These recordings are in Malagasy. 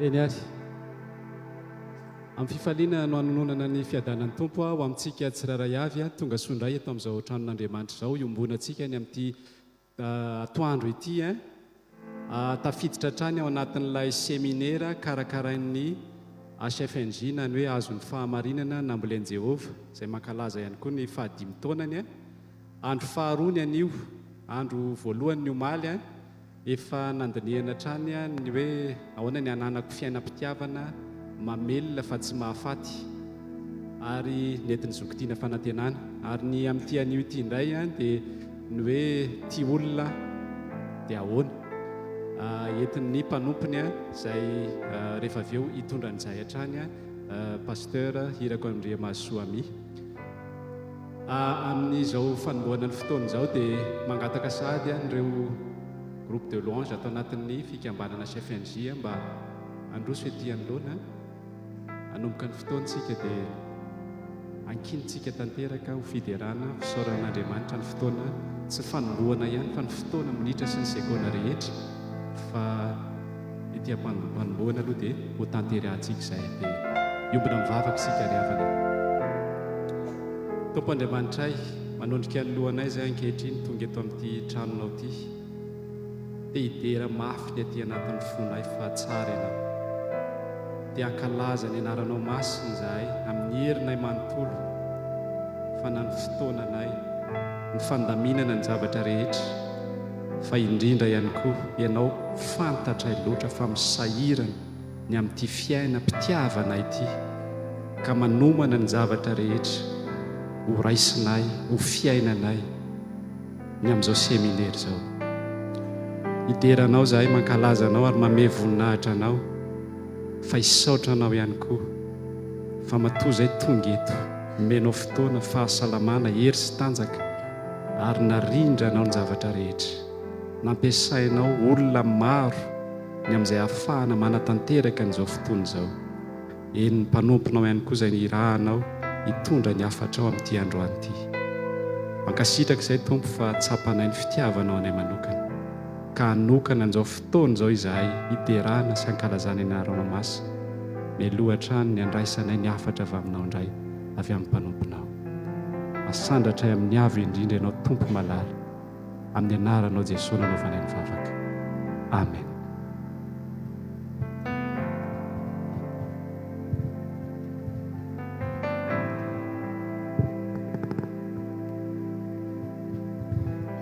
Eny ary. Amin'ny fifaliana no anononana ny fiadanan'ny Tompo ho amintsika tsirairay avy. Tonga soa indray eto amin'izao tranon'Andriamanitra izao iombonantsika ny amin'ity atoandro ity. Tafiditra hatrany ao anatin'ilay seminera karakarain'ny HFNJ na ny hoe Hazon'ny Fahamarinana Nambolen'i Jehovah, izay mankalaza ihany koa ny fahadimy taonany. Andro faharoa ny anio, andro voalohany ny omaly. Efa nandinihana hatrany ny hoe ahoana ny hananako fiainam-pitiavana mamelona fa tsy mahafaty ary nentin'i Zoky Tiana Fanantenana. Ary ny amin'ity anio ity indray dia ny hoe tia olona dia ahoana? Entin'ny mpanompony izay rehefa avy eo hitondra an'izay hatrany Pasteur Irako Andriamahasoa Ami. Amin'izao fanombohana ny fotoana izao dia mangataka sahady an'ireo groupe de louange ato anatin'ny fikambanana HFNJ mba handroso ety anoloana. Hanomboka ny fotoana isika dia ankinintsika tanteraka ho fiderana, fisaorana an'Andriamanitra ny fotoana, tsy fanombohana ihany fa ny fotoana minitra sy ny segona rehetra fa Ety am-panombohana aloha dia ho tanterahantsika izay. Dia hiombona mivavaka isika ry havana. Tompo Andriamanitray, manondrika ny lohanay izay ankehitriny tonga eto amin'ity tranonao ity. Te hidera mafy ny aty anatin'ny fonay fa tsara Ianao. Te hankalaza ny anaranao masina izahay amin'ny herinay manontolo fa na ny fotoananay, ny fandaminana ny zavatra rehetra, fa indrindra ihany koa ianao fantatray loatra fa misahirana ny amin'ity fiainam-pitiavana ity ka manomana ny zavatra rehetra ho raisinay ho fiainanay ny amin'izao seminaire izao. Hidera anao izahay, mankalaza anao ary mamehy voninahitra anao fa hisaotra anao ihany koa fa matoa izay tonga eto, nomenao fotoana, fahasalamana, hery sy tanjaka ary narindranao ny zavatra rehetra. Nampiasainao olona maro ny amin'izay ahafahana manatanteraka an'izao fotoana izao. Eny, ny mpanomponao ihany koa izay nirahanao hitondra ny hafatrao amin'ity androany ity. Mankasitraka izay Tompo fa tsapanay ny fitiavanao anay manokana. Ka hanokana an'izao fotoana izao izahay hiderana sy hankalazana ny anaranao masina, mialoha hatrany ny handraisanay ny hafatra avy aminao indray. avy amin'ny mpanomponao. Asandratray amin'ny avo indrindra Ianao Tompo malala, amin'ny anaranao Jesoa nanaovanay ny vavaka. Amen.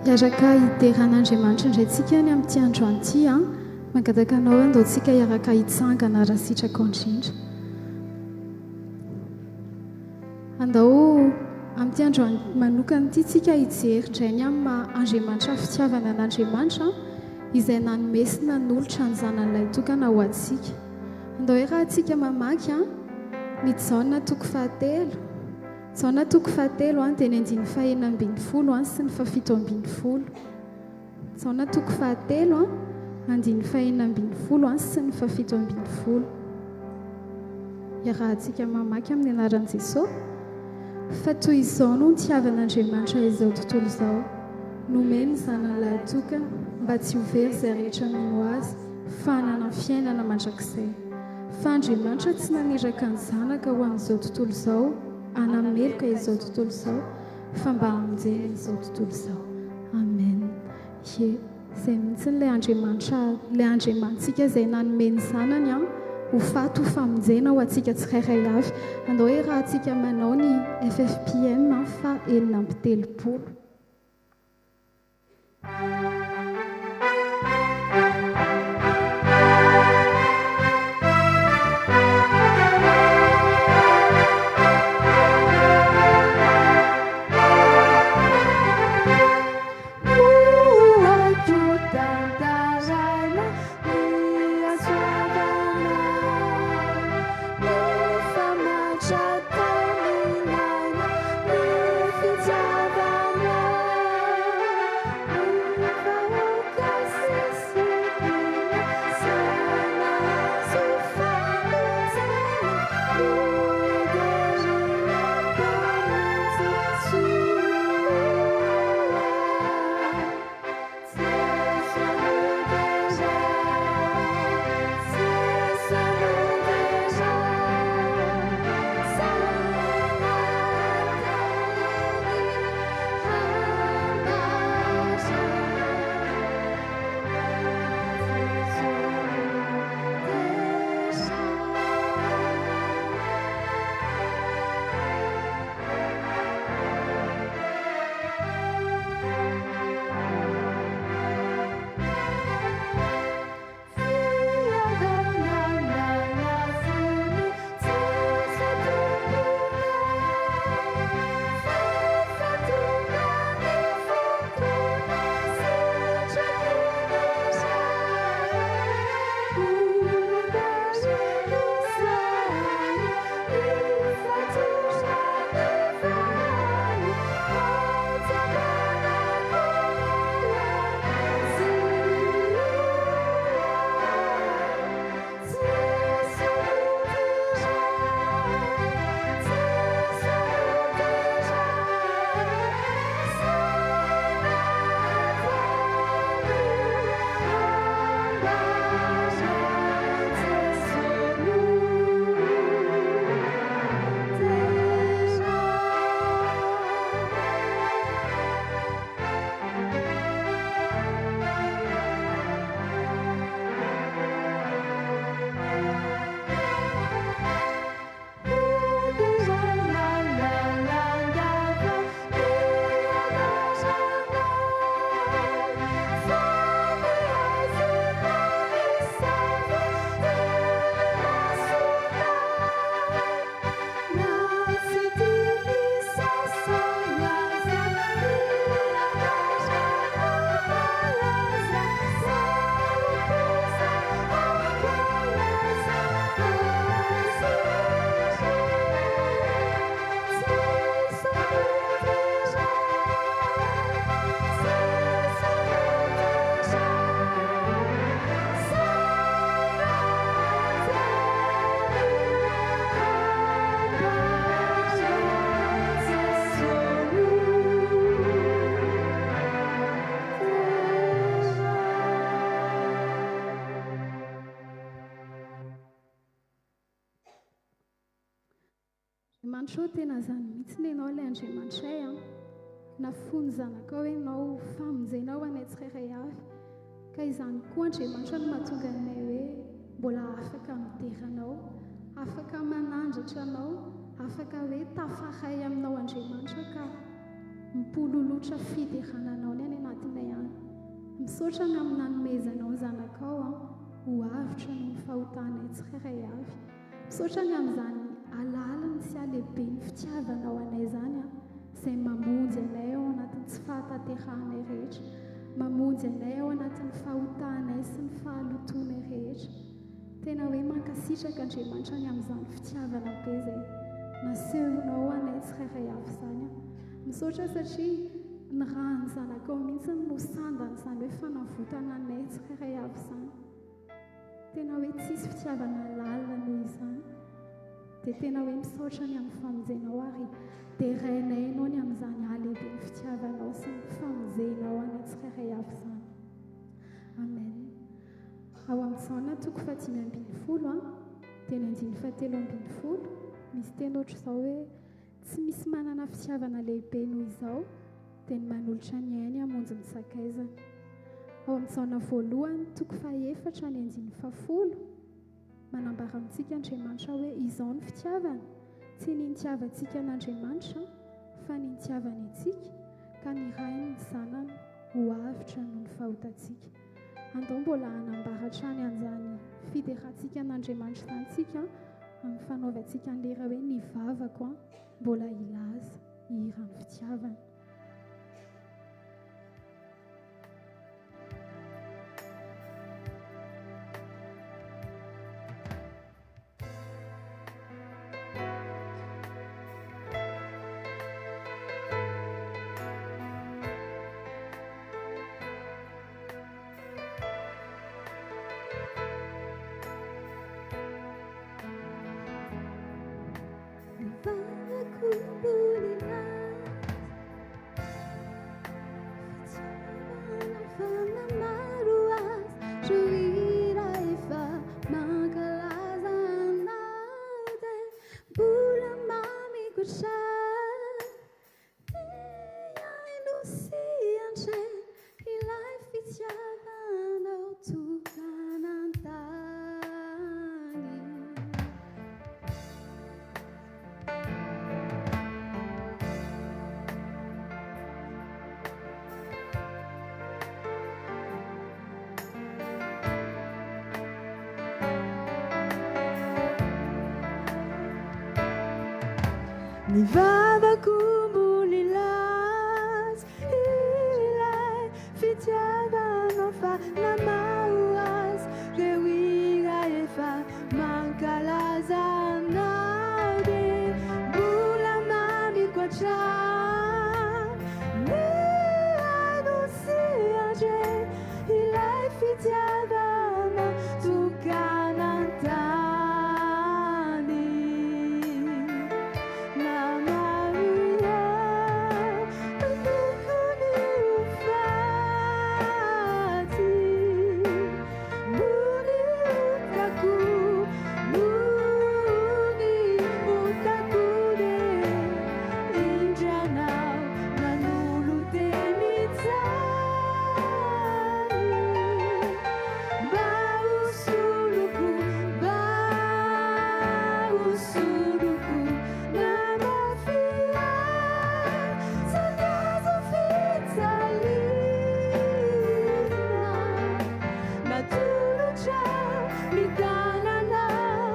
Hiaraka hidera an'Andriamanitra indray tsika ny amin'ity androany ity an. Mangataka anao hoe andao tsika hiaraka hitsangana raha sitrakao indrindra. Andao amin'ity androany manokana ity tsika hijery indray ny amin'ny maha Andriamanitra fitiavana an'Andriamanitra izay nanome sy nanolotra ny Zanany Lahitokana ho antsika. Andao hiarahantsika mamaky ny Jaona toko fahatelo. Jaona toko fahatelo dia ny andininy fahenina ambinifolo sy ny fahafito ambinifolo. Jaona toko fahatelo, andininy fahenina ambinifolo sy ny fahafito ambinifolo. Iarahantsika mamaky amin'ny anaran'i Jesosy, Fa toy izao no nitiavan'Andriamanitra izao tontolo izao, nomeny ny Zanany lahitokana, mba tsy ho very izay rehetra mino Azy, fa hanana fiainana mandrakizay. Fa Andriamanitra tsy naniraka ny Zanaka ho amin'izao tontolo izao hanameloka izao tontolo izao, fa mba hamonjena izao tontolo izao. Amen. Ie, izay mihitsy ilay Andriamanitra, ilay Andriamanitsika izay nanome ny Zanany an, ho faty ho famonjena ho antsika tsirairay avy. Andao iarahantsika manao ny FFPM faha 36. Andriamanitra ô tena izany mihitsy ianao ilay Andriamanitray an. Nafoy ny zanakao ianao ho famonjena ho anay tsirairay avy. Ka izany koa Andriamanitra no mahatonga anay hoe mbola afaka midera anao, afaka manandratra anao, afaka hoe tafaray aminao Andriamanitra ka mipololotra fiderana anao ny any anatinay any. Misaotra ny amin'ny nanomezanao ny zanakao ho avotra noho ny fahotanay tsirairay avy. Misaotra ny amin'izany halaliny sy halehiben'ny fitiavanao anay izany an, izay mamonjy anay ao anatin'ny tsy fahatanterahanay rehetra, mamonjy anay ao anatin'ny fahotanay sy ny fahalotoanay rehetra. Tena hoe mankasitraka Andriamanitra ny amin'izany fitiavana be izay nasehonao anay tsirairay avy izany an. Misaotra satria ny ràn'ny zanakao mihitsy no sandan'izany hoe fanavotana anay tsirairay avy izany. Tena hoe tsisy fitiavana lalina noho izany. Dia tena hoe misaotra ny amin'ny famonjenao ary derainay ianao ny amin'izany halehiben'ny fitiavanao sy ny famonjenao anay tsirairay avy izany. Amen. Ao amin'ny Jaona toko faha-15 an, dia ny andininy faha-13, misy teny ohatr'izao hoe tsy misy manana fitiavana lehibe noho izao dia ny manolotra ny ainy hamonjy ny sakaizany. Ao amin'ny Jaona voalohany toko fahaefatra ny andininy fahafolo, manambara amintsika Andriamanitra hoe izao ny fitiavana, tsy ny nitiavantsika an'Andriamanitra fa ny nitiavany antsika ka nirahiny ny Zanany ho avotra noho ny fahotantsika. Andao mbola hanambara hatrany an'izany fiderantsika an'Andriamanitra izany tsika amin'ny fanaovantsika an'ilay hira hoe ny vavako mbola hilaza. Hiran'ny fitiavana. Ny vavako mbola hilaza ilay fitiavanao fa namaho azy reo hira efa mankalaza anao dia mbola mamiko hatrany ny haino sy handre ilay fitiavana tokana an-tany na maro ihany no tokony ho faty noho ny otako noho ny otako dia indranao nanolo-teny tsara mba ho soloko mba ho soloko namafy ahy sady azo fijaliana natolotra ny tananao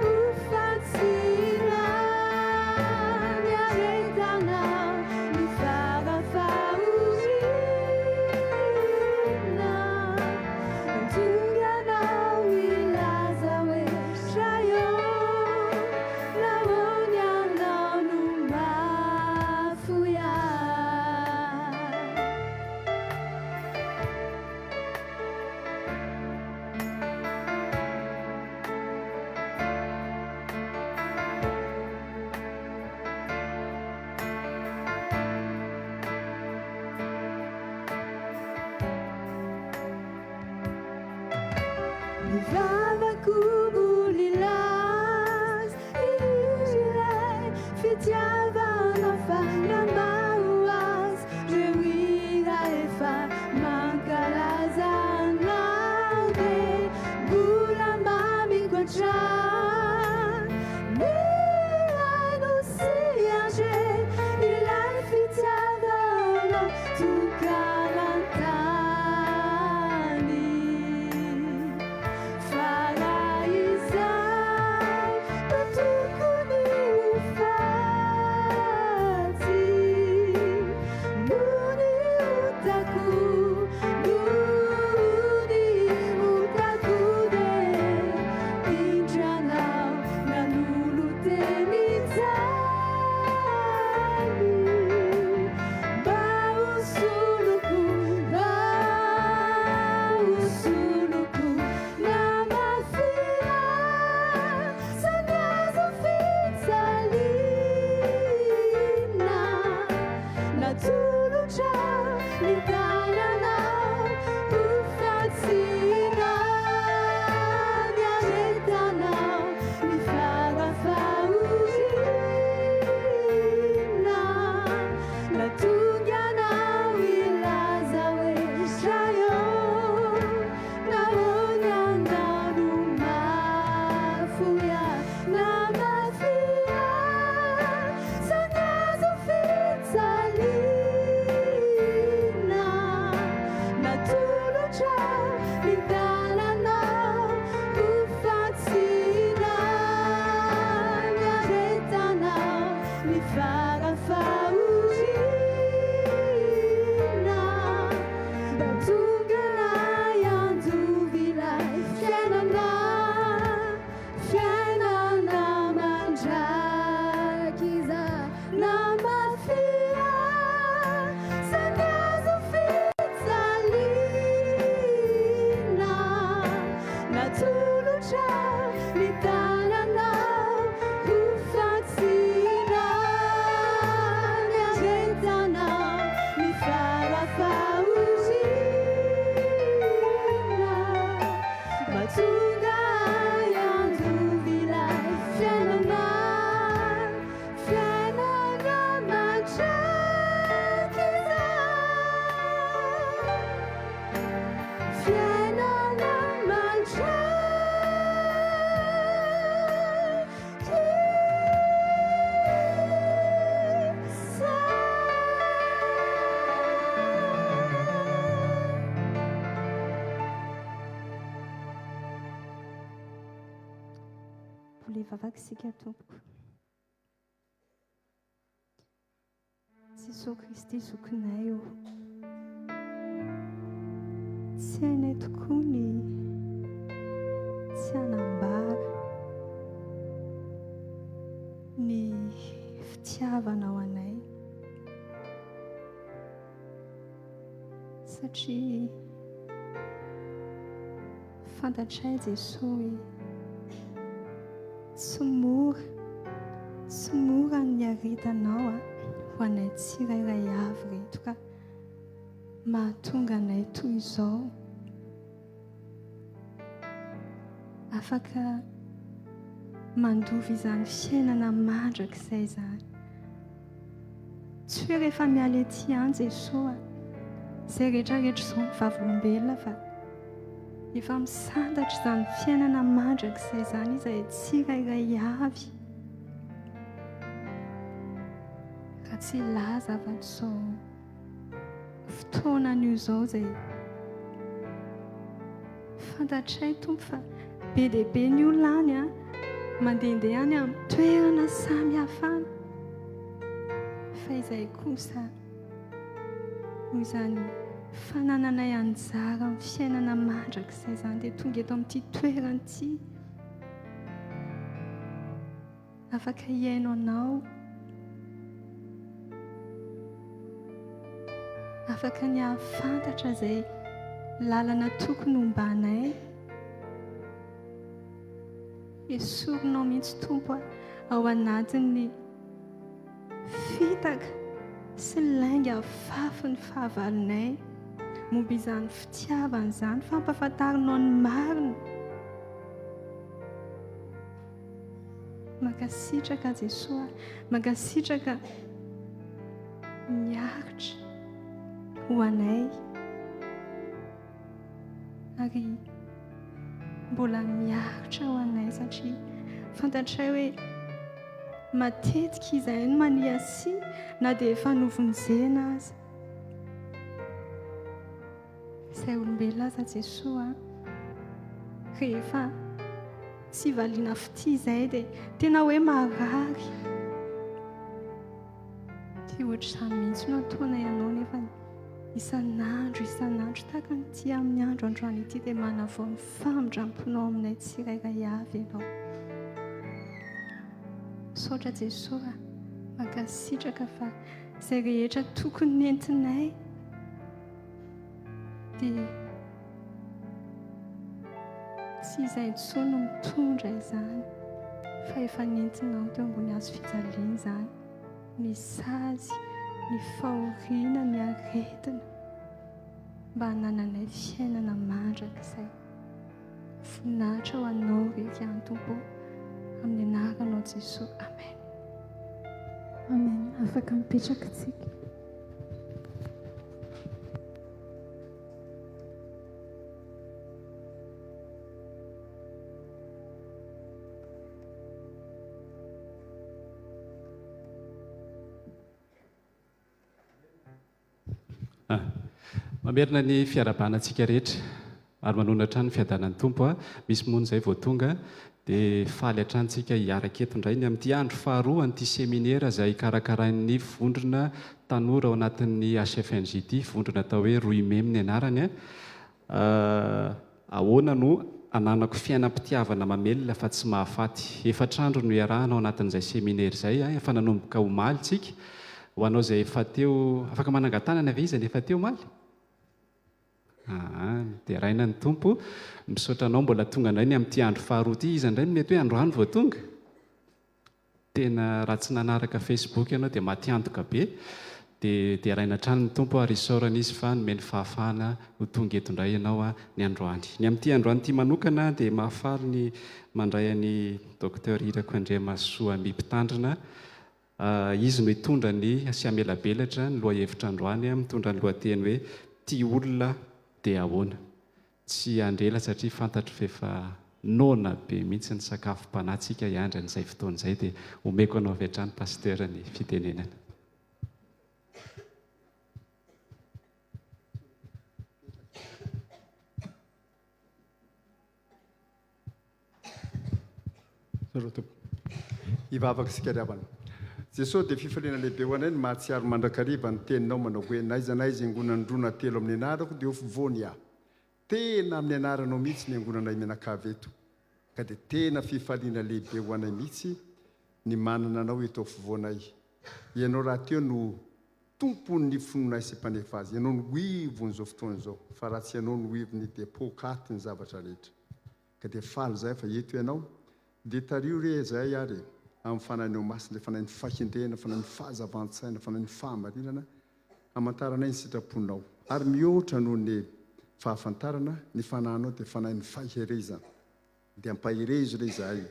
ho fantsina niaretana ny fara-fahoriana tonga anao hilaza hoe Ray ô, nahoana ianao no mahafoy ahy? Ny vavako mbola hilaza ilay fitiavana. Mbola hivavaka isika tompoko. Jesoa Kristy zokinay ô. Tsy hainay tokoa ny tsy hanambara ny fitiavanao anay. Satria fantatray Jesoa hoe tsy mora, tsy mora ny niaretanao ho anay tsirairay avy ireto ka mahatonga anay toy izao. Afaka mandova izany fiainana mandrakizay izany. Tsy hoe rehefa miala ety ihany Jesoa, izay rehetra rehetra izao ny vavolombelona fa efa misantatra izany fiainana mandrakizay izany izahay tsirairay avy. Raha tsy hilaza afa-tsy izao fotoana anio izao izay fantatray Tompo fa be dia be ny olona any an, mandehandeha any amin'ny toerana samy hafa any, fa izahay kosa noho izany fanananay anjara amin'ny fiainana mandrakizay izany dia tonga eto amin'ity toerana ity. Afaka hihaino anao. Afaka ny hahafantatra izay lalana tokony hombanay. Esorinao mihitsy Tompo a, ao anatin'ny fitaka sy lainga afafin'ny fahavalonay momba izany fitiavana izany, fampahafantarinao ny marina. Mankasitraka Jesoa, mankasitraka niaritra ho anay ary mbola miaritra ho anay satria fantatray hoe matetika izahay no maniasia na dia efa novonjena aza. Izay olombelona aza Jesoa a! Rehefa tsy valiana fitia izay dia tena hoe marary. Dia ohatr'izany mihitsy no ataonay anao nefa isan'andro isan'andro tahaka ny ity amin'ny andro androany ity dia manavao ny famindram-ponao aminay tsirairay avy ianao. Misaotra Jesoa a! Mankasitraka fa izay rehetra tokony nentinay dia tsy izay intsony no mitondra izany fa efa nentinao teo ambony hazo fijaliana izany, ny sazy, ny fahoriana, ny aretina mba hanananay fiainana mandrakizay. Voninahitra ho anao ry ihany Tompo ô, amin'ny anaranao Jesoa, Amen. Amen. Afaka mipetraka tsika. Mamerina ny fiarahabana antsika rehetra ary manonona hatrany ny fiadanan'ny Tompo. Misy moa izay vao tonga dia faly hatrany tsika hiaraka eto indray ny amin'ity andro faharoa an'ity seminera izay karakarain'ny vondrona tanora ao anatin'ny HFNJ ity, vondrona atao hoe Roimemy ny anarany. Ahoana no ananako fiainam-pitiavana mamelona fa tsy mahafaty? Efatr'andro no iarahana ao anatin'izay seminera izay, efa nanomboka omaly tsika. Ho anao izay efa teo, afaka manangan-tanana ve iza ny efa teo omaly? Aa, deraina ny Tompo. Misaotra anao mbola tonga indray ny amin'ity andro faharoa ity. Iza indray no mety hoe androany vao tonga? Tena raha tsy nanaraka Facebook ianao dia maty antoka be. Dia deraina hatrany ny Tompo ary isaorana Izy fa nomeny fahafahana ho tonga eto indray ianao ny androany. Ny amin'ity androany ity manokana dia mahafaly ny mandray an'i Docteur Irako Andriamahasoa Amy Mpitandrina. Izy no hitondra ny sy hamelabelatra ny lohahevitra androany mitondra ny lohateny hoe Tia olona dia ahoana? Tsy hiandry ela satria fantatro f'efa noana be mihitsy ny sakafom-panahy tsika hiandry an'izay fotoana izay dia omeko anao avy hatrany Pasteur ny fitenenana. Misaotra tompoko. Hivavaka isika ry havana. Jesoa dia fifaliana lehibe ho anay ny mahatsiaro mandrakariva ny teninao manao hoe n'aiza n'aiza iangonan'ny roa na telo amin'ny anarako dia ho afovoany aho. Tena amin'ny anaranao mihitsy ny iangonanay mianakavy eto ka dia tena fifaliana lehibe ho anay mihitsy ny manana anao eto afovoanay. Ianao rahateo no Tompon'ny finoanay sy Mpanefa azy. Ianao no ivon'izao fotoana izao fa raha tsy Ianao no ivony dia poakaty ny zavatra rehetra. Ka dia faly izahay fa eto Ianao, dia tariho re izahay ary e, amin'ny Fanahinao Masina, ilay Fanahin'ny fahendrena, Fanahin'ny fahazavan-tsaina, Fanahin'ny fahamarinana, hamantaranay ny sitraponao. Ary mihoatra noho ny fahafantarana, ny Fanahinao dia Fanahin'ny faherezana. Dia ampaherezo re izahay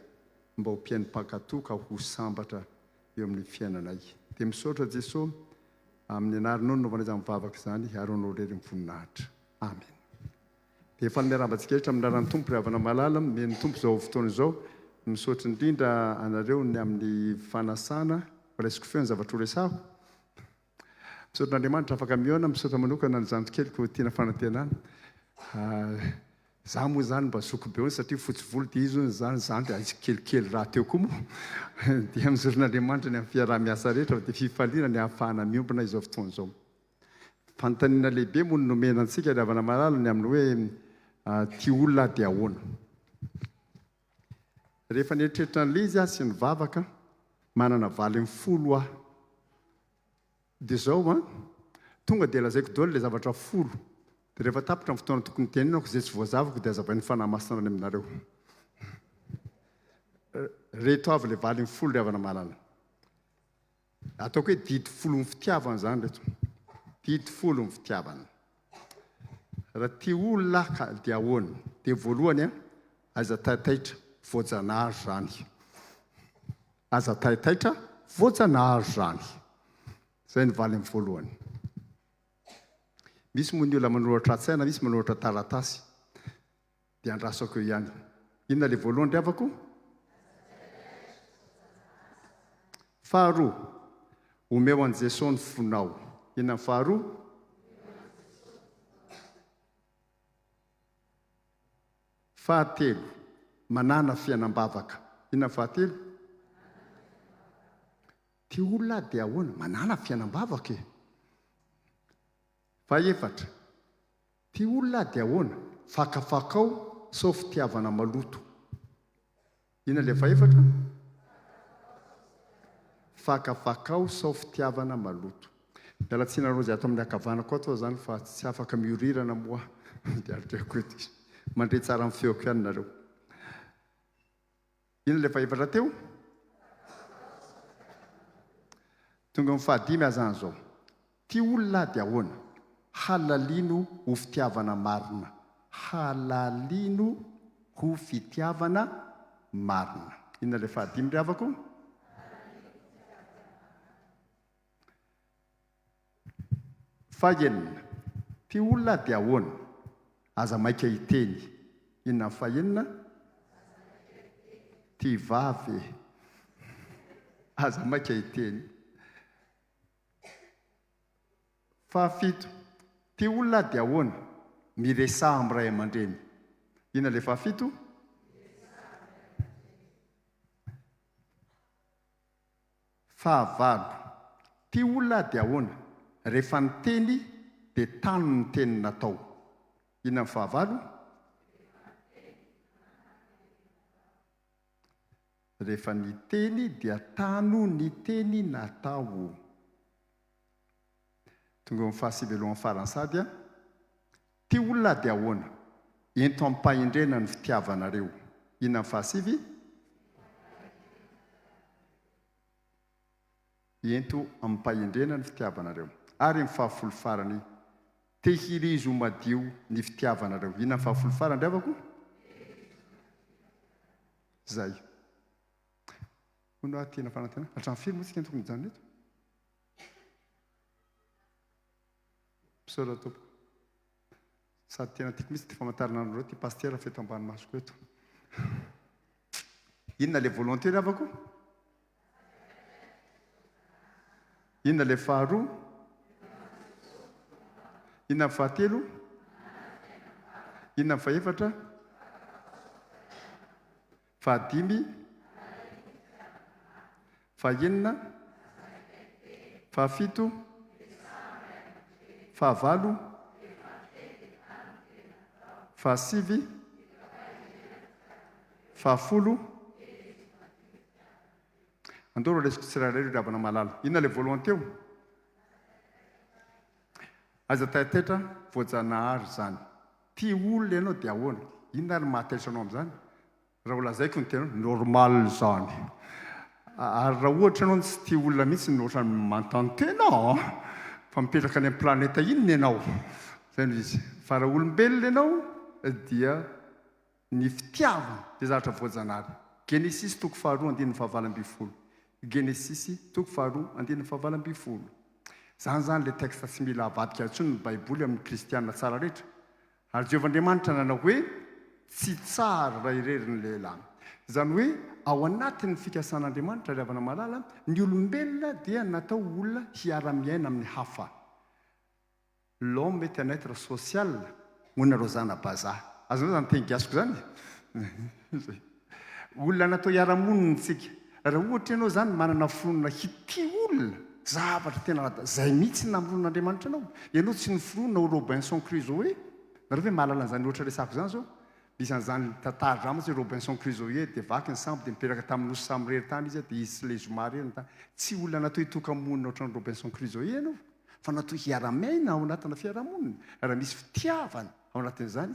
mba ho mpihaino mpankatò ka ho sambatra eo amin'ny fiainanay. Dia misaotra Jeso, amin'ny anaranao no nanaovanay izany vavaka izany, ary ho Anao irery ny voninahitra. Amena. Dia faly miarahaba antsika rehetra amin'ny anaran'ny Tompo ry havana malala, omen'ny Tompo izao fotoana izao. Misaotra indrindra anareo ny amin'ny fanasana. Raisiko feo ny zavatra ho resahako. Misaotra an'Andriamanitra afaka mihaona, misaotra manokana ny zandrikeliko Tiana Fanantenana. Za moa izany mba zoky be hono satria fotsy volo dia izy hono izany zandry aizy kelikely rahateo koa moa. Dia misaotra an'Andriamanitra ny amin'ny fiaraha-miasa rehetra fa dia fifaliana ny ahafahana miombona izao fotoana izao. Fanontaniana lehibe moa no nomena antsika ry havana malala ny amin'ny hoe tia olona aho dia ahoana? Rehefa nieritreritra an'ilay izy aho sy nivavaka, manana valiny folo aho. Dia izao an, tonga dia lazaiko daholo ilay zavatra folo. Dia rehefa tapitra ny fotoana tokony hitenenako, izay tsy voazavako dia hazavain'ny Fanahy Masina any aminareo. Reto avy ilay valiny folo ry havana malala. Ataoko hoe didy folon'ny fitiavana izany reto. Didy folon'ny fitiavana. Raha tia olona aho ka dia ahoana? Dia voalohany an, aza taitaitra, voajanahary izany. Aza taitaitra, voajanahary izany. Izay ny valiny voalohany. Misy moa ny olona manoratra an-tsaina, misy manoratra taratasy. Dia andrasako eo ihany. Inona ilay voalohany ry havako? Faharoa, omeo an'i Jesoa ny fonao. Inona ny faharoa? Fahatelo, manàna fiainam-bavaka. Inona ny fahatelo? Tia olona aho dia ahoana? Manàna fiainam-bavaka e! Fahefatra, Tia olona aho dia ahoana? Fakafakao sao fitiavana maloto. Inona ilay fahefatra? Fakafakao sao fitiavana maloto. Miala tsiny anareo izay ato amin'ny ankavanako ato aho izany fa tsy afaka miorirana moa aho dia atrehiko eto izy. Mandre tsara ny feoko ihany nareo. Inona ilay fahefatra teo? Tonga amin'ny fahadimy aho izany izao. Tia olona aho dia ahoana? Halalino ho fitiavana marina. Halalino ho fitiavana marina. Inona ilay fahadimy ry havako? Fahenina, tia olona dia ahoana? Aza maika hiteny. Inona ny fahenina? Tia vavy e. Aza maika hiteny. Fahafito, tia olona dia ahoana? Miresaha amin'ny ray aman-dreny. Inona ilay fahafito? Fahavalo, tia olona aho dia ahoana? Rehefa niteny dia tano ny teny natao. Inona ny fahavalo? Rehefa niteny dia tano ny teny natao. Tonga eo amin'ny fahasivy alohan'ny farany sady aho. Tia olona aho dia ahoana? Ento amim-pahendrena ny fitiavanareo. Inona ny fahasivy? Ento amim-pahendrena ny fitiavanareo. Ary ny fahafolo farany, tehirizo ho madio ny fitiavanareo. Inona ny fahafolo farany ry havako? Izay. Hono aho tiana fanantenana. Hatramin'ny firy moa tsika no tokony hijanona eto? Misaotra tompoko. Sady tena tiako mihitsy ity famantarana anareo ity pasitera fa eto ambany masoko eto. Inona le volonté ry havako? Inona le faharoa? Inona ny fahatelo? Inona ny fahefatra? Fahadimy? Fahenina. Fahafito. Fahavalo. Fahasivy. Fahafolo. Andao raisiko tsirairay ry havana malala. Inona ilay voalohany teo? Aiza taitaitra, voajanahary izany. Tia olona ianao dia ahoana? Inona ary ny mahataitra anao amin'izany? Raha ho lazaiko ny tena, normal izany. Ary raha ohatra ianao tsy tia olona mihitsy no ohatran'ny manontany tena an! Fa mipetraka any amin'ny planeta inona ianao? Izay no izy. Fa raha olombelona ianao dia ny fitiavana dia zavatra voajanahary. Genesisy toko faharoa andininy fahavalo ambin'ny folo. Genesisy toko faharoa andininy fahavalo ambin'ny folo. Izany izany ilay texte tsy mila avadika intsony ny Baiboly amin'ny kristiana tsara rehetra. Ary Jehovah Andriamanitra nanao hoe, Tsy tsara raha irery ny lehilahy. Izany hoe, ao anatin'ny fikasan'Andriamanitra, ry havana malala, ny olombelona dia natao ho olona hiara-miaina amin'ny hafa. L'homme est un être social, hoy nareo zana-bazaha. Azonareo izany teny gasiko izany? Olona natao hiara-monina isika. Raha ohatra ianao izany manana finoana hitia olona, zavatra tena ara-dalàna, izay mihitsy no namoronan'Andriamanitra anao. Ianao tsy noforonina ho Robinson Crusoe. Nareo ve mahalala an'izany ohatra resahako izany izao? Misy an'izany tantara izany mantsy hoe Robinson Crusoe dia vaky ny sambo dia nipetraka tamin'ny nosy samirery tany izy dia izy sy ilay zoma irery no tany. Tsy olona natao hitoka-monina ohatran'i Robinson Crusoe ianao fa natao hiara-miaina ao anatina fiarahamonina. Raha misy fitiavana ao anatin'izany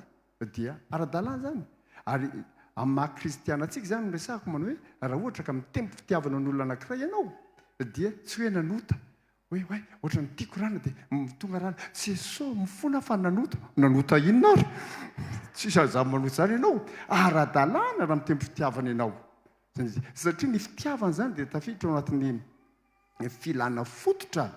Dia ara-dalàna izany. Ary amin'ny maha kristiana antsika izany no resahako manao hoe raha ohatra ka mitempo fitiavana ny olona anankiray ianao dia tsy hoe nanota hoe oay ohatran'ny tiako rana dia tonga rana Jesoa mifona fa nanota. Nanota inona ary? Tsisy aza manota izany ianao. Ara-dalàna raha mitempo fitiavana ianao. Satria ny fitiavana izany dia tafiditra ao anatin'ny filana fototra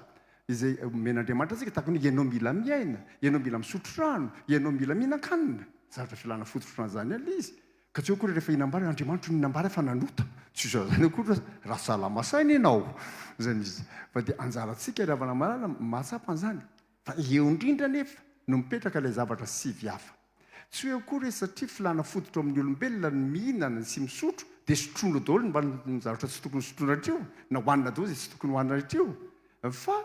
izay omen'Andriamanitra antsika, tahaka ny hoe ianao mila miaina, ianao mila misotro rano, ianao mila mihinan-kanina. Zavatra filana fototra ohatran'izany ihany ilay izy. Ka tsy hoe akory rehefa hihinam-bary, Andriamanitra no nihinam-bary fa nanota. Tsy izany akory raha salama saina ianao. Izay no izy. Fa dia anjarantsika ry havana malala mahatsapa an'izany. Fa eo indrindra anefa no mipetraka ilay zavatra sivy hafa. Tsy hoe akory hoe satria filàna fototra ao amin'ny olombelona ny mihinana sy misotro dia sotroina daholo ny mba ny zavatra tsy tokony sotroina hatreo na hohanina daholo izay tsy tokony hohanina hatreo fa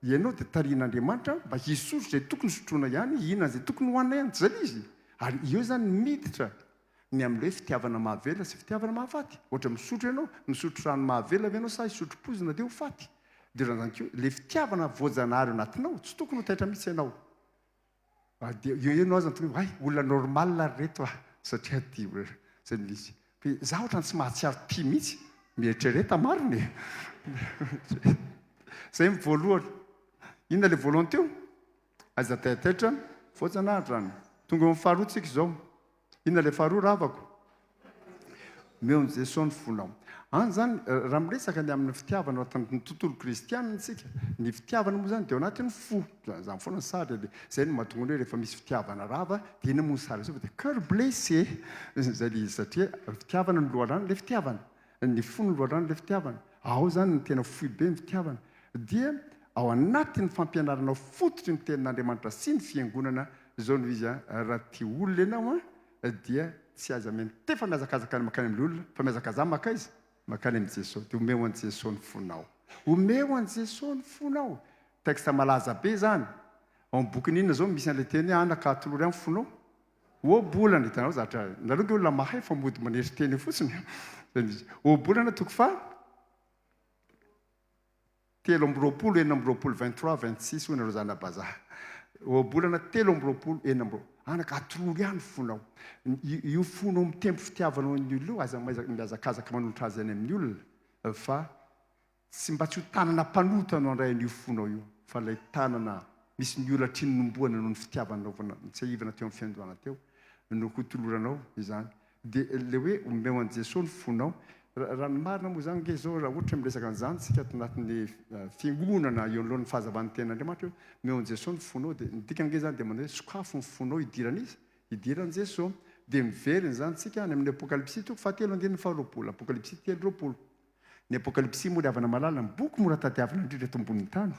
ianao dia tarihin'Andriamanitra mba hisotro izay tokony sotroina ihany, hihinana izay tokony hohanina ihany. Tsy izay ilay izy. Ary eo izany miditra ny amin'ilay hoe fitiavana mahavelona sy fitiavana mahafaty. Ohatra misotro ianao, misotro rano mahavelona ve ianao sa hisotro poizina dia ho faty? Dia ohatran'izany koa, ilay fitiavana voajanahary ao anatinao, tsy tokony ho taitra mihitsy ianao. Ary dia eo ianao aza tonga hoe hay, olona normal ary ireto ah, satria tia olona. Izay no izy. Fa izaho ohatran'ny tsy mahatsiaro tia mihitsy. Mieritrereta marina e. Izay ny voalohany. Inona ilay voalohany teo? Aiza taitaitra, voajanahary izany. Tonga eo amin'ny faharoa tsika izao. Inona ilay faharoa ravako? Omeo an'i Jesoa ny fonao. Any izany, raha miresaka ny amin'ny fitiavana ao anatin'ny tontolo kristianina isika, ny fitiavana moa izany dia ao anatin'ny fo. Izany foana ny sary dia izay no mahatonga ny hoe rehefa misy fitiavana rava dia inona moa ny sary fa dia cœur blessé. Izay ilay izy satria fitiavana no loharano ilay fitiavana. Ny fo no loharano ilay fitiavana. Ao izany no tena foibe ny fitiavana. Dia ao anatin'ny fampianarana fototry ny tenin'Andriamanitra sy ny fiangonana izao no izy an, raha tia olona ianao an, dia tsy aza miantefa mihazakazaka any mankany amin'ny olona fa mihazakazaha mankaiza? Mankany amin'i Jesoa. Dia omeo an'i Jesoa ny fonao. Omeo an'i Jesoa ny fonao. Texte malaza be izany. Ao amin'ny bokin'ny inona izao misy an'ilay teny hoe anaka atolory ahy ny fonao? Ohabolana, hitanao zatra, nareo nge olona mahay fa mody manery teny eo fotsiny. Ohabolana toko faha 23 26, 23 26 hoy nareo zana-bazaha. Ohabolana 23 26. Anaka, atolory ahy ny fonao. Io fonao mitempo fitiavanao an'ny olona io, aza mihazakazaka manolotra azy any amin'ny olona, fa Tsy mba tsy ho tanana mpanota no handray an'io fonao io, fa ilay tanana misy ny holatry ny nombohana noho ny fitiavana naovana notsiahivina teo amin'ny fiandohana teo no hotoloranao izany. Dia ilay hoe omeo an'i Jesoa ny fonao. Raha ny marina moa izany ange izao, raha ohatra miresaka an'izany isika ato anatin'ny fiangonana eo anoloan'ny fahazavan'ny tenin'Andriamanitra hoe omeo an'i Jesoa ny fonao, dia ny dikany ange izany dia manao hoe sokafo ny fonao hidiran'iza? Hidiran'i Jesoa. Dia miverina izany isika any amin'ny Apokalypsy toko fahatelo andininy faharoapolo, Apokalypsy 23. Ny Apokalypsy moa ry havana malala ny boky mora tadiavina indrindra eto ambonin'ny tany.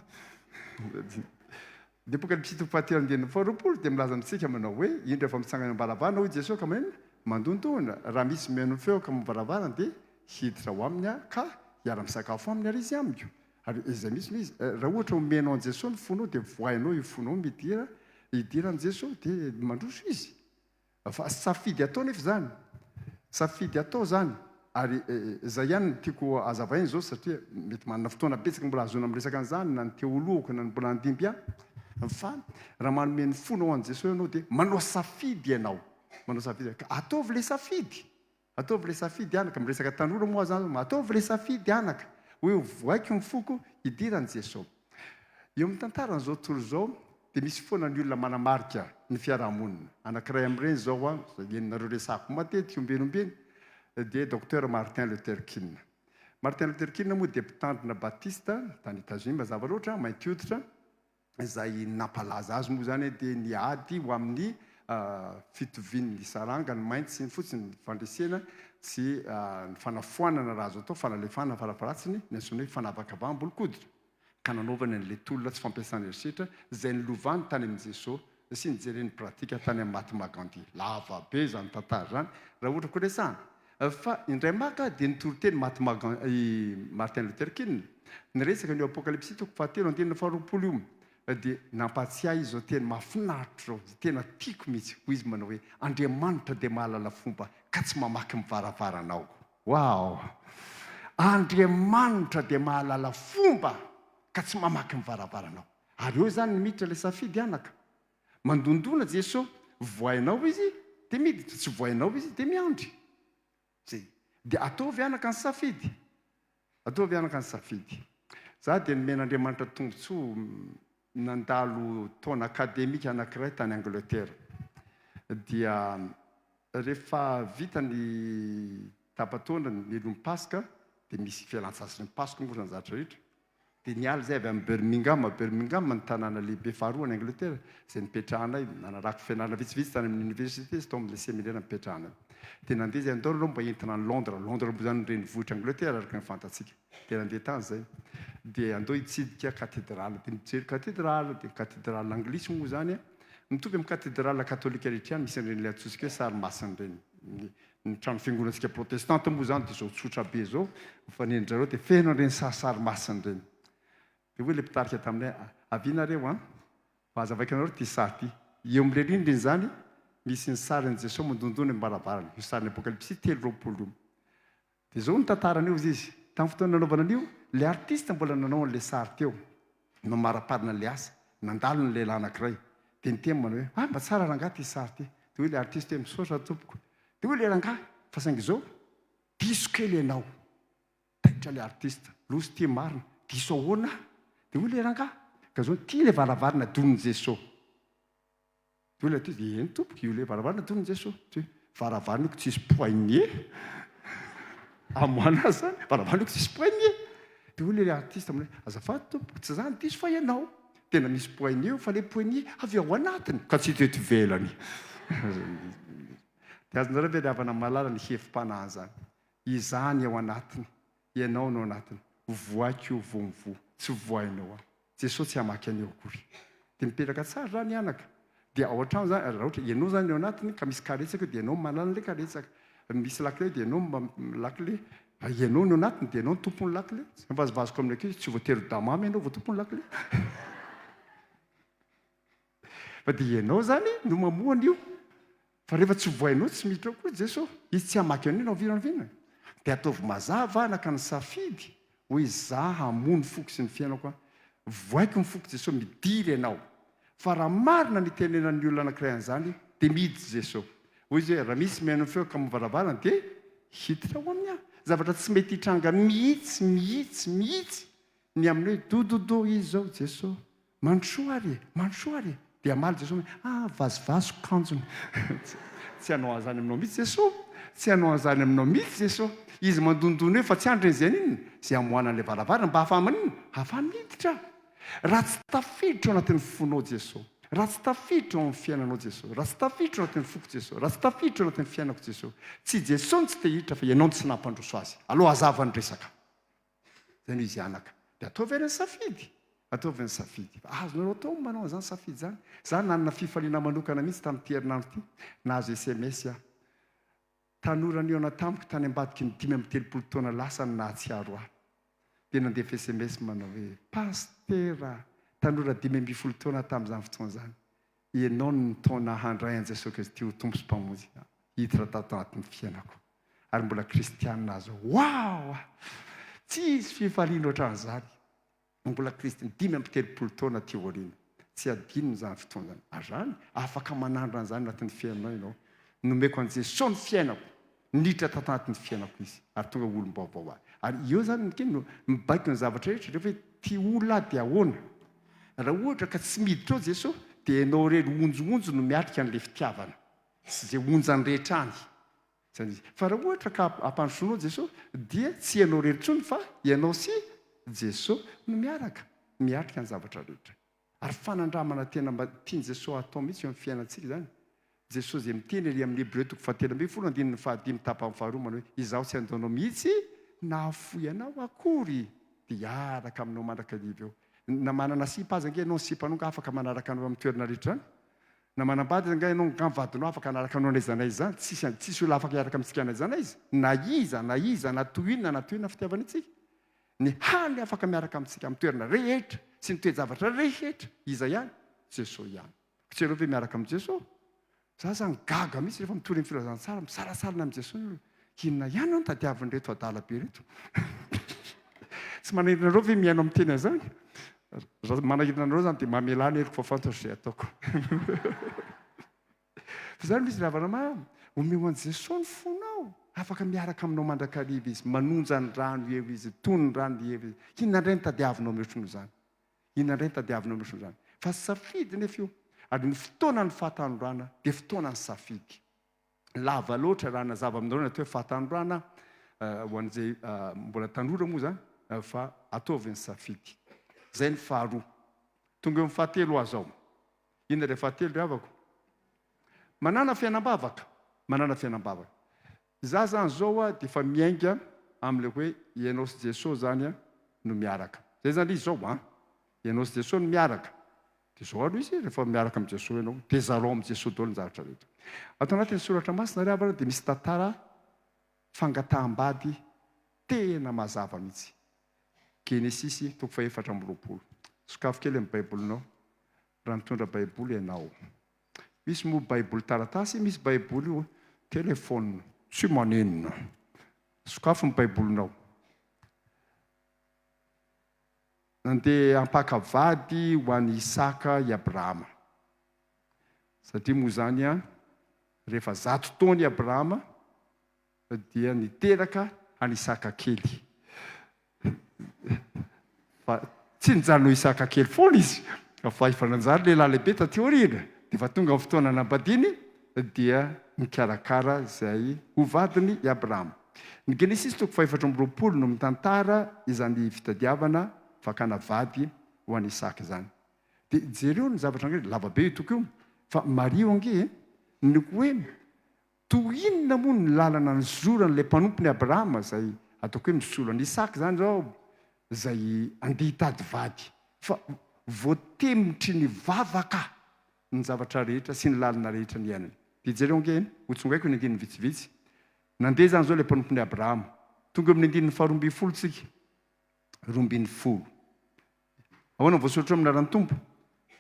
Ny Apokalypsy toko fahatelo andininy faharoapolo dia milaza amintsika manao hoe, Indro efa mitsangana eo am-baravarana hoy Jesoa ka maneno, mandondona, raha misy mihaino ny feoko amin'ny varavarana dia hiditra ao aminy aho ka Hiara-misakafo aminy ary izy amiko. Ary izay mihitsy no izy. Raha ohatra omenao an'i Jesoa ny fonao dia vohainao io fonao midira, hidiran'i Jesoa dia mandroso izy. Fa safidy atao nefa izany. Safidy atao izany. Ary izay ihany no tiako hazavaina izao satria mety manana fotoana betsaka mbola hahazoana miresaka an'izany na ny teolohiko na ny mbola handimby ahy. Fa raha manome ny fonao an'i Jesoa ianao dia manao safidy ianao. Manao safidy. Ka ataovy ilay safidy. Ataovy ilay safidy anaka. Miresaka tanora moa aho izany. Ataovy ilay safidy anaka. Hoe hovohaiko ny foko hidiran'i Jesoa. Eo amin'ny tantaran'izao tontolo izao dia misy foana ny olona manamarika ny fiarahamonina. Anankiray amin'ireny izao an, izay henonareo resahako matetika ombieny ombieny, dia Docteur Martin Luther King. Martin Luther King moa dia mpitandrina batista tany Etazonia mazava loatra, mainty hoditra, izay nampalaza azy moa izany dia ny ady ho amin'ny fitovian'ny saranga, ny mainty sy ny fotsy, ny fandresena sy ny fanafoanana raha azo atao, fanalefahana farafaharatsiny ny antsoina hoe fanavakavaham-bolon-koditra, ka nanaovany an'ilay tolona tsy fampiasana herisetra izay nolovany tany amin'i Jesoa sy nijereny pratika tany amin'i Mahatma Gandhi. Lava be izany tantara izany raha ohatra koa resahana. Fa indray maka dia nitory teny Mahatma Gan, i Martin Luther King, niresaka an'io Apokalypsy toko fahatelo andininy faharoapolo io, dia nampahatsiahy izy izao teny mahafinaritra izao, izay tena tiako mihitsy, hoy izy manao hoe, Andriamanitra dia mahalala fomba ka tsy mamaky ny varavaranao. Wow! Andriamanitra dia mahalala fomba ka tsy mamaky ny varavaranao. Ary eo izany ny miditra ilay safidy anaka. Mandondona Jeso, vohainao izy dia miditra, tsy vohainao izy dia miandry. Zay. Dia ataovy anaka ny safidy. Ataovy anaka ny safidy. Za dia nomen'Andriamanitra tombontsoa nandalo taona akademika anankiray tany Angleterre. Dia rehefa vita ny tapa-taona, ny elon'ny Paska, dia misy fialantsasatry ny Paska moa izany zavatra rehetra. Dia niala izahay avy any Birmingham, Birmingham no tanàna lehibe faharoa any Angletera, izay nipetrahanay, nanarahako fianarana vitsivitsy tany amin'ny oniversite sy tao amin'ilay seminera nipetrahanay. Dia nandeha izahay, andao aloha mba entina any Londres, Londres moa izany no renivohitr'i Angletera araka ny fantatsika. Dia nandeha tany izahay. Dia andao hitsidika katedraly. Dia nijery katedraly, dia katedraly anglisy moa izany, mitovy amin'ny katedraly katolika rehetra ihany, misy an'ireny ilay antsointsika hoe sary masina ireny. Ny trano fiangonantsika protestanta moa izany dia izao tsotra be izao, fa ny an-dry zareo dia feno an'ireny sarisary masina ireny. Dia hoy ilay mpitarika taminay, avia nareo an, fa hazavaiko anareo ity sary ity. Eo amin'ilay rindrina izany, misy ny sarin'i Jesoa mandondona eo am-baravarana, io sarin'ny Apokalypsy 23 io. Dia izao no tantarany eo, hozy izy, tamin'ny fotoana nanaovana an'io, ilay artiste mbola nanao an'ilay sary teo, namaraparina an'ilay asa, nandalo ny lehilahy anankiray, dia niteny manao hoe, ah mba tsara rangahy ity sary ity. Dia hoy ilay artiste hoe, misaotra tompoko. Dia hoy ilay rangahy, fa saingy izao, diso kely ianao. Taitra ilay artiste, loza ity marina, diso ahoana aho? Dia hoy ilay rangahy, ka izao, ity ilay varavarana donin'i Jesoa. Dia hoy ilay ankizy, eny tompoko, io ilay varavarana donin'i Jesoa. Dia hoe, varavarana io ko tsisy poignée. Amoahana azy izany, varavarana io ko tsisy poignée. Dia hoy ilay artiste aminay, azafady tompoko, tsy izany diso fa ianao. Tena misy poignée io fa ilay poignée avy ao anatiny ka tsy hita eto ivelany. Dia azonareo ve ry havana malala ny hevi-panahy izany? Izany ao anatiny, ianao no ao anatiny. Vohaiko io vao mivoha, tsy vohainao aho. Jesoa tsy hamaky an'io akory. Dia mipetraka tsara izany anaka. Dia ao an-trano izany, raha ohatra ianao izany ao anatiny ka misy karetsaka eo dia ianao manala an'ilay karetsaka. Misy lakile eo dia ianao lakile. Raha ianao no ao anatiny dia ianao no tompon'ny lakile. Tsy mivazivaziko amin'ny ankizy, tsy voatery ho damamy ianao vao tompon'ny lakile. Fa dia ianao izany no mamoha an'io. Fa rehefa tsy vohainao tsy miditra ao koa Jeso. Izy tsy hamaky an'io na oviana na oviana. Dia ataovy mazava anaka ny safidy hoe za hamoa ny foko sy ny fiainako an. Vohaiko ny foko Jeso midira ianao. Fa raha marina ny itenenan'ny olona anankiray an'izany dia miditra Jeso. Hoy izy hoe raha misy mihaino ny feoko ka mamoa varavarana dia hiditra ao aminy aho. Zavatra tsy mety hitranga mihitsy mihitsy mihitsy ny amin'ny hoe dododo izy izao Jeso. Mandrosoa ary e! Mandrosoa ary e! Dia hamaly Jesoa hoe, Ah, vazivazo kanjony. Tsy hanao an'izany aminao mihitsy Jesoa. Tsy hanao an'izany aminao mihitsy Jesoa. Izy mandondona eo fa tsy andriny izay haninona? Izay hamoahana an'ilay varavarana mba hahafaha maninona? Hahafaha miditra. Raha tsy tafiditra ao anatin'ny fonao Jesoa, raha tsy tafiditra ao amin'ny fiainanao Jesoa, raha tsy tafiditra ao anatin'ny foko Jesoa, raha tsy tafiditra ao anatin'ny fiainako Jesoa, tsy Jesoa no tsy te hiditra fa ianao no tsy nampandroso Azy. Aleo hazava ny resaka. Zay no izy anaka. Dia ataovy ary ny safidy. Ataovy ny safidy. Fa azonareo atao ny manao an'izany safidy izany. Za nanana fifaliana manokana mihitsy tamin'ity herinandro ity. Nahazo sms aho. Tanora nihaona tamiko tany ambadiky ny 35 taona lasa no nahatsiaro ahy. Dia nandefa sms manao hoe, Pasitera, tanora 15 taona tamin'izany fotoana izany, ianao no nitaona ahy handray an'i Jesoa Kristy ho Tompo sy Mpamonjy hiditra tato anatin'ny fiainako. Ary mbola kristianina aho izao. Wow! Tsisy fifaliana ohatran'izany. Mbola kristiana, 35 taona aty aoriana. Tsy adinony izany fotoana izany. Ary izany, afaka manandrana an'izany anatin'ny fiainanao ianao. Nomeko an'i Jesoa ny fiainako. Niditra tato anatin'ny fiainako Izy ary tonga olom-baovao ahy. Ary eo izany ny no mibaiko ny zavatra rehetra, rehefa hoe tia olona aho dia ahoana? Raha ohatra ka tsy miditra ao Jesoa dia ianao irery onjohonjo no miatrika an'ilay fitiavana sy izay onjany rehetra any. Izany izy. Fa raha ohatra ka ampandrosoanao Jesoa dia tsy ianao irery intsony fa ianao sy Jesoa no miaraka miatrika ny zavatra rehetra. Ary fanandramana tena mba tian'i Jesoa hatao mihitsy eo amin'ny fiainantsika izany. Jesoa izay miteny ery amin'ny Hebreo toko fahatelo ambin'ny folo andininy fahadimy tapany faharoa manao hoe, Izaho tsy handao anao mihitsy na hahafoy anao akory, dia hiaraka aminao mandrakariva eo. Na manana sipa aza ange ianao, ny sipanao angaha afaka manaraka anao amin'ny toerana rehetra izany? Na manambady aza angaha ianao, angaha ny vadinao afaka hanaraka anao n'aiza n'aiza izany? Tsisy, tsisy olona afaka hiaraka amintsika n'aiza n'aiza, na iza na iza, na toy inona na toy inona fitiavana antsika. Ny hany afaka miaraka amintsika amin'ny toerana rehetra sy ny toe-javatra rehetra, iza ihany? Jesoa ihany. Tsy ianao ve miaraka amin'i Jesoa? Za zany gaga mihitsy rehefa mitory ny filazantsara, misalasalana amin'i Jesoa ny olona. Inona ihany no tadiavin'ireto adala be ireto? Tsy manahirana anareo ve mihaino amin'ny teny an'izany? Raha manahirana anareo izany dia mamelà ny heriko fa fantatro izay ataoko. Fa izany misy ry havana mamy, omeo an'i Jesoa ny fonao, afaka miaraka aminao mandrakariva Izy, manonja ny rano eo Izy, tony ny rano eo Izy. Inona indray no tadiavinao mihoatra noho izany? Inona indray no tadiavinao mihoatra noho izany? Fa safidy nefa io, ary ny fotoanan'ny fahatanorana dia fotoanan'ny safidy. Lava loatra raha nazava aminareo ny atao hoe fahatanorana, ho an'izay mbola tanora moa izany, fa ataovy ny safidy. Izay ny faharoa. Tonga eo amin'ny fahatelo aho izao. Inona ilay fahatelo ry havako? Manàna fiainam-bavaka, manàna fiainam-bavaka. Izaho izany izao a dia efa miainga amin'ilay hoe ianao sy Jesoa izany a no miaraka. Izay izany ilay izy izao an! Ianao sy Jesoa no miaraka. Dia izao aloha izy, rehefa miaraka amin'i Jesoa ianao, dia zarao amin'i Jesoa daholo ny zavatra rehetra. Ato anatin'ny soratra masina ry havana dia misy tantara fangataham-bady tena mazava mihitsy. Genesisy toko fahefatra amby roapolo. Sokafy kely ny Baibolinao raha mitondra Baiboly ianao. Misy moa Baiboly taratasy, misy Baiboly telefaonina. Tsy maninona. Sokafy ny Baibolinao. Nandeha hampaka vady ho an'i Isaka i Abrahama. Satria moa izany rehefa 100 taona i Abrahama dia niteraka an'i Isaka kely. Fa tsy nijanona ho Isaka kely foana izy, fa efa nanjary lehilahy lehibe taty aoriana. Dia efa tonga ny fotoana hanambadiany, dia nikarakara izay ho vadiny i Abrahama. Ny Genesisy toko fahefatra amby roapolo no mitantara izany fitadiavana fakana vady ho an'i Isaka izany. Dia jereo ny zavatra ange, lava be io toko io, fa mariho ange ny hoe Toy inona moa ny lalana nizoran'ilay mpanompon'i Abrahama, izay ataoko hoe misolo an'i Isaka izany izao, izay handeha hitady vady, fa voatemotry ny vavaka ny zavatra rehetra sy ny lalana rehetra niainany. Dia jereo ange, hotsongaiko ny andininy vitsivitsy. Nandeha izany izao ilay mpanompon'i Abrahama. Tonga eo amin'ny andininy faharoa ambin'ny folo tsika. 12. Ahoana no voasoratra eo amin'ny anaran'ny Tompo?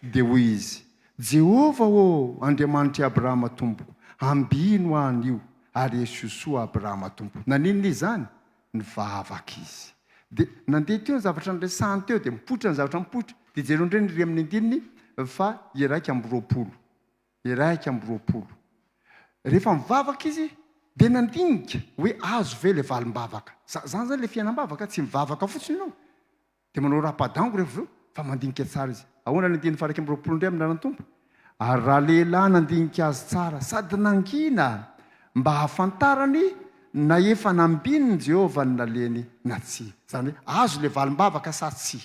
Dia hoy izy, Jehovah ô, Andriamanitr'i Abrahama tompoko, ambino aho anio, ary esio soa Abrahama tompoko. Naninona izy izany? Nivavaka izy. Dia nandeha teo ny zavatra niresahany teo, dia mipoitra ny zavatra mipoitra. Dia jereo indray ny ery amin'ny andininy faha 21. 21. Rehefa mivavaka izy dia nandinika hoe azo ve ilay valim-bavaka. Zany zany ilay fiainam-bavaka, tsy mivavaka fotsiny ianao dia manao rapadango rehefa avy eo fa mandinika tsara izy. Ahoana ny andininy faha 21 indray amin'ny anaran'ny Tompo? Ary ralehilahy nandinika azy tsara sady nangina mba hahafantarany na efa nambinin'i Jehovah ny nalehany na tsia. Izany hoe azo ilay valim-bavaka sa tsia.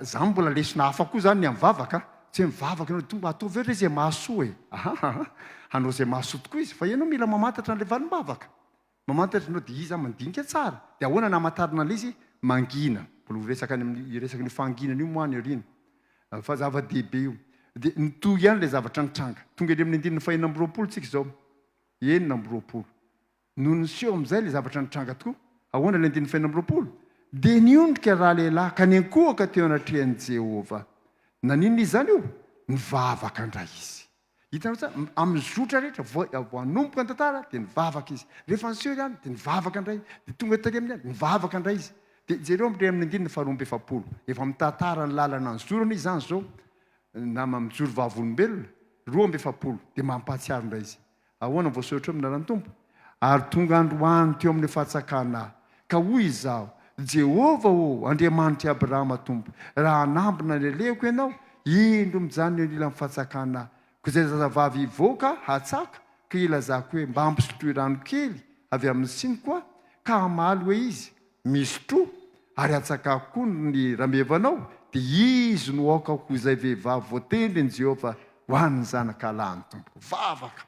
Zany mbola lesona hafa koa zany ny amin'ny vavaka a! Tsy hoe mivavaka ianao dia tonga ataovy eo re izay mahasoa e! Ahaha! Hanao izay mahasoa tokoa izy fa ianao mila mamantatra an'ilay valim-bavaka. Mamantatra ianao dia iza mandinika tsara. Dia ahoana no hamantarana an'ilay izy? Mangina. Mbola ho resaka any amin'ny hiresaka an'io fahanginana io moa any aoriana. Fa zava-dehibe io. Dia nitohy ihany ilay zavatra nitranga. Tonga eny amin'ny andininy fahenina amby roapolo tsika izao. 26. Nony niseho amin'izay ilay zavatra nitranga tokoa. Ahoana ilay andininy fahenina amby roapolo? Dia niondrika ralehilahy ka niankohoka teo anatrehan'i Jehovah. Naninona izy izany io? Nivavaka indray izy. Hitanareo tsara, amin'ny zotra rehetra, vao vao hanomboka ny tantara dia nivavaka izy. Rehefa niseho izany dia nivavaka indray, dia tonga taty amin'ny alina, nivavaka indray izy. Dia jereo amin'ilay amin'ny andininy faharoa amby 40. Efa mitantara ny lalana nizorana izy izany izao, nama mijoro vavolombelona, 42, dia mampahatsiaro indray izy. Ahoana voasoratra eo amin'ny anaran'ny Tompo? Ary tonga androany teo amin'ny fatsakana aho, ka hoy izaho, Jehovah ô, Andriamanitr'i Abrahama Tompo, raha hanambina ny alehako Ianao, indro mijanona eo anilan'ny fatsakana aho, koa izay zazavavy hivoaka hatsaka, ka hilazako hoe, Mba ampisotroy rano kely avy amin'ny siniko aho, ka hamaly hoe izy, Misotroa, ary hatsakako koa ny ramevanao, dia izy no aoka ho izay vehivavy voatendrin'i Jehovah ho an'ny zanakalahin'ny Tompo. Vavaka!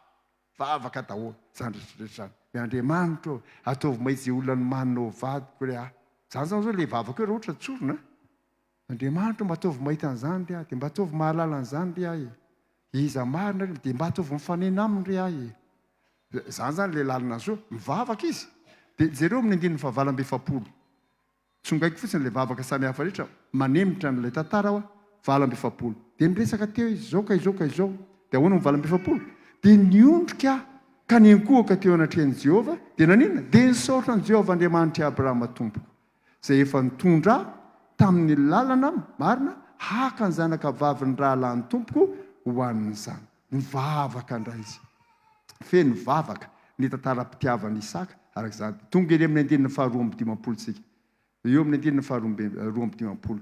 Vavaka daholo izany rehetra rehetra izany. Hoe Andriamanitra ô, ataovy mahitsy izay olona nomanina ho vadiko re aho. Izany izany izao ilay vavaka eo raha ohatra tsorina an. Andriamanitra ô, mba ataovy mahita an'izany re aho, dia mba ataovy mahalala an'izany re aho e. Iza marina re, dia mba ataovy mifanena aminy re aho e. Izany izany ilay lalana soa. Mivavaka izy. Dia jereo amin'ny andininy fahavalo amby 40. Tsongaiko fotsiny ilay vavaka samihafa rehetra manemitra an'ilay tantara aho. 48. Dia niresaka teo izy, izao ka izao ka izao. Dia ahoana ny 48? Dia niondrika aho ka niankohoka teo anatrehan'i Jehovah. Dia naninona? Dia nisaotra an'i Jehovah Andriamanitr'i Abrahama tompoko, izay efa nitondra ahy tamin'ny lalana marina haka ny zanakavavin'ny rahalahin'ny tompoko ho an'ny zanako. Nivavaka indray izy. Feno vavaka ny tantaram-pitiavan'i Isaka, araka izany. Tonga ery amin'ny andininy faharoa amby 50 isika. Eo amin'ny andininy faharoa amby 52.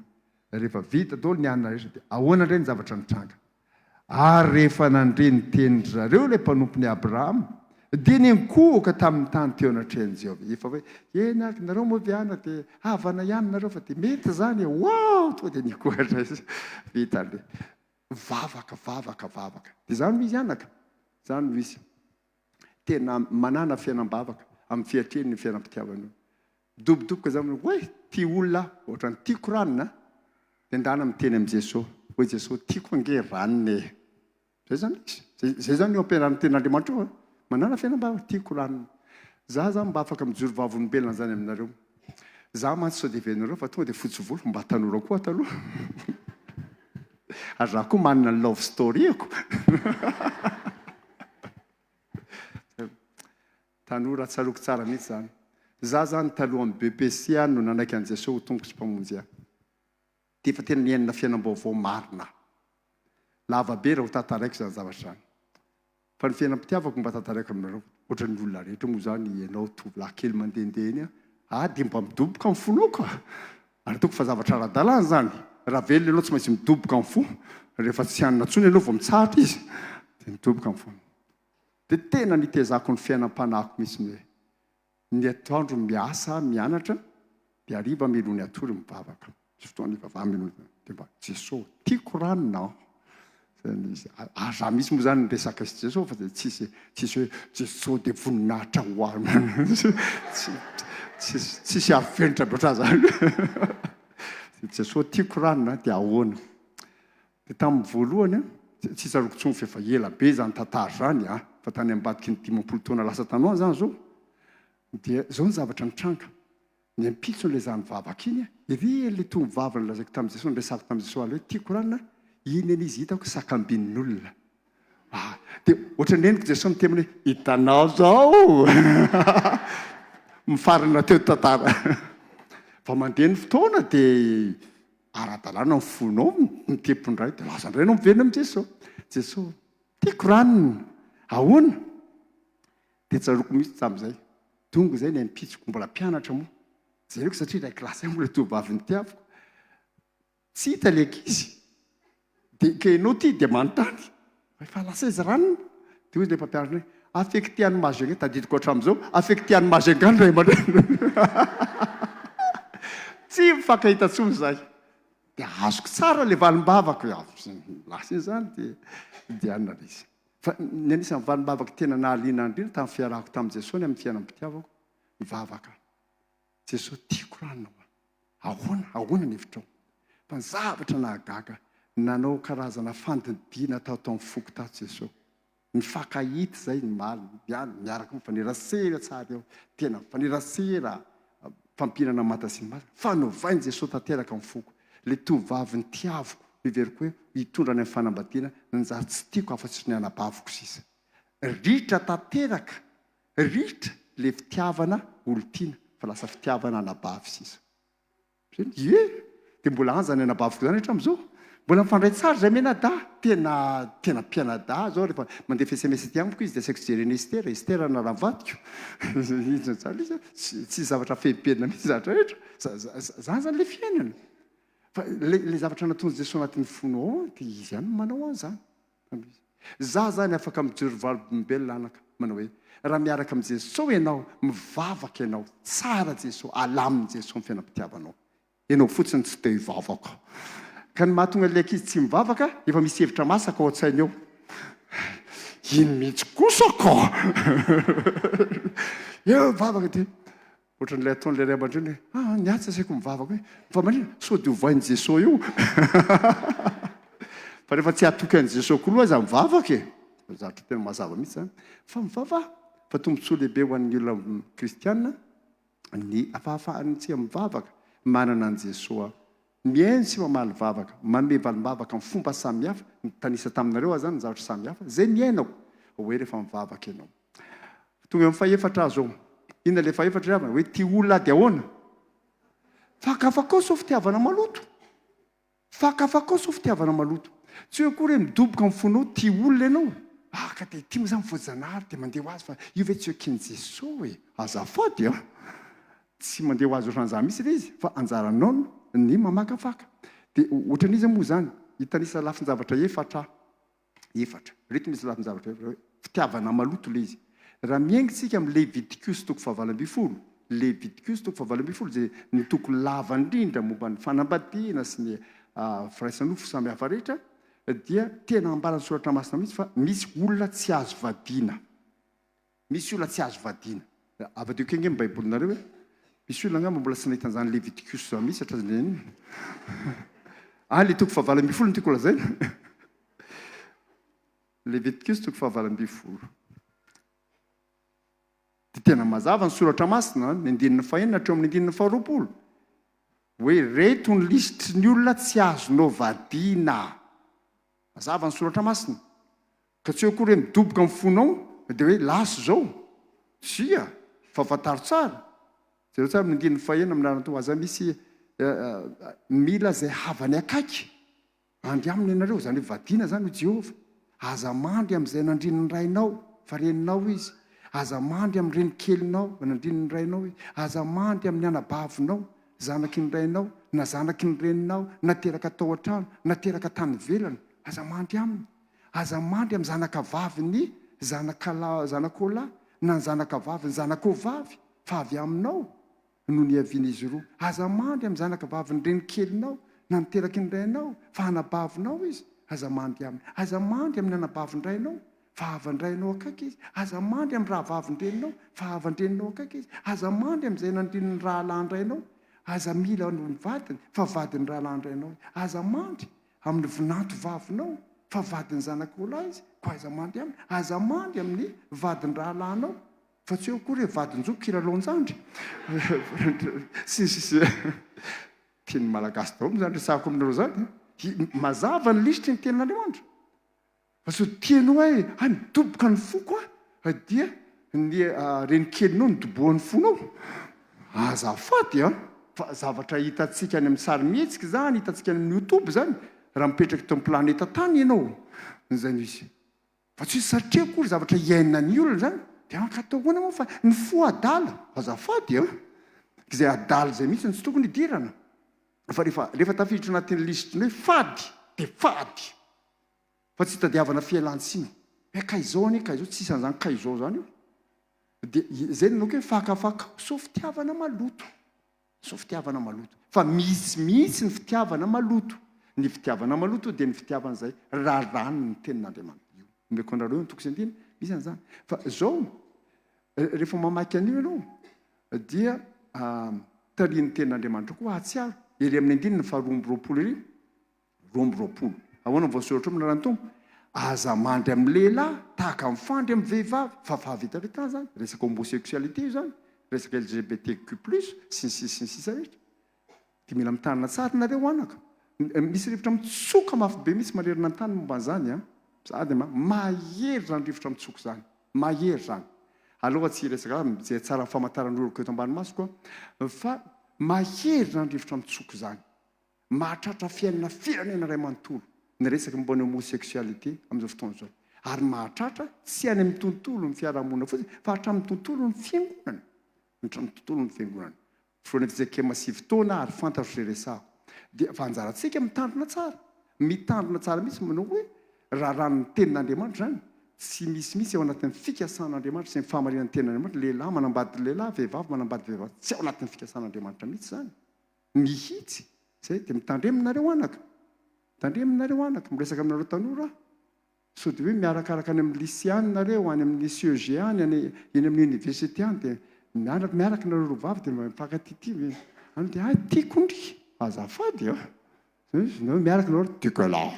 Rehefa vita daholo ny anona rehetra dia ahoana indray ny zavatra nitranga? Ary rehefa nandre ny tenin-dry zareo ilay mpanompon'i Abrahama, dia niankohoka tamin'ny tany teo anatrehan'i Jehovah. Efa hoe, eny ary, nareo moa ve ana dia havana ihany nareo fa dia mety izany e! Wow! Tonga dia niankohoka indray izy. Vita ilay. Vavaka, vavaka, vavaka. Dia izany no izy anaka. Izany no izy. Tena manana fiainam-bavaka amin'ny fiatrehany ny fiainam-pitiavana io. Midobodoboka izany hoe, oay, tia olona aho, ohatran'ny tiako ranona a. Dia ndana miteny amin'i Jesoa, hoy Jesoa, tiako ange ranona e. Izay izany izy. Izay izany io ampianarin'ny tenin'Andriamanitra io a. Manana fiainam-bavaka, tiako ranona. Za izany mba afaka mijoro vavolombelona an'izany aminareo. Za mantsy sao dia heverinareo fa tonga dia fotsy volo, mba tanora koa aho taloha. Ary za koa manana ny love story-ako. Tanora, tsaroako tsara mihitsy izany. Za zany talohan'ny BEPC aho no nanaiky an'i Jesoa ho Tompo sy Mpamonjy ahy. Dia efa tena niainana fiainam-baovao marina aho. Lava be raha ho tantaraiko izany zavatra izany. Fa ny fiainam-pitiavako mba tantaraiko aminareo. Ohatran'ny olona rehetra moa izany ianao tovolahy kely mandehandeha eny ah dia mba midoboka amin'ny fonao ka. Ary ataoko fa zavatra ara-dalàna izany. Raha velona ianao tsy maintsy midoboka amin'ny fo. Rehefa tsy hanina intsony ianao vao mitsahatra izy dia midoboka amin'ny fo. Dia tena nitezako ny fiainam-panahiko mihitsy ny hoe ny atoandro miasa mianatra dia hariva mialoha ny hatory mivavaka. Misy fotoana ivavahana mialoha ny dia mba Jeso tiako ranona aho. Zay no izy. Ary raha misy moa zany ny resaka sy Jeso fa dia tsisy tsisy hoe Jeso dia voninahitra ho ahy. Tsy tsisy tsisy avenitra be ohatran'izany. Jeso tiako ranona dia ahoana? Dia tamin'ny voalohany, tsy tsaroako intsony fa efa ela be izany tantara izany an, fa tany ambadiky ny 50 taona lasa tany ho any izany izao, dia izao ny zavatra nitranga, ny ampitson'ilay izaho nivavaka iny, ery ilay tovovavy nolazaiko tamin'i Jesoa, niresahako tamin'i Jesoa alina hoe tiako ranona, iny anie izy hitako sakambin'olona. Ah, dia ohatran'ny henoko Jesoa miteny hoe hitanao izao! Mifarana teo ny tantara. Fa mandeha ny fotoana dia Ara-dalàna ny fonao mitepo indray dia lasa indray ianao miverina amin'i Jeso. Jeso, tiako ranona. Ahoana? Dia tsaroako mihitsy tamin'izay. Tonga izay ny ampitsoko, mbola mpianatra moa. Jereko satria iray kilasy amiko ilay tovovavy nitiaviko. Tsy hita ilay ankizy. Dia ka ianao ity dia manontany. Fa lasa aiza ranona? Dia hoy ilay mpampianatra hoe, affecté any Majunga, tadidiko hatramin'izao, affecté any Majunga ny ray aman-dreniny. Tsy mifankahita intsony izahay. Dia azoko tsara ilay valim-bavako. Lasa iny izany dia dia any ilay izy. Fa ny anisan'ny valim-bavako tena nahaliana ahy indrindra tamin'ny fiarahako tamin'i Jesosy ny amin'ny fiainam-pitiavako, nivavaka aho. Jesoa tiako ranona hoa. Ahoana, ahoana ny hevitrao? Fa ny zavatra nahagaga, nanao karazana fandidiana tato amin'ny foko tato Jesoa. Nifankahita izay ny omaly, miaraka mifanerasera tsara eo, tena mifanerasera. Fampihinana manta sy ny masaka. Fa novain'i Jesoa tanteraka ny foko. Ilay tovovavy nitiaviko, noheveriko hoe hitondra any amin'ny fanambadiana, nanjary tsy tiako afa-tsy ny anabaviko sisa. Ritra tanteraka, ritra ilay fitiavana olon-tiana fa lasa fitiavana anabavy sisa. Zay, ie! Dia mbola any zany anabaviko zany hatramin'izao. Mbola mifandray tsara izahay mianadahy. Tena, tena mpianadahy zao rehefa mandefa sms aty amiko izy dia asaiko jerena Esther, Esther anaran'ny vadiko. Izy zany izy, tsy, tsisy zavatra fehim-penina mihitsy zavatra rehetra. Zany zany ilay fiainana. Fa ilay, ilay zavatra nataon'i Jesoa anatin'ny fonao ao dia izy ihany no manao an'izany. Za zany afaka mijoro vavolombelona anaka manao hoe raha miaraka amin'i Jesoa ianao, mivavaka ianao, tsara Jesoa, alamin'i Jesoa ny fiainam-pitiavanao. Ianao fotsiny tsy te hivavaka. Ka ny mahatonga an'ilay ankizy tsy mivavaka, efa misy hevitra masaka ao an-tsainy ao. Iny mihitsy kosa ka! Eo mivavaka dia Ohatran'ilay ataon'ilay ray aman-dreny hoe, ah, ny ahy tsy asaiko mivavaka hoe, fa maninona? Sao dia ovain'i Jesoa eo. Fa rehefa tsy hatoky an'i Jesoa koa aloha aza mivavaka e. Zavatra tena mazava mihitsy izany. Fa mivavaha. Fa tombontsoa lehibe ho an'ny olona kristiana ny fahafahantsika mivavaka, manana an'i Jesoa mihaino sy mamaly vavaka, manome valim-bavaka amin'ny fomba samihafa. Nitanisa taminareo aho izany ny zavatra samihafa izay niainako hoe rehefa mivavaka ianao. Tonga eo amin'ny fahefatra aho zao. Inona ilay fahefatra ry havana? Hoe tia olona aho dia ahoana? Fakafakao sao fitiavana maloto. Fakafakao sao fitiavana maloto. Tsy hoe akory hoe midoboka amin'ny fonao tia olona ianao. Ah ka dia ity moa izany voajanahary dia mandeha ho azy fa io ve tsy eken'i Jesoa e? Azafady an! Tsy mandeha ho azy ohatran'izany mihitsy ilay izy fa anjaranao ny mamakafaka. Dia ohatran'iza moa izany? Hitanisa lafin-javatra efatra aho. Efatra. Ireto misy lafin-javatra efatra hoe fitiavana maloto ilay izy. Raha miainga isika amin'ny Levitikosy toko fahavalo ambin'ny folo, Levitikosy toko fahavalo ambin'ny folo izay ny toko lava indrindra momba ny fanambadiana sy ny firaisan'nofo samy hafa rehetra dia tena ambaran'ny soratra masina mihitsy fa misy olona tsy azo vadiana. Misy olona tsy azo vadiana. Avadiko kely ange ny baibolinareo e. Misy olona angamba mbola tsy nahita an'izany Leviticus izany mihitsy hatramin'izay inona. Ah, ilay toko fahavalo ambin'ny folo no tiako holazaina. Leviticus toko fahavalo ambin'ny folo. Dia tena mazava ny soratra masina, ny andininy fahenina hatreo amin'ny andininy faharoapolo. Hoe reto ny lisitry ny olona tsy azonao vadiana. Mazava ny soratra masina. Ka tsy hoe akory hoe midoboka amin'ny fonao dia hoe lasa izao. Tsia, fa fantaro tsara. Jereo tsara amin'ny andininy fahenina amin'ny anaran'ny Tompo. Aza misy mila izay havany akaiky handry aminy ianareo, izany hoe vadiana izany hoy Jehovah. Aza mandry amin'izay nandrin'ny rainao, fa reninao izy. Aza mandry amin'ny renikelinao, fa nandrin'ny rainao izy. Aza mandry amin'ny anabavinao, zanaky ny rainao, na zanaky ny reninao, na teraka tao an-trano, na teraka tany ivelany. Aza mandry aminy. Aza mandry amin'ny zanakavavin'ny zanakalahy, zanak'olahy, na ny zanakavavin'ny zanak'ovavy, fa avy aminao no niavian'izy roa. Aza mandry amin'ny zanakavavin'ny renikelinao, na ny teraky ny rainao, fa anabavinao izy. Aza mandry aminy. Aza mandry amin'ny anabavin-drainao, fa havan-drainao akaiky izy. Aza mandry amin'ny rahavavin-dreninao, fa havan-dreninao akaiky izy. Aza mandry amin'izay nandrin'ny rahalahin-drainao. Aza mila ny vadiny, fa vadin'ny rahalahin-drainao izy. Aza mandry amin'ny vinanto vavinao, fa vadin'ny zanakao lahy izy, koa aza mandry aminy. Aza mandry amin'ny vadin-drahalahinao, fa tsy hoe akory hoe vadin-joky kilalaon-jandry. Sy ny sisa. Teny malagasy daholo izany resahako aminareo izany. Mazava ny lisitry ny tenin'Andriamanitra. Fa sao tianao hoe hay midoboka ny foko a, dia ny renikelinao no dobohan'ny fonao. Azafady an! Fa zavatra hitantsika any amin'ny sarimihetsika izany, hitantsika any amin'ny youtube izany, raha mipetraka eto amin'ny planeta tany ianao, izay no izy. Fa tsy hoe satria akory zavatra iainan'ny olona izany, dia ankatao ahoana moa fa ny fo adala, azafady an! Izay adala izay mihitsy no tsy tokony hidirana. Fa rehefa rehefa tafiditra anatin'ny lisitry ny hoe fady, dia fady! Fa tsy itadiavana fialan-tsiny. Hoe ka izao anie ka izao, tsisy an'izany ka izao izany io. Dia izay no nataoko hoe fakafakao sao fitiavana maloto. Sao fitiavana maloto. Fa misy mihitsy ny fitiavana maloto. Ny fitiavana maloto dia ny fitiavana izay raràn'ny tenin'Andriamanitra. Io omeko anareo ny toko sy andininy, misy an'izany. Fa izao, rehefa mamaky an'io ianao dia tarihin'ny tenin'Andriamanitra koa hahatsiaro. Ery amin'ny andininy faharoa amby roapolo ery. 22. Ahoana no voasoratra ao amin'ny anaran'ny Tompo? Aza mandry amin'ny lehilahy tahaka ny fandry amin'ny vehivavy, fa fahavetavetana izany. Resaka homosexualité io izany. Resaka LGBTQ plus sy ny sisa sy ny sisa rehetra. Dia mila mitandrina tsara nareo anaka. Misy rivotra mitsoka mafy be mihitsy manerana ny tany momba an'izany an. Za dia mahery izany rivotra mitsoka izany. Mahery izany. Aleo tsy hiresaka azy, mijery tsara ny famantaran'oroko eto ambany masoko aho. Fa mahery izany rivotra mitsoka izany. Mahatratra fiainana firenena iray manontolo ny resaka momba ny homosexualité amin'izao fotoana izao. Ary mahatratra tsy any amin'ny tontolon'ny fiarahamonina fotsiny fa hatramin'ny tontolon'ny fiangonana. Hatramin'ny tontolon'ny fiangonana. Filohan'ny fjkm 9 taona ary fantatro izay resahako. Dia fa anjarantsika mitandrina tsara. Mitandrina tsara mihitsy manao hoe raràn'ny tenin'Andriamanitra izany. Tsy misy mihitsy ao anatin'ny fikasan'Andriamanitra sy ny fahamarinan'ny tenin'Andriamanitra lehilahy manambady lehilahy, vehivavy manambady vehivavy. Tsy ao anatin'ny fikasan'Andriamanitra mihitsy izany. Mihitsy. Izay dia mitandremo nareo anaka. Mitandremo nareo anaka. Miresaka aminareo tanora aho. Sao dia hoe miarakaraka any amin'ny lycée any nareo, any amin'ny CEG any, any eny amin'ny université any dia miaraka miaraka nareo roa vavy dia mifankatiatia any dia hay tiako ndry. Azafady a. Nareo miaraka nareo tiako ialahy.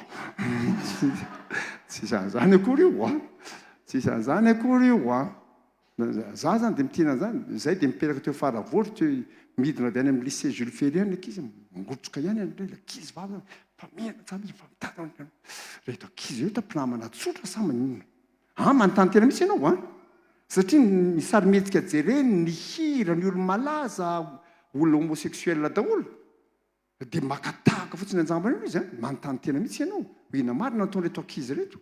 Tsisy an'izany akory io a. Tsisy an'izany akory io a. Za zany dia mitia an'izany, zay dia mipetraka teo Faravohitra teo midina avy any amin'ny lycée Jules Ferry any ny ankizy, mangotroka ihany any ilay ankizy vavy zany, fa menatra mihitsy fa mitady any reto ankizy ireto mpinamana tsotra sa maninona? Ah manontany tena mihitsy ianao an! Satria ny sarimihetsika jereny, ny hira, ny olo-malaza, olona homosexuel daholo, dia maka tahaka fotsiny anjambany eo izy an! Manontany tena mihitsy ianao, hoe inona marina no ataon'ireto ankizy ireto?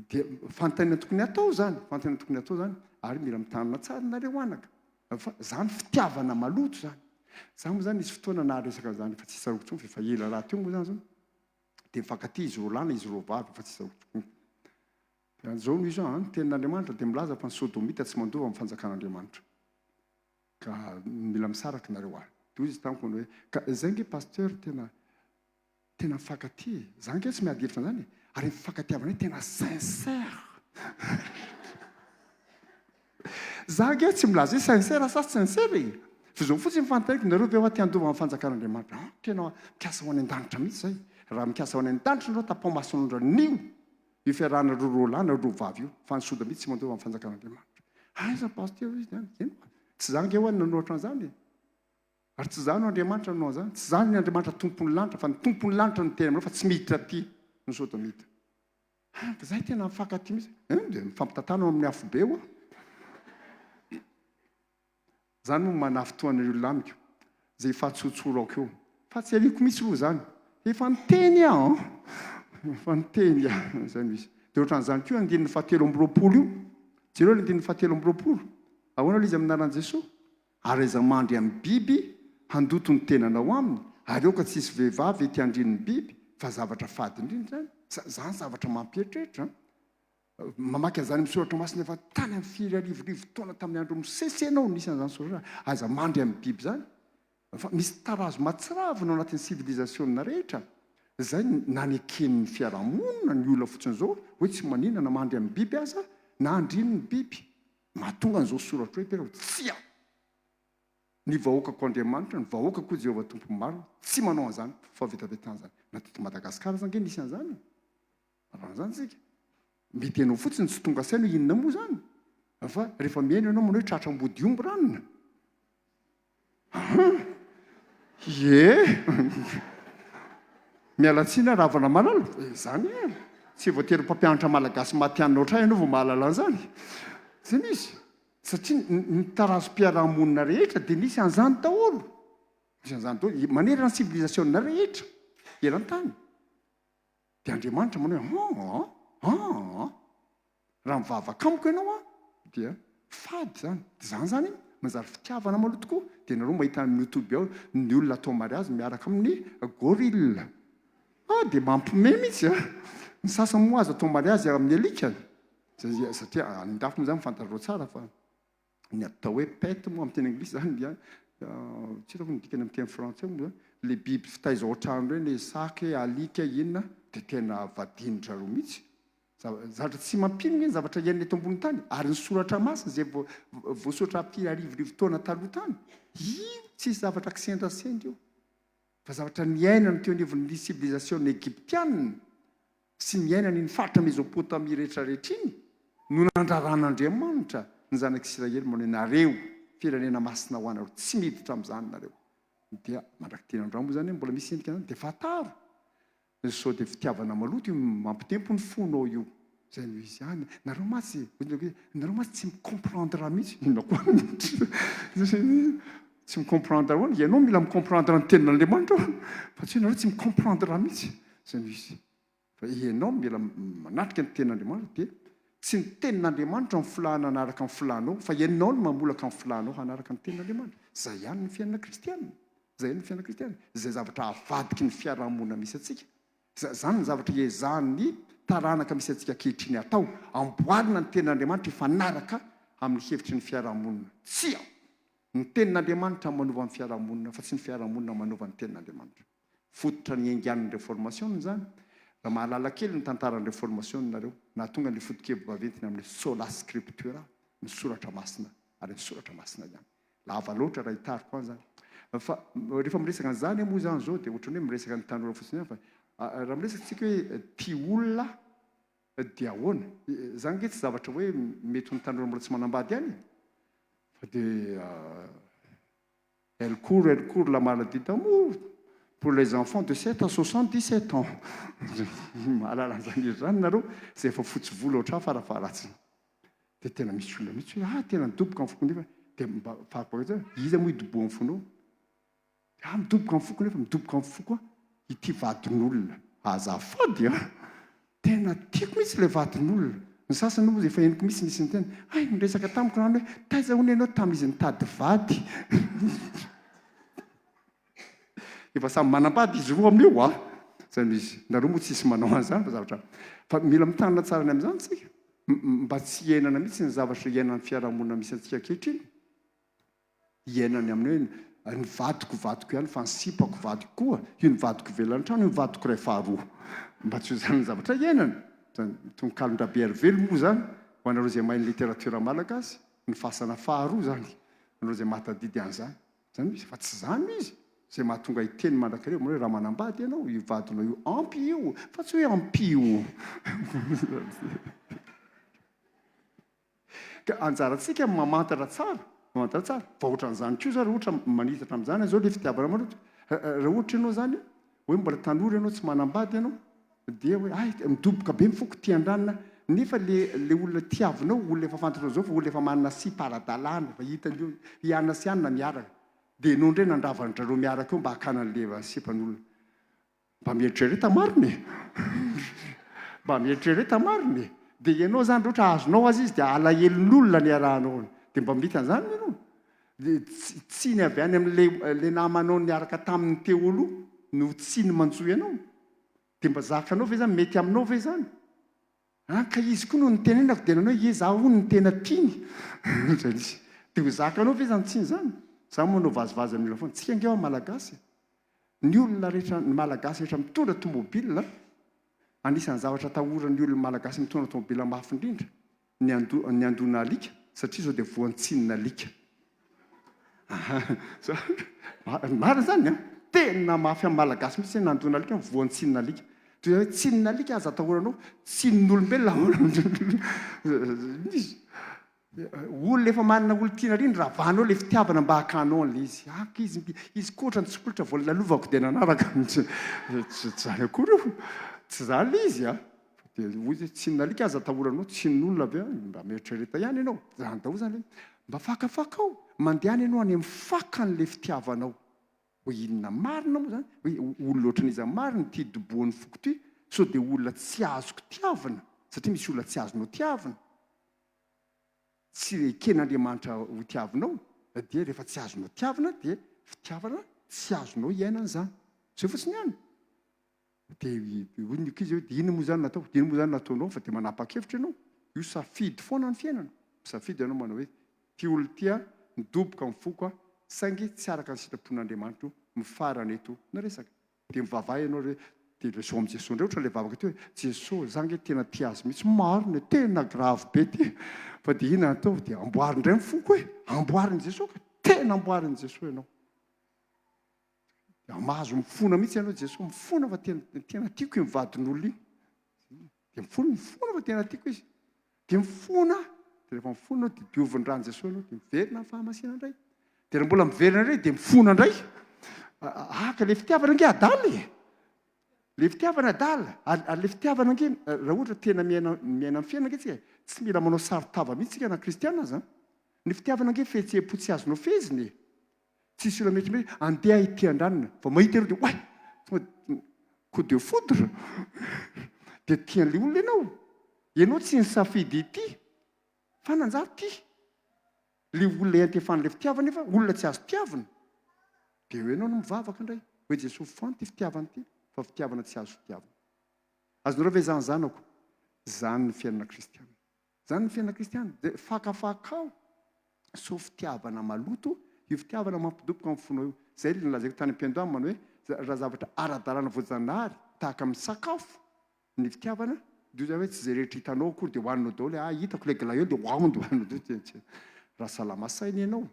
Dia fanontaniana tokony hatao izany, fanontaniana tokony hatao izany, ary mila mitandrina tsara nareo anaka, fa izany fitiavana maloto izany. Za moa izany nisy fotoana naharesaka an'izany efa tsy tsaroako intsony fa efa ela rahateo moa izany izao, dia mifankatia izy roa lahy na izy roa vavy efa tsy tsaroako intsony. Dia izao no izy an, ny tenin'Andriamanitra dia milaza fa ny sodomita tsy mandova ny fanjakan'Andriamanitra. Ka mila misaraka nareo ary. Dia hoy izy tamiko hoe, ka izay ange pasteur tena Tena mifankatia e! Za ange tsy miady hevitra an'izany e! Ary ny fifankatiavanay tena sincère! Za ange tsy milaza hoe sincère sa tsy sincère e! Fa izao fotsiny ny fanontaniako, nareo ve hoa te handova ny fanjakan'Andriamanitra? Ah, tena mikasa ho any an-danitra mihitsy zay! Raha mikasa ho any an-danitra nareo, tapaho mason'ondra anio io fiarahanareo roa lahy na roa vavy io, fa ny soda mihitsy tsy mandova ny fanjakan'Andriamanitra. Aiza pasitera izy any? Eny, tsy za ange hoa no nanoratra an'izany e! Ary tsy izaho no Andriamanitra nanao an'izany, tsy izaho ny Andriamanitra Tompon'ny lanitra, fa ny Tompon'ny lanitra no miteny aminareo fa tsy miditra aty ny Sodomita. Ah, fa izahay tena mifankatia mihitsy. Eh, dia mifampitantana ao amin'ny afobe hoa. Izany moa manafintohana ny olona amiko, izay ifahatsotsorako eo. Fa tsy ariako mihitsy aloha izany. Efa niteny aho an! Efa niteny aho, izay no izy. Dia ohatran'izany koa andininy fahatelo amby 20 io. Jereo ilay andininy fahatelo amby 20. Ahoana ilay izy amin'ny anaran'i Jesoa? Ary aiza mandry amin'ny biby handoto ny tenanao aminy, ary aoka tsy hisy vehivavy ety handrin'ny biby, fa zavatra fady indrindra izany. Izany zavatra mampieritreritra an! Mamaky an'izany amin'ny soratra masina efa tany amin'ny firy arivorivo taona tamin'ny andron'i Mosesy ianao no nisy an'izany soratra izany. Aiza mandry amin'ny biby izany. Fa misy tarazo mahatsiravina ao anatin'ny sivilizasiona rehetra, izay naneken'ny fiarahamonina ny olona fotsiny izao hoe tsy maninona na mandry amin'ny biby aza na handrin'ny biby. Mahatonga an'izao soratra hoe Petera, Tsia! Ny vahoakako Andriamanitra, ny vahoakako hoy Jehovah Tompon'ny maro, tsy manao an'izany fahavetavetana izany. Na teto Madagasikara aza ange nisy an'izany e! Manao an'izany isika. Mety ianao fotsiny tsy tonga saina hoe inona moa izany, fa rehefa mihaino ianao manao hoe tratra ambodiomby ranona. Ahan! Ie! Miala tsiny aho Ravana malala, izany e! Tsy voatery mpampianatra malagasy matihanina ohatr'ahy ianao vao mahalala an'izany. Izay no izy. Satria ny tarazom-piarahamonina rehetra dia nisy an'izany daholo. Nisy an'izany daholo. Manerana ny civilisation rehetra eran-tany. Dia Andriamanitra manao hoe, aa, aa, raha mivavaka amiko ianao an, dia fady izany. Dia izany izany manjary fitiavana maloto tokoa. Dia ianareo mahita amin'ny youtube ao ny olona atao mariazy miaraka amin'ny gorille. Ah, dia mampiomehy mihitsy an. Ny sasany moa aza atao mariazy amin'ny alikany. Satria any an-dafy moa izany fantatrareo tsara fa Ny atao hoe pet moa amin'ny teny anglisy izany dia tsy hitako ny dikany amin'ny teny frantsay moa izany, ilay biby fitaiza ao an-trano ireny, saka e, alika e, inona, dia tena vadian-dry zareo mihitsy. Zavatra tsy mampino nge ny zavatra iainana eto ambony tany, ary ny soratra masina izay voasoratra firy arivorivo taona taloha tany, io tsisy zavatra kisendrasendra io, fa zavatra niainana teo anivon'ny civilisation egyptiana, sy niainana iny faritra Mezopotamia rehetra rehetra iny no nandraran'Andriamanitra ny zanak'Isiraely manao hoe, Nareo, Firenena masina ho anareo. Tsy miditra amin'izany nareo. Dia mandrak'ity androany moa izany mbola misy endrika an'izany dia fantaro sao dia fitiavana maloto io mampitempo ny fonao io. Izay no izy ihany. Nareo mantsy, nareo mantsy tsy mi-comprendre mihitsy. Inona koa? Tsy mi-comprendre ahoana? Ianao mila mi-comprendre ny tenin'Andriamanitra fa tsy hoe nareo tsy mi-comprendre mihitsy. Izay no izy. Fa ianao mila manatrika ny tenin'Andriamanitra dia tsy ny tenin'Andriamanitra no filàna hanaraka ny filànao fa ianao no mamolaka ny filànao hanaraka ny tenin'Andriamanitra. Izay ihany ny fiainana kristiana. Izay ihany ny fiainana kristiana. Izay zavatra avadiky ny fiarahamonina misy antsika. Izany ny zavatra iezahan'ny taranaka misy antsika ankehitriny atao. Amboarina ny tenin'Andriamanitra hifanaraka amin'ny hevitry ny fiarahamonina. Tsia! Ny tenin'Andriamanitra manova ny fiarahamonina fa tsy ny fiarahamonina manova ny tenin'Andriamanitra. Fototra niaingan'ny Reformasiona izany. Raha mahalala kely ny tantaran'ny Reformasiona nareo, nahatonga an'ilay foto-kevi-baventy ny amin'ny Sola Scriptura, ny Soratra Masina, ary ny Soratra Masina ihany. Lava loatra raha hitariko any izany. Fa rehefa miresaka an'izany aho moa izany izao dia ohatran'ny hoe miresaka ny tanora fotsiny ihany fa raha miresaka isika hoe tia olona dia ahoana? Izany ange tsy zavatra hoe mety ho ny tanora mbola tsy manambady ihany e! Fa dia Elle court, elle court la maladie d'amour pour les enfants de 7 à 77 ans. Mahalala an'izany hira izany nareo, izay efa fotsy volo ohatr'ahy farafaharatsiny. Dia tena misy olona mihitsy hoe ah tena nidoboka ny foko nefa dia mba fahagagana hoe iza moa idobohan'ny fonao? Ah midoboka ny foko nefa midoboka ny foko aho ity vadin'olona. Azafady an! Tena tiako mihitsy ilay vadin'olona. Ny sasany moa efa henoko mihitsy nisy niteny, hay niresaka tamiko rano hoe taiza hono ianao tamin'izy nitady vady. Efa samy manambady izy roa amin'io an! Zay no izy. Nareo moa tsisy manao an'izany fa zavatra fa mila mitanina tsara ny amin'izany tsika mba tsy hiainana mihitsy ny zavatra iainan'ny fiarahamonina misy antsika ankehitriny. Iainany amin'ny hoe ny vadiko vadiko ihany fa ny sipako vadiko koa, io ny vadiko ivelan'ny trano, io ny vadiko iray faharoa. Mba tsy ho izany ny zavatra iainana. Izany tononkalon-dRabearivelo moa izany, ho anareo izay mahay ny literatiora malagasy, ny fasana faharoa izany, ho anareo izay mahatadidy an'izany. Izany izy, fa tsy izany izy. Izay mahatonga hiteny mandrakariva hoe raha manambady ianao, io vadinao io ampy io, fa tsy hoe ampio. Ka anjarantsika ny mamantatra tsara, mamantatra tsara. Fa ohatran'izany koa zao raha ohatra manitatra amin'izany zao le fitiavana maloto. Raha ohatra ianao zany hoe mbola tanora ianao, tsy manambady ianao, dia hoe hay midoboka be ny foko tia an-dranona, nefa le le olona tiavinao, olona efa fantatrao zao fa olona efa manana sipa ara-dalàna, efa hitany eo, i anona sy anona miaraka. Dia ianao indray nandrava an-dRareo miaraka eo mba hakana an'le sipan'olona. Mba mieritrereta marina e! Mba mieritrereta marina e! Dia ianao izany raha ohatra azonao aza izy dia alahelon'olona niarahanao aminy. Dia mba mety an'izany ve ianao? Dia tsiny avy any amin'ilay ilay namanao niaraka taminy teo aloha no tsiny manjo ianao. Dia mba zakanao ve izany? Mety aminao ve izany? An, ka izy koa no nitenenako dia nanao hoe ie za hono no tena tiany. Izay izy. Dia ho zakanao ve izany tsiny izany? Za manao vazivazy amin'ny olona foana. Tsika ange hoa Malagasy e. Ny olona rehetra, ny Malagasy rehetra mitondra tomobile, anisan'ny zavatra atahoran'ny olona Malagasy mitondra tomobile mafy indrindra ny ando, ny andona alika satria izao dia voantsinina alika. Marina izany an! Tena mafy amin'ny Malagasy mihitsy ny nandona alika, voantsinina alika. Toy izany hoe tsinina alika aza atahoranao, tsinin'olombelona ahoana? Olona efa manana olon-tiana ireny ravanao ilay fitiavana mba hakanao an'ilay izy. Haka izy, izy koa ohatran'ny tsipolitra vao lalovako dia nanaraka. Tsy izany akory io. Tsy izany ilay izy a. Dia hoy izy hoe tsinin'alika aza atahoranao, tsinin'olona ve? Mba mieritrereta ihany ianao. Izany daholo izany hoe mba fakafakao. Mandehana ianao any amin'ny fakan'ilay fitiavanao. Hoe inona marina moa izany? Hoe olona ohatran'iza marina ity dobohan'ny foko ity? Sao dia olona tsy azoko tiavina? Satria misy olona tsy azonao tiavina. Tsy eken'Andriamanitra ho tiavinao dia rehefa tsy azonao tiavina dia fitiavana tsy azonao iainana izany. Izay fotsiny ihany. Dia hoy ny ankizy hoe dia inona moa izany natao? Dia inona moa izany nataonao fa dia manapa-kevitra ianao. Io safidy foana ny fiainana. Misafidy ianao manao hoe ity olona ity aho, nidoboka ny foko aho, saingy tsy araka ny sitrapon'Andriamanitra io, mifarana eto ny resaka. Dia mivavaha ianao ry hoe, dia resaho amin'i Jesoa indray ohatra ilay vavaka teo hoe, Jesoa, za ange tena tia azy mihitsy, marina e, tena grave be ity, fa dia inona no atao? Dia amboary indray ny foko e, amboarin'i Jesoa ka, tena amboarin'i Jesoa ianao. Dia mahazo mifona mihitsy ianao, Jesoa, mifona fa tena, tena tiako iny vadin'olona iny. Dia mifona, mifona fa tena tiako izy. Dia mifona aho. Dia rehefa mifona ianao dia diovin'ny ran'i Jesoa ianao dia miverina amin'ny fahamasinana indray. Dia raha mbola miverina indray dia mifona indray. Ah, ka ilay fitiavana ange adala e! Ilay fitiavana adala. Ary ilay fitiavana ange, raha ohatra tena miaina miaina amin'ny fiainana ange tsika, tsy mila manao saron-tava mihitsy tsika na kristiana aza. Ny fitiavana ange fihetseham-po tsy azonao fehezina e! Tsisy olona mety hoe andeha hitia an-dranona, vao mahita ianao dia oay! Tonga dia coup de foudre! Dia tia an'ilay olona ianao. Ianao tsy nisafidy hitia fa nanjary tia. Ilay olona iantefan'ilay fitiavana nefa olona tsy azo tiavina. Dia eo ianao no mivavaka indray hoe Jesoa foano ity fitiavana ity fa fitiavana tsy azo tiavina. Azonareo ve izany zanako? Izany ny fiainana kristiana. Izany ny fiainana kristiana. Dia fakafakao sao fitiavana maloto io fitiavana mampidoboka amin'ny fonao io. Izay ilay nolazaiko tany am-piandohana manao hoe raha zavatra ara-dalàna voajanahary tahaka amin'ny sakafo ny fitiavana dia hoy za hoe tsy izay rehetra hitanao akory dia hohaninao daholo hoe ah hitako ilay glaïeul dia hohaniko dia hohaninao daholo. Dia tsy raha salama saina ianao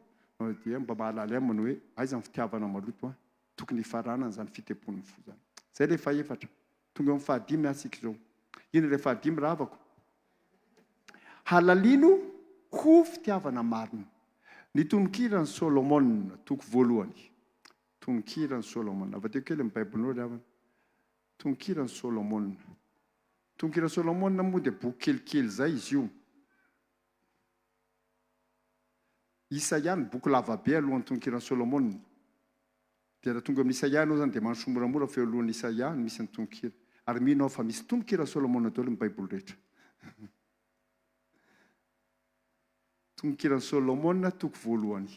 dia mba mahalala ihany manao hoe aiza ny fitiavana maloto an, tokony hifaranana izany fitempoan'ny fo izany. Izay ilay fahefatra. Tonga eo amin'ny fahadimy aho tsika izao. Inona ilay fahadimy rahavako? Halalino ho fitiavana marina. Ny tononkiran'i Solomona, toko voalohany. Tononkiran'i Solomona. Avadeo kely ny Baibolinao ry havana. Tononkiran'i Solomona. Tononkiran'i Solomona moa dia boky kelikely izay izy io. Isaia ny boky lavabe alohan'ny tononkiran'i Solomona. Dia raha tonga eo amin'i Isaia ianao izany dia mandrosoa moramora fa eo alohan'i Isaia no misy ny tononkira. Ary mino aho fa misy tononkira Solomona daholo ny Baiboly rehetra. Tononkiran'i Solomona toko voalohany.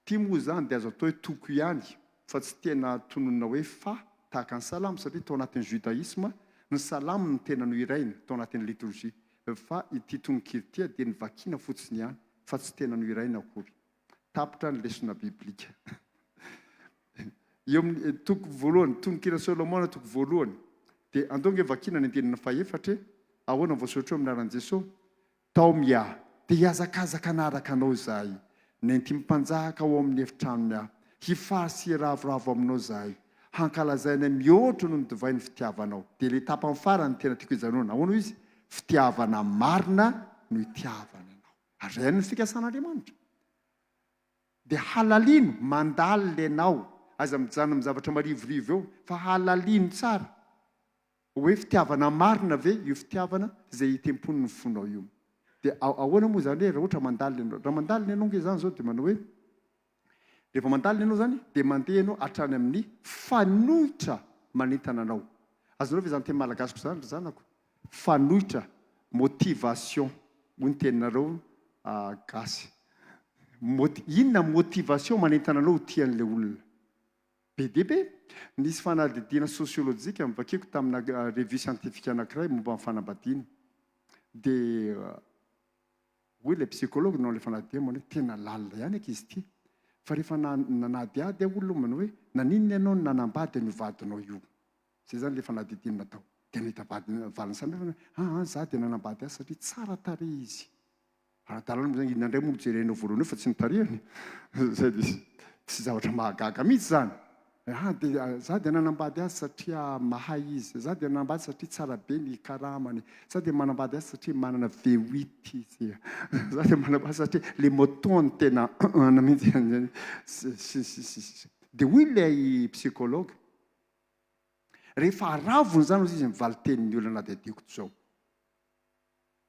Ity moa izany dia azo atao hoe toko ihany fa tsy tena tononina hoe fa tahaka ny Salamo satria tao anatin'ny Judaïsme ny Salamo no tena nohiraina tao anatin'ny litorjia fa ity tononkira ity dia novakiana fotsiny ihany fa tsy tena nohiraina akory. Tapitra ny lesona biblika. Eo amin'ny eh, toko voalohany, tononkira Solomona toko voalohany. Dia andao nge vakiana ny andininy fahefatra e. Ahoana voasoratra eo amin'ny anaran'i Jesosy? Taomy aho, dia hihazakazaka hanaraka anao izahay. Nentin'ny mpanjaka ao amin'ny efitranony aho. Hifaly sy hiravoravo aminao izahay. Hankalazainay mihoatra noho ny divay ny fitiavanao. Dia ilay tapany farany tena tiako hijanonana. Ahoana hoy izy? Fitiavana marina no itiavana anao. Ary izay ihany no fikasan'Andriamanitra. Dia halalino, mandalina ianao, aza mijanona amin'ny zavatra marivorivo eo, fa halalino tsara hoe fitiavana marina ve io fitiavana izay itemponin'ny fonao io. Dia ahoana moa izany hoe raha ohatra mandalina ianao? Raha mandalina ianao ange izany izao dia manao hoe, rehefa mandalina ianao izany dia mandeha ianao hatrany amin'ny fanoitra manentana anao. Azonareo ve izany teny malagasiko izany ry zanako? Fanoitra, motivation, hoy ny teninareo gasy. Moti-, inona motivation manentana anao ho tia an'ilay olona? Be dia be. Nisy fanadihadiana sosiolojika novakiako tamina revue scientifique anankiray momba ny fanambadiana. Dia hoy ilay psychologue nanao ilay fanadihadiana manao hoe tena lalina ihany ankizy ity. Fa rehefa nanadihady aho olona manao hoe naninona ianao no nanambady an'io vadinao io? Zay zany le fanadihadiana natao. Dia nahita vadiny valiny samihafa hoe aa za dia nanambady azy satria tsara tarehy izy. Ara-dalàna moa zany, inona indray moa no jerenao voalohany eo fa tsy ny tarehiny? Zay dia tsy zavatra mahagaga mihitsy zany. Aa dia za dia nanambady azy satria mahay izy, za dia nanambady satria tsara be ny karamany, za dia manambady azy satria manana V8 izy, za dia manambady satria le moto-ny tena an mihitsy sy ny sisa sy ny sisa. Dia hoy ilay psychologue, Rehefa aravony izany hozy izy ny valin-tenin'ny olona nadiadiako toy izao,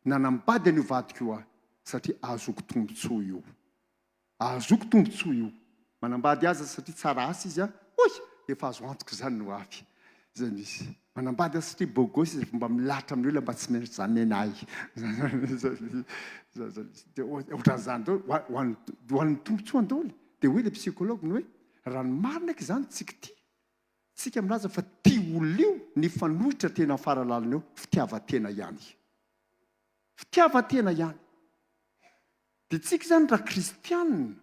Nanambady an'io vadiko io aho satria ahazoako tombontsoa io. Ahazoako tombontsoa io. Manambady azy satria tsara asa izy an, hoy! Efa azo antoka izany ny ho avy. Izay no izy. Manambady azy satria beau gosse izy, mba milahatra amin'ny olona mba tsy menatra ahy. Dia ohatran'izany daholo, ho an'ny tombontsoany daholo. Dia hoy ilay psychologue ny hoe, raha ny marina aky izany tsy kitia. Tsika milaza fa tia olona io ny fanoitra tena fara lalina eo fitiavan-tena ihany. Fitiavan-tena ihany. Dia tsika izany raha kristianina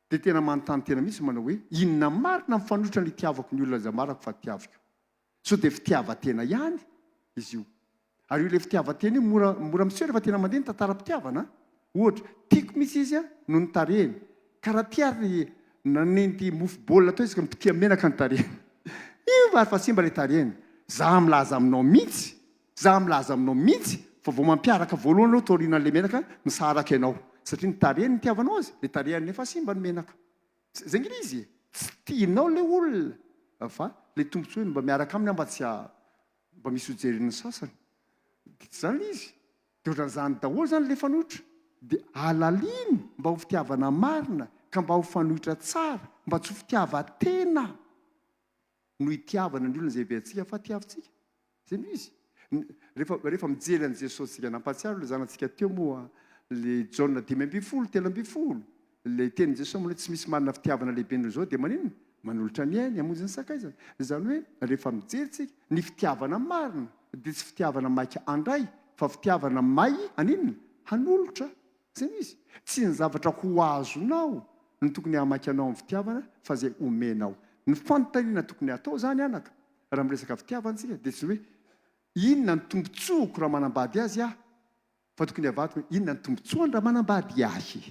dia tena manontany tena mihitsy manao hoe inona marina ny fanoitra ny itiavako ny olona izay marako fa tiaviko. Sao dia fitiavan-tena ihany izy io. Ary io ilay fitiavan-tena io mora mora miseho rehefa tena mandeha ny tantaram-pitiavana an! Ohatra, tiako mihitsy izy an, noho ny tarehiny. Ka raha tia ary nanendy mofo baolina teo izy ka mipitia menaka ny tarehiny. Io ary fa simba ilay tarehiny. Za milaza aminao mihitsy, za milaza aminao mihitsy. Fa vao mampiaraka voalohany aloha taorianan'ilay menaka, misaraka ianao. Satria ny tarehiny no itiavanao azy, ilay tarehiny nefa simba ny menaka. Zay ange ilay izy e! Tsy tianao ilay olona fa ilay tombontsoa hoe mba miaraka aminy aho mba tsy mba misy ho jeren'ny sasany. Dia tsy izany ilay izy. Dia ohatran'izany daholo izany ilay fanoitra. Dia alalino mba ho fitiavana marina ka mba ho fanoitra tsara, mba tsy ho fitiavan-tena no itiavana ny olona izay heverentsika fa tiavintsika. Izay no izy. Rehefa, rehefa mijery an'i Jesosy tsika, nampahatsiaro ilay zanatsika teo moa, ilay Jaona 15, 13, ilay tenin'i Jesosy manao hoe tsy misy manana fitiavana lehibe noho izao dia maninona? Manolotra ny ainy hamonjy ny sakaizany. Izany hoe rehefa mijery tsika, ny fitiavana marina dia tsy fitiavana maika handray fa fitiavana may haninona? Hanolotra. Izay no izy. Tsy ny zavatra ho azonao no tokony hahamaika anao amin'ny fitiavana fa izay omenao. Ny fanontaniana tokony hatao izany anaka, raha miresaka fitiavana isika dia tsy hoe inona ny tombontsoako raha manambady azy aho fa tokony havadiko hoe inona ny tombontsoany raha manambady ahy.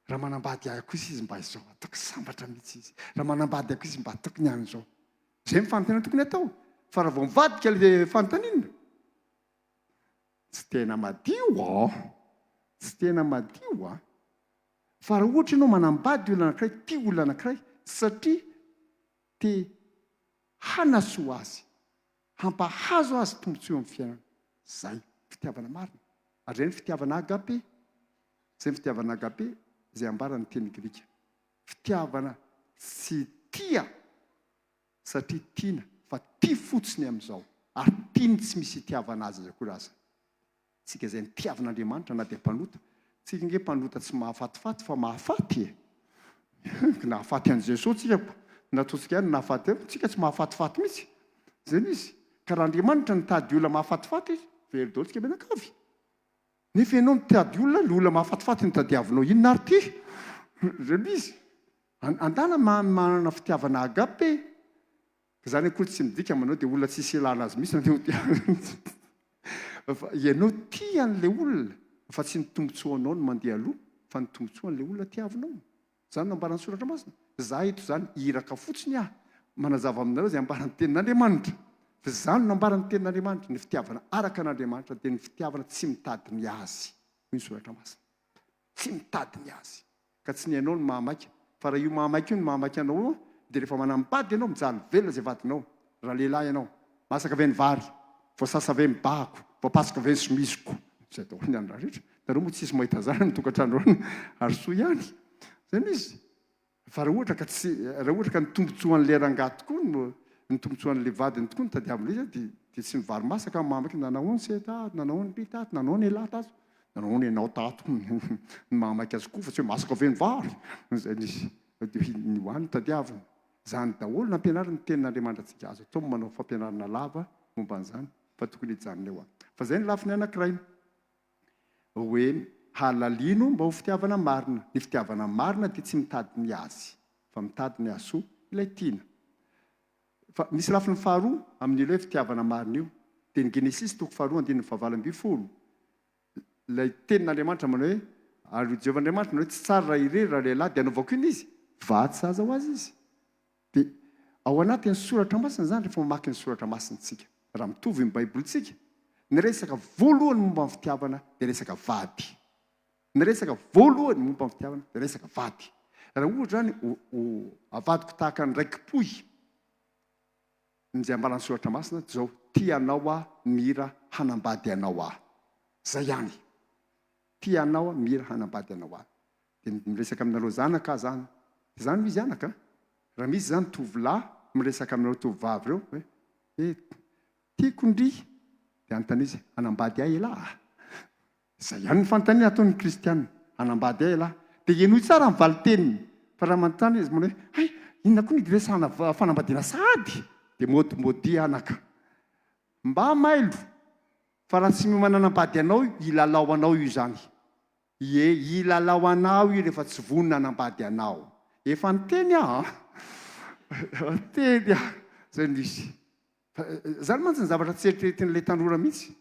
Raha manambady ahy kosa izy mba izao, ataoko sambatra mihitsy izy. Raha manambady ahy kosa izy mba ataoko ny an'izao. Izay ny fanontaniana tokony hatao. Fa raha vao mivadika ilay fanontaniana, tsy tena madio an! Tsy tena madio an! Fa raha ohatra ianao manambady olona anankiray, tia olona anankiray satria te hanasoa azy, hampahazo azy tombontsoa eo amin'ny fiainana. Izay fitiavana marina. Ary izay ny fitiavana agape. Izay ny fitiavana agape izay ambaran'ny teny grika. Fitiavana tsy tia satria tiana fa tia fotsiny amin'izao ary tiany tsy misy itiavana azy akory aza. Tsika izay nitiavin'Andriamanitra na dia mpanota. Tsika ange mpanota tsy mahafatifaty fa mahafaty e! Nahafaty an'i Jesoa tsika ko, nataontsika ihany ny nahafaty azy, tsika tsy mahafatifaty mihitsy. Izay no izy. Ka raha Andriamanitra nitady olona mahafatifaty izy, very daholo tsika mianakavy. Nefa ianao mitady olona, ilay olona mahafatifaty no tadiavinao. Inona ary ity? Izay no izy. Andana manana fitiavana agape. Ka zany akory tsy midika manao dia olona tsisy ilana azy mihitsy no tiana fa ianao tia an'ilay olona fa tsy ny tombotsoanao no mandeha aloha fa ny tombotsoan'ilay olona tiavinao. Zany no ambaran'ny soratra masina. Za eto zany iraka fotsiny aho manazava aminareo izay ambaran'ny tenin'Andriamanitra. Fa zany no ambaran'ny tenin'Andriamanitra, ny fitiavana araka an'Andriamanitra dia ny fitiavana tsy mitady ny azy, hoy ny soratra masina. Tsy mitady ny azy. Ka tsy ny anao no mahamaika. Fa raha io mahamaika io no mahamaika anao io dia rehefa manambady ianao mijaly velona izay vadinao. Raha lehilahy ianao. Masaka ve ny vary? Voasasa ve ny bahako? Voapasoka ve ny somiziko? Izay daholo ny an'ny rehetra. Nareo moa tsisy mahita an'izany any tokantrano any ary soa ihany. Izay no izy. Fa raha ohatra ka tsy, raha ohatra ka ny tombotsoan'ilay rangahy tokoa no, ny tombotsoan'ilay vadiny tokoa no tadiavin'ilay izy dia, dia tsy ny vary masaka no mahamaika, nanahoana se tato, nanahoana ry tato, nanahoana elah tato. Nahoana ianao tato ny mahamaika azy koa fa tsy hoe masaka ve ny vary? Izay nisy dia ny ho any tadiavina. Izany daholo nampianarin'ny tenin'Andriamanitra antsika. Azo atao ny manao fampianarana lava momba an'izany fa tokony hijanona eo aho. Fa izay ny lafiny anankiray hoe halalino mba ho fitiavana marina. Ny fitiavana marina dia tsy mitady ny azy fa mitady ny hahasoa ilay tiana. Fa misy lafiny faharoa amin'ilay hoe fitiavana marina io, dia ny Genesisy toko faharoa andininy fahavalo ambin'ny folo, ilay tenin'Andriamanitra manao hoe, Ary hoy Jehovah Andriamanitra manao hoe, Tsy tsara raha irery ralehilahy, dia hanaovako inona izy? Vady sahaza ho azy izy. Dia ao anatin'ny soratra masina izany, rehefa mamaky ny soratra masina isika, raha mitovy ny Baibolintsika, ny resaka voalohany momba ny fitiavana dia resaka vady. Ny resaka voalohany momba ny fitiavana dia resaka vady. Raha ohatra izany ho avadiko tahaka ny raiki-pohy ny izay ambaran'ny soratra masina dia izao, tia anao aho, mira hanambady anao aho. Izay ihany. Tia anao aho, mira hanambady anao aho. Dia miresaka aminareo zanaka aho izany. Izany no izy anaka a. Raha misy izany tovolahy miresaka aminareo tovovavy ireo hoe, eh, tiako ndry, dia anontaniana izy, hanambady ahy elah a? Izay ihany ny fanontaniana ataon'ny kristiana. Hanambady ahy ialahy? Dia henoy tsara ny valin-teniny. Fa raha manontany izy manao hoe, hay, inona koa no iresahana fanambadiana sahady? Dia môdimôdia anaka. Mbà mailo, fa raha tsy miomana hanambady anao io, hilalao anao io izany. Ie, hilalao anao io rehefa tsy vonona hanambady anao. Efa niteny aho an! Efa niteny aho. Izay no izy. Fa izany mantsy ny zavatra tsy eritreretin'ilay tanora mihitsy.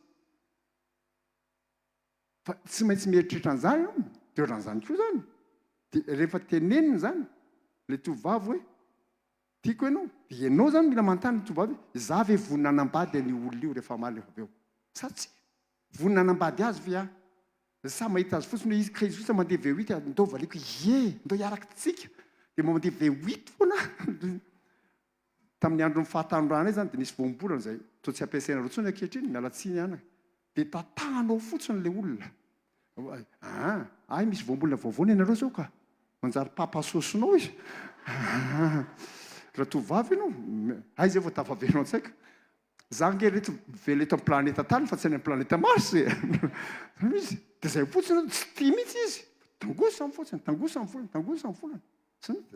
Fa tsy maintsy mieritreritra an'izany ianao, dia ohatran'izany koa izany. Dia rehefa tenenina izany ilay tovovavy hoe tiako ianao, dia ianao izany mila manontany ny tovovavy hoe izaho ve vonona hanambady an'io olona io rehefa hamaly avy eo sa tsia? Vonona hanambady azy ve aho? Sa mahita azy fotsiny hoe izy ka izy fotsiny mandeha V8 ah, ndao valiako ie, ndao hiaraka tsika. Dia mba mandeha V8 foana aho. Tamin'ny andron'ny fahatanoranay izany dia nisy voambolana izay toa tsy ampiasainareo intsony ankehitriny, miala tsiny anaka. Dia tatahanao fotsiny ilay olona. Ah, hay misy voambolana vaovao ny anareo izao ka. Manjary papa sôsinao izy. Raha tovovavy ianao, hay izay vao tafaverina ao an-tsaiko. Za ange reto velona eto amin'ny planeta tany fa tsy any amin'ny planeta Mars e! Zany izy. Dia zay fotsiny tsy tia mihitsy izy. Tangosany fotsiny, tangosany fotsiny, tangosany fotsiny.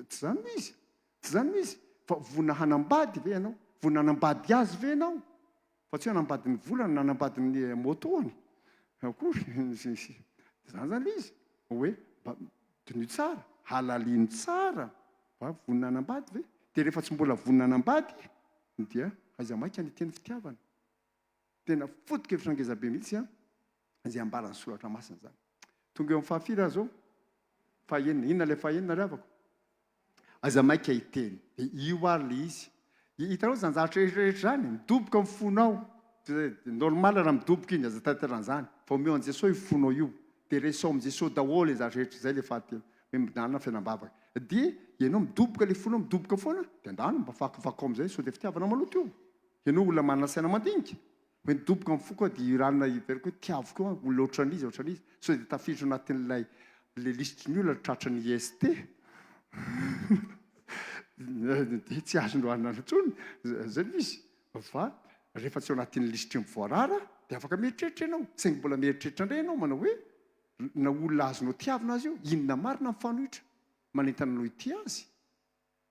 Tsy zany no izy. Tsy zany no izy. Fa vonona hanambady ve ianao? Vonona hanambady azy ve ianao? Fa tsy hoe hanambady ny volany na hanambady ny moto-ny. Akory. Zany zany ilay izy. Hoe mba diniho tsara, halalino tsara. Fa vonona hanambady ve? Dia rehefa tsy mbola vonona hanambady dia aiza maika ny teny fitiavana? Tena foto-kevitra ngeza be mihitsy an, izay ambaran'ny soratra masina izany. Tonga eo amin'ny fahafiry aho izao? Fahenina. Inona ilay fahenina ry havako? Aiza maika hiteny. Dia io ary ilay izy. Hitanao izany zavatra rehetra rehetra izany? Midoboka amin'ny fonao. Normal raha midoboka iny, aza taitaina an'izany. Fa omeo an'i Jesoa io fonao io. Dia resaho amin'i Jesoa daholo izany zavatra rehetra izay ilay fahatelo. Hoe mijanona fiainam-bavaka. Dia ianao midoboka ilay fonao midoboka foana, dia andano mba vakivakao amin'izay sao dia fitiavana maloto io. Ianao olona manana saina mandinika. Hoe midoboka amin'ny foko aho dia iranona heveriko hoe tiaviko aho olona ohatran'iza ohatran'iza. Sao dia tafiditra ao anatin'ilay ilay lisitry ny olona tratran'ny IST. Dia tsy azonao hanana intsony. Izay no izy. Fa rehefa tsy ao anatin'ny lisitry ny voarara dia afaka mieritreritra ianao. Saingy mbola mieritreritra indray ianao manao hoe na olona azonao tiavina aza io, inona marina mifanohitra manentana anao hitia azy?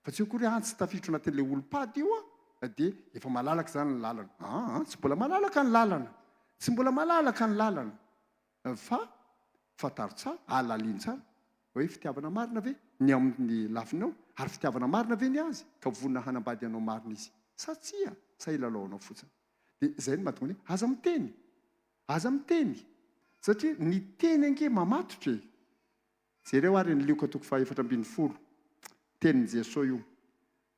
Fa tsy hoe akory hoe ah tsy tafiditra ao anatin'ilay olom-pady io aho dia efa malalaka izany ny lalana. Aa, tsy mbola malalaka ny lalana. Tsy mbola malalaka ny lalana. Fa fantaro tsara, ahalalino tsara hoe fitiavana marina ve ny amin'ny lafiny ao ary fitiavana marina ve ny azy ka vonona hanambady anao marina izy sa tsia sa hilalao anao fotsiny. Dia izay no mahatonga ny hoe aza miteny. Aza miteny, satria ny teny ange mamatotra e! Jereo ary ny Lioka toko faha 14, tenin'i Jesoa io.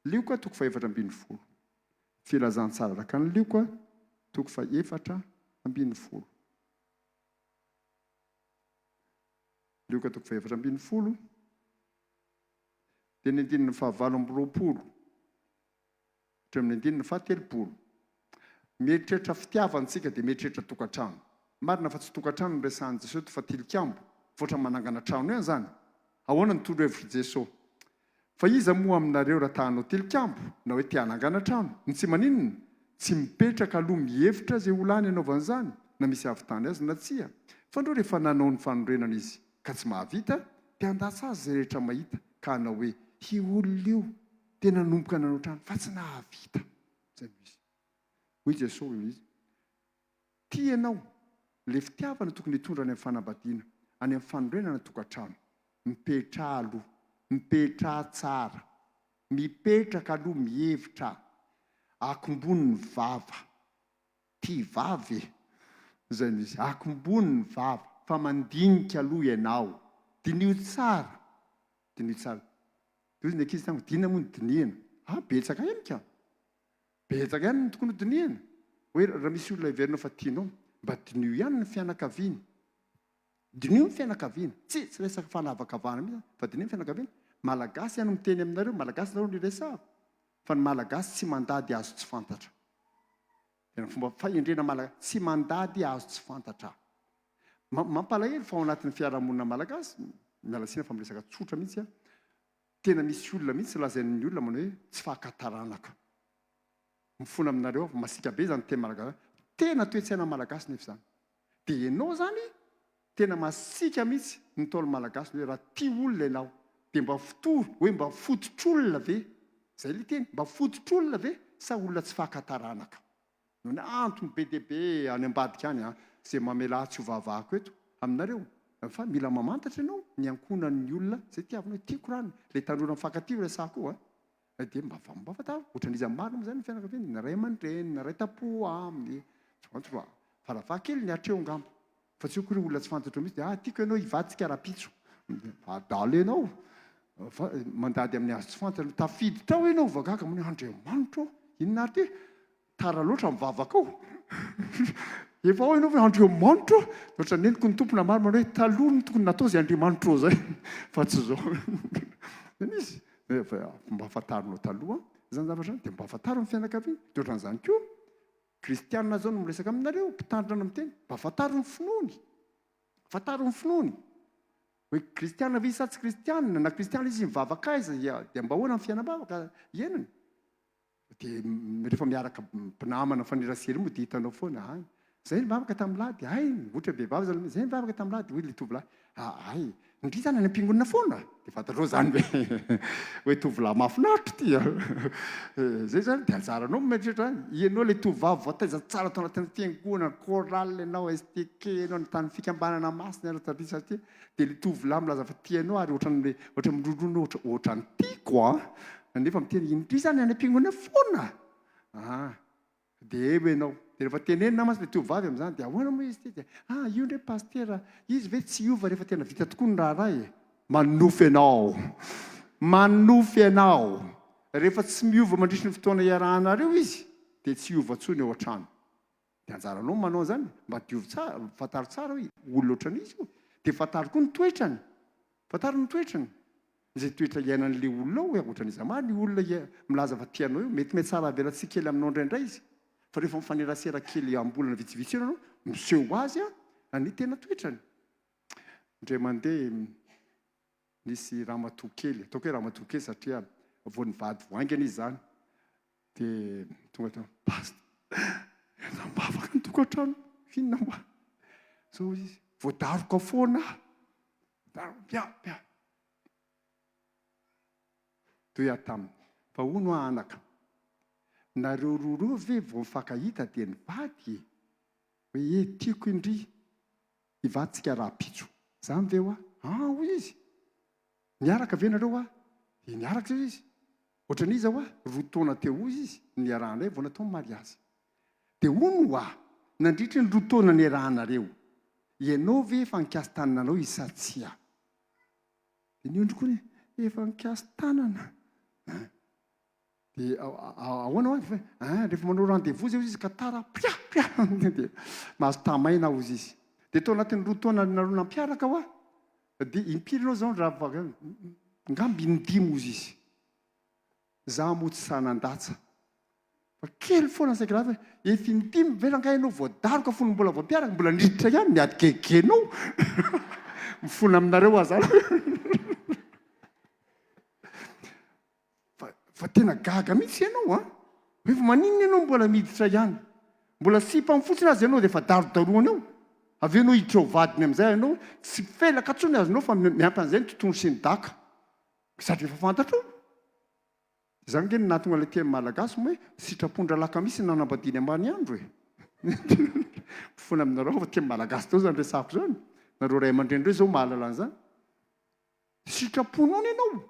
Lioka toko faha 14. Filazantsara araka an'i Lioka toko faha 14. Lioka toko faha 14, dia ny andininy faha 28. Hatramin'ny andininy faha-30. Mieritreritra fitiavana isika dia mieritreritra tokantrano. Marina fa tsy tokantrano no resahan'i Jesoa eto fa tilikambo. Voatra manangana trano ihany izany. Ahoana ny torohevitr'i Jesoa? Fa iza moa aminareo raha ta hanao tilikambo na hoe te hanangana trano no tsy maninona? Tsy mipetraka aloha mihevitra izay ho lany hanaovana izany na misy hahavitany azy na tsia. Fa ndreo rehefa nanao ny fanorenana izy ka tsy mahavita dia handatsa azy izay rehetra mahita ka hanao hoe, Io olona io dia nanomboka nanao trano fa tsy nahavita. Izay no izy. Hoy Jesoa hoy izy, Tia ianao, ilay fitiavana tokony hitondra any amin'ny fanambadiana, any amin'ny fanorenana tokantrano. Mipetraha aloha, mipetraha tsara, mipetraka aloha mihevitra, akombony ny vava, tia vava e! Izay no izy, akombony ny vava fa mandinika aloha ianao, diniho tsara, diniho tsara. Dia hoy ny ankizy tamiko, Inona moa no dinihina? Ah, betsaka ihany ka! Betsaka ihany no tokony ho dinihina. Hoe raha misy olona heverinao fa tianao, mba diniho ihany ny fianakaviany. Diniho ny fianakaviana. Tsy, tsy resaka fanavakavahana mihitsy izany, fa diniho ny fianakaviana. Malagasy aho no miteny aminareo, Malagasy nareo no iresahako. Fa ny Malagasy tsy mandady hazo tsy fantatra. Tena fomba fahendrena Malagasy, tsy mandady hazo tsy fantatra. Mampalahelo fa ao anatin'ny fiarahamonina malagasy, miala tsiny fa miresaka tsotra mihitsy aho, tena misy olona mihitsy lazain'ny olona manao hoe tsy fakan-taranaka. Mifona aminareo aho, masiaka be izany teny malagasy izany. Tena toe-tsaina malagasy nefa izany. Dia ianao izany tena masiaka mihitsy ny ntaolo malagasy hoe raha tia olona ianao dia mba fotory hoe mba fototr'olona ve? Izay ilay teny, mba fototr'olona ve sa olona tsy fakan-taranaka? Noho ny antony be dia be any ambadika any an, izay mamela ahy tsy ho vahavahako eto aminareo, fa mila mamantatra ianao ny ankohonan'ny olona izay tiavinao hoe tiako rany, ilay tanora mifankatia io resahako io an, dia mba mba fantaro ohatran'iza marina moa izany ny fianakaviany, ny ray aman-dreny, ny ray tampo aminy, tsy fantatro fa farafahakeliny hatreo angamba. Fa tsy hoe akory olona tsy fantatro mihitsy dia ah tiako ianao hivadika rahampitso. Adala ianao fa mandady amin'ny hazo tsy fantatra. Tafiditra ao ianao vao gaga manao hoe Andriamanitra ô, inona ary ity? Tara loatra ny vavakao. Efa ao ianao hoe Andriamanitra ô! Ohatran'ny henoko ny Tompo namaly manao hoe taloha no tokony natao izay Andriamanitra ô izay fa tsy izao. Izany izy. Mba fantarinao taloha izany zavatra izany dia mba fantaro ny fianakaviana. Dia ohatran'izany koa. Kristiana izao no miresaka aminareo, mpitandrina no miteny. Mba fantaro ny finoany. Fantaro ny finoany. Hoe kristiana ve izy sa tsy kristiana, na kristiana izy mivavaka aiza, dia mba ahoana ny fiainam-bavaka iainany. Dia rehefa miaraka mpinamana mifanerasera moa dia hitanao foana hay zay nivavaka tamin'ny lahy dia hay ohatra vehivavy zany zay nivavaka tamin'ny lahy dia hoy ilay tovolahy hay ndry zany any am-piangonana foana dia fantatrao zany hoe hoe tovolahy mahafinaritra ity a zay zany dia anjaranao mieritreritra ianao ilay tovovavy voataiza tsara tao anatin'ny fiangonana chorale ianao STK ianao ny tany fikambanana masina ianao taty satria Dia ilay tovolahy milaza fa tia anao ary ohatran'ny ohatran'ny mirondrona ohatra ohatran'ny tiako an! Nefa miteny indry izany any am-piangonana foana! Ah! Dia eo ianao. Dia rehefa tenenina mantsy ilay tovovavy amin'izany dia ahoana moa izy ity? Dia ah! Io indray pasitera, izy ve tsy hiova rehefa tena vita tokoa ny raharaha e? Manonofy ianao! Manonofy ianao! Rehefa tsy miova mandritry ny fotoana iarahanareo izy dia tsy hiova intsony ao an-trano. Dia anjaranao ny manao an'izany, mba diovy tsara, fantaro tsara hoe olona ohatran'iza io, dia fantaro koa ny toetrany, fantaro ny toetrany, izay toetra iainan'ilay olona ao hoe ohatran'iza marina io olona milaza fa tia anao io, mety mihatsara avelatsihy kely aminao indraindray izy, fa rehefa mifanerasera kely am-bolana vitsivitsy eo ianareo, miseho ho azy ny tena toetrany. Indray mandeha nisy ramatoa kely, ataoko hoe ramatoa kely satria vao nivady vao haingana izy izany, Dia tonga teo, Past, entam-bavaka ny tokantrano, inona moa? Zao hoy izy, voadaroka foana aho. Daroka, pia, pia. Toy aho taminy, fa hono aho anaka, nareo roa ireo ve vao nifankahita dia nivady e? Hoe e, tiako indry, hivady tsika rahampitso. Zany ve hoa? Ah, hoy izy. Niaraka ve nareo hoa? Dia niaraka zay izy. Ohatran'iza hoa? Roa taona teo ho izy niarahanay vao natao ny mariazy. Dia hono hoa, nandritry ny roa taona niarahanareo, ianao ve efa nikasi-tanana anao izy sa tsia? Dia niondrikony, efa nikasi-tanana. Hein. Dia ahoana hoa? Hein, rehefa manao rendez-vous zay hozy izy ka tara, pia, pia, dia mahazo tamaina hozy izy. Dia tao anatin'ny roa taona nareo nampiaraka hoa, Dia impiry ianao izao raha ngamba indimy hozy izy. Za moa tsy sahy nandatsa. Fa kely foana saika raha hoe efa indimy ve rangahy ianao voadaroka fony mbola vao mpiaraka, mbola niditra ihany ny hagegenao. Mifona aminareo aho zany. Fa, fa tena gaga mihitsy ianao an! Hoe fa maninona ianao mbola miditra ihany? Mbola sipany fotsiny aza ianao dia efa darodaroany eo. Avy eo ianao hiditra ho vadiny amin'izay ianao, tsy felaka intsony azonao fa miampy an'izay ny totohondry sy ny daka. Sady efa fantatrao. Izany ange no nahatonga ilay teny malagasy moa hoe sitrapon-dralakamisy ny nanambadiany ambany andro e! Mifona aminareo aho fa teny malagasy daholo izany resahako izany. Nareo ray aman-dreny ireo izao mahalala an'izany. Sitraponao ny anao.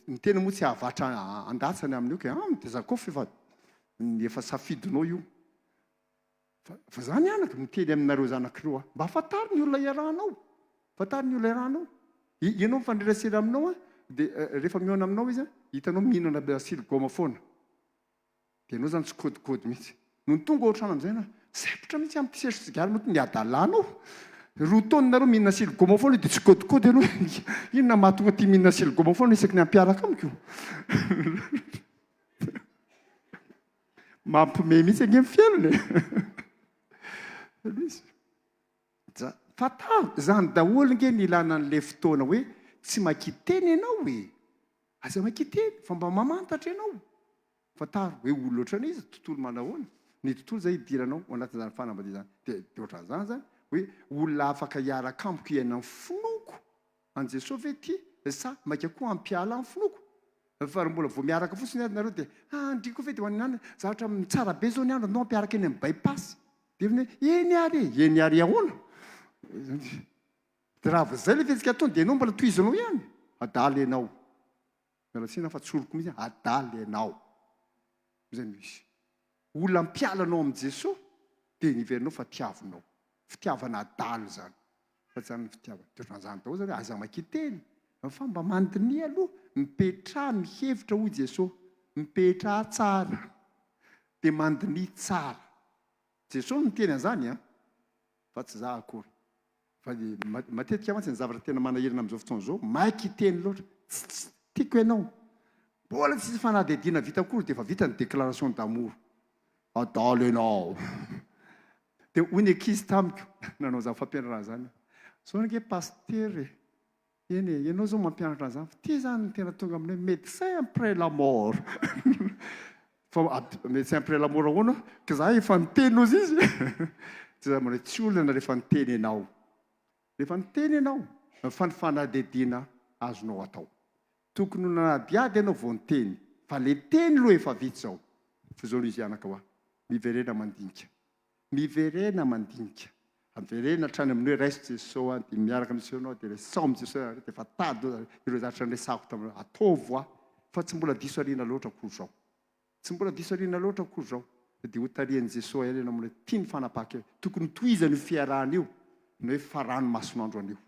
Ny tena moa tsy hahavatra andatsany amin'io kay. Ah, dia za koa fa efa efa safidinao io. Fa, fa zany anaka, miteny aminareo zanak'ireo aho. Mba fantaro ny olona iarahanao. Fantaro ny olona iarahanao. Ianao mifanerasera aminao, dia eh, rehefa mihaona aminao izy, hitanao mihinana siligoma foana. Dia ianao izany tsy kôdikôdy mihitsy. Nony tonga ao an-trano amin'izay ianao, sempotra mihitsy amin'ity sesy sigara moa ity, ny hadalanao. Roa taona nareo mihinana siligoma foana dia tsy kôdikôdy ianao. Inona mahatonga ity mihinana siligoma foana isaky ny hampiaraka amiko? Mampiomehy mihitsy ange ny fiainana e. Fantaro, izany daholo ange ny ilana an'ilay fotoana hoe tsy makia teny ianao e. Aza makia teny fa mba mamantatra ianao. Fantaro hoe olona ohatran'iza, tontolo manahoana, ny tontolo izay hidiranao ao anatin'izany fanambadiana izany. Dia dia ohatran'izany izany hoe olona afaka hiaraka amiko hiaina ny finoako an'i Jesoa ve ity sa maika koa hampiala ny finoako? Fa raha mbola vao miaraka fotsiny ary nareo dia ah ndry koa ve dia ho any anana, zavatra tsara be izao ny andro andao hampiaraka eny amin'ny by-pass. Dia hoe eny ary e, eny ary ahoana? Dia raha vao izay ilay fihetsika ataony dia ianao mbola tohizanao ihany? Adala ianao. Miala tsiny aho fa tsoriko mihitsy, adala ianao. Izay no izy. Olona ampiala anao amin'i Jesoa dia niverinao fa tiavinao. Fitiavana adala izany. Fa tsy izany ny fitiavana. Dia ohatran'izany daholo izany hoe aza makia teny fa mba mandiniha aloha. Mipetraha mihevitra hoy Jesoa. Mipetraha tsara. Dia mandiniha tsara. Jesosy no niteny an'izany an, fa tsy za akory. Fa matetika mantsy ny zavatra tena manahirana amin'izao fotoana izao, maika hiteny loatra, tsy tsy tiako ianao. Mbola tsisy fanadihadiana vita akory dia efa vita ny déclaration d'amour. Adala ianao. Dia hoy ny ankizy tamiko, nanao izany fampianarana izany aho, Izao ange pasitera e, eny e, ianao izao mampianatra an'izany, fa ity izany no tena tonga amin'ny hoe médecin après la mort. Fa médecin après la mort ahoana? Ka za efa niteny ozy izy. Tsy za manao tsy olana rehefa niteny ianao. Rehefa niteny ianao, fa ny fanadihadiana azonao atao. Tokony ho nanadihady ianao vao niteny, fa le teny aloha efa vita izao. Fa izao no izy anaka hoa, miverena mandinika. Miverena mandinika. Averena hatrany amin'ny hoe raiso Jesoa aho dia miaraka amin'i Jesoa ianao dia resaho amin'i Jesoa ianareo dia efa tady ireo zavatra niresahako taminareo. Ataovy hoa fa tsy mbola diso aoriana loatra akory izao. Tsy mbola diso aoriana loatra akory izao. Dia ho tarihan'i Jesoa ihany ianao amin'ilay tia ny fanapahan-kevitra. Tokony ho tohizana io fiarahana io ny hoe farano mason'andro anio.